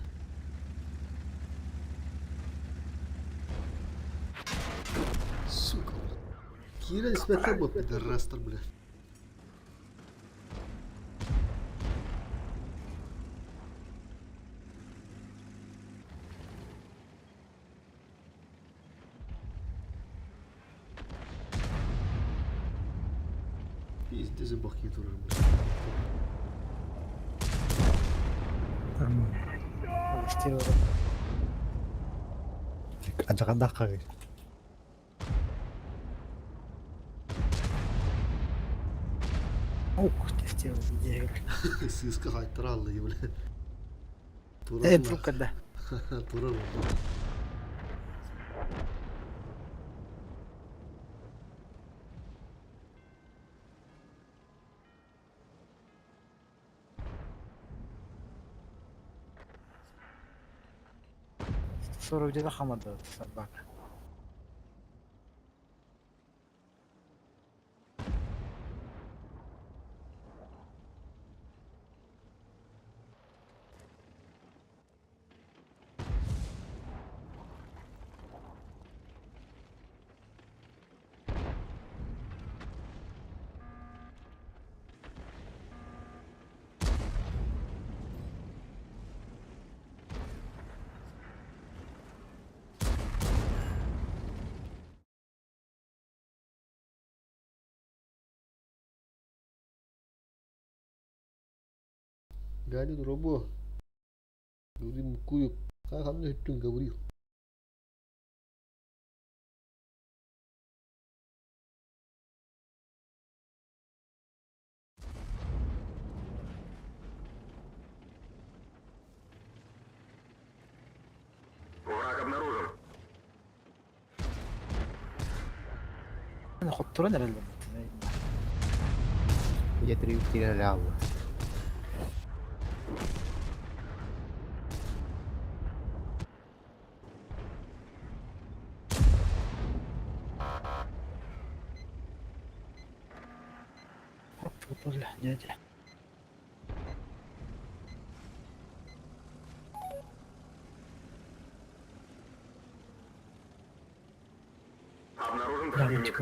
Сука, блядь. Кира испэттэр бу пидорастар, блядь. Пиздец, бахки турар, блядь. Там Адьаҕандаах хаҕый. Ух, ты сделал идею. Сыска хайтаралла, блядь. Э, друг, да. Турар. 147 хамады собака. Галин Робо. Говорим Мукую. Хахамны хүттүн Гаврил. Враг обнаружен. Хотторон эрэллэр. Дьэ три киирэн эрэ хаалла. Бля, дядя. Обнаружен Да, противник.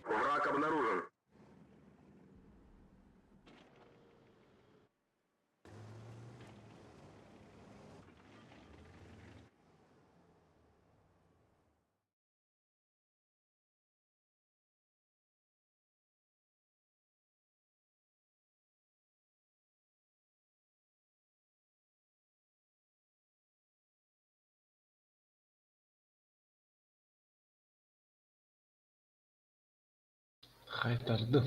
Враг обнаружен. Хайтардым.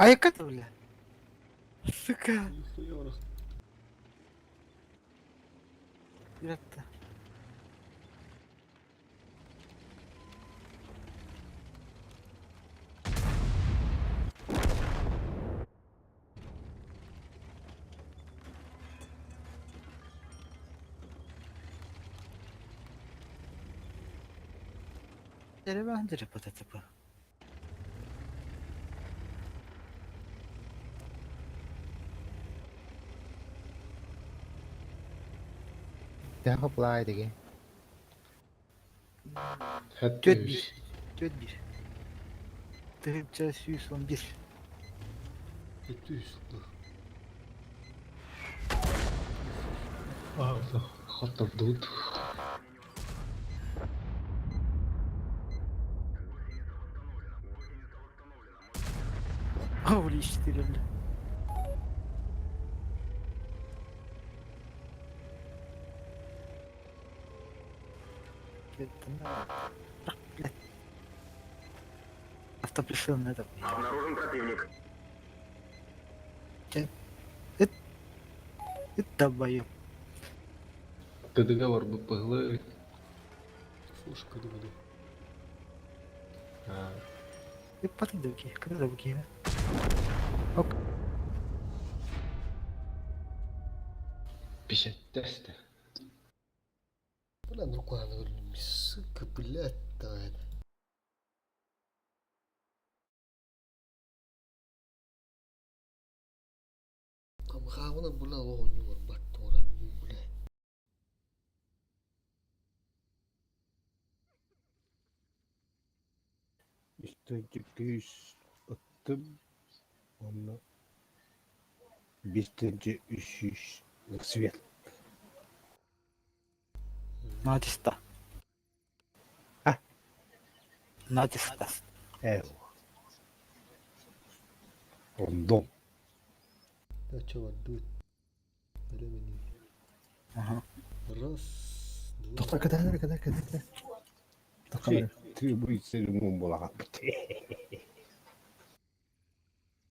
Айка бля. Сука. Yarattı. Деревянный ПТТП. Тэхэ плай деген. Төт bir. Төт bir. Тыһынча сүүс он бир. 700 Хоттордубут. Holy shit, бля. Блядь. Автоприцел на этом. Обнаружен противник. Это долбоёб. ТДГ бар бу пыглы. Фошка думаю. Это потом когда другие? Пишеттесте. Бля, ну куда сука, блядь, да. Амхавна була лоҕунньу барбат туора бля. Үстүнчү күүс ыттым. Онно бистүнчү үс сүүс свет. Натиста. А? Натиста. Э. Ондом. Да чё бардыбыт. Времени. Ага. Раз, два. Тоқта кытаанар кытаа кытаа. Тоқта. Ты будет церемон была.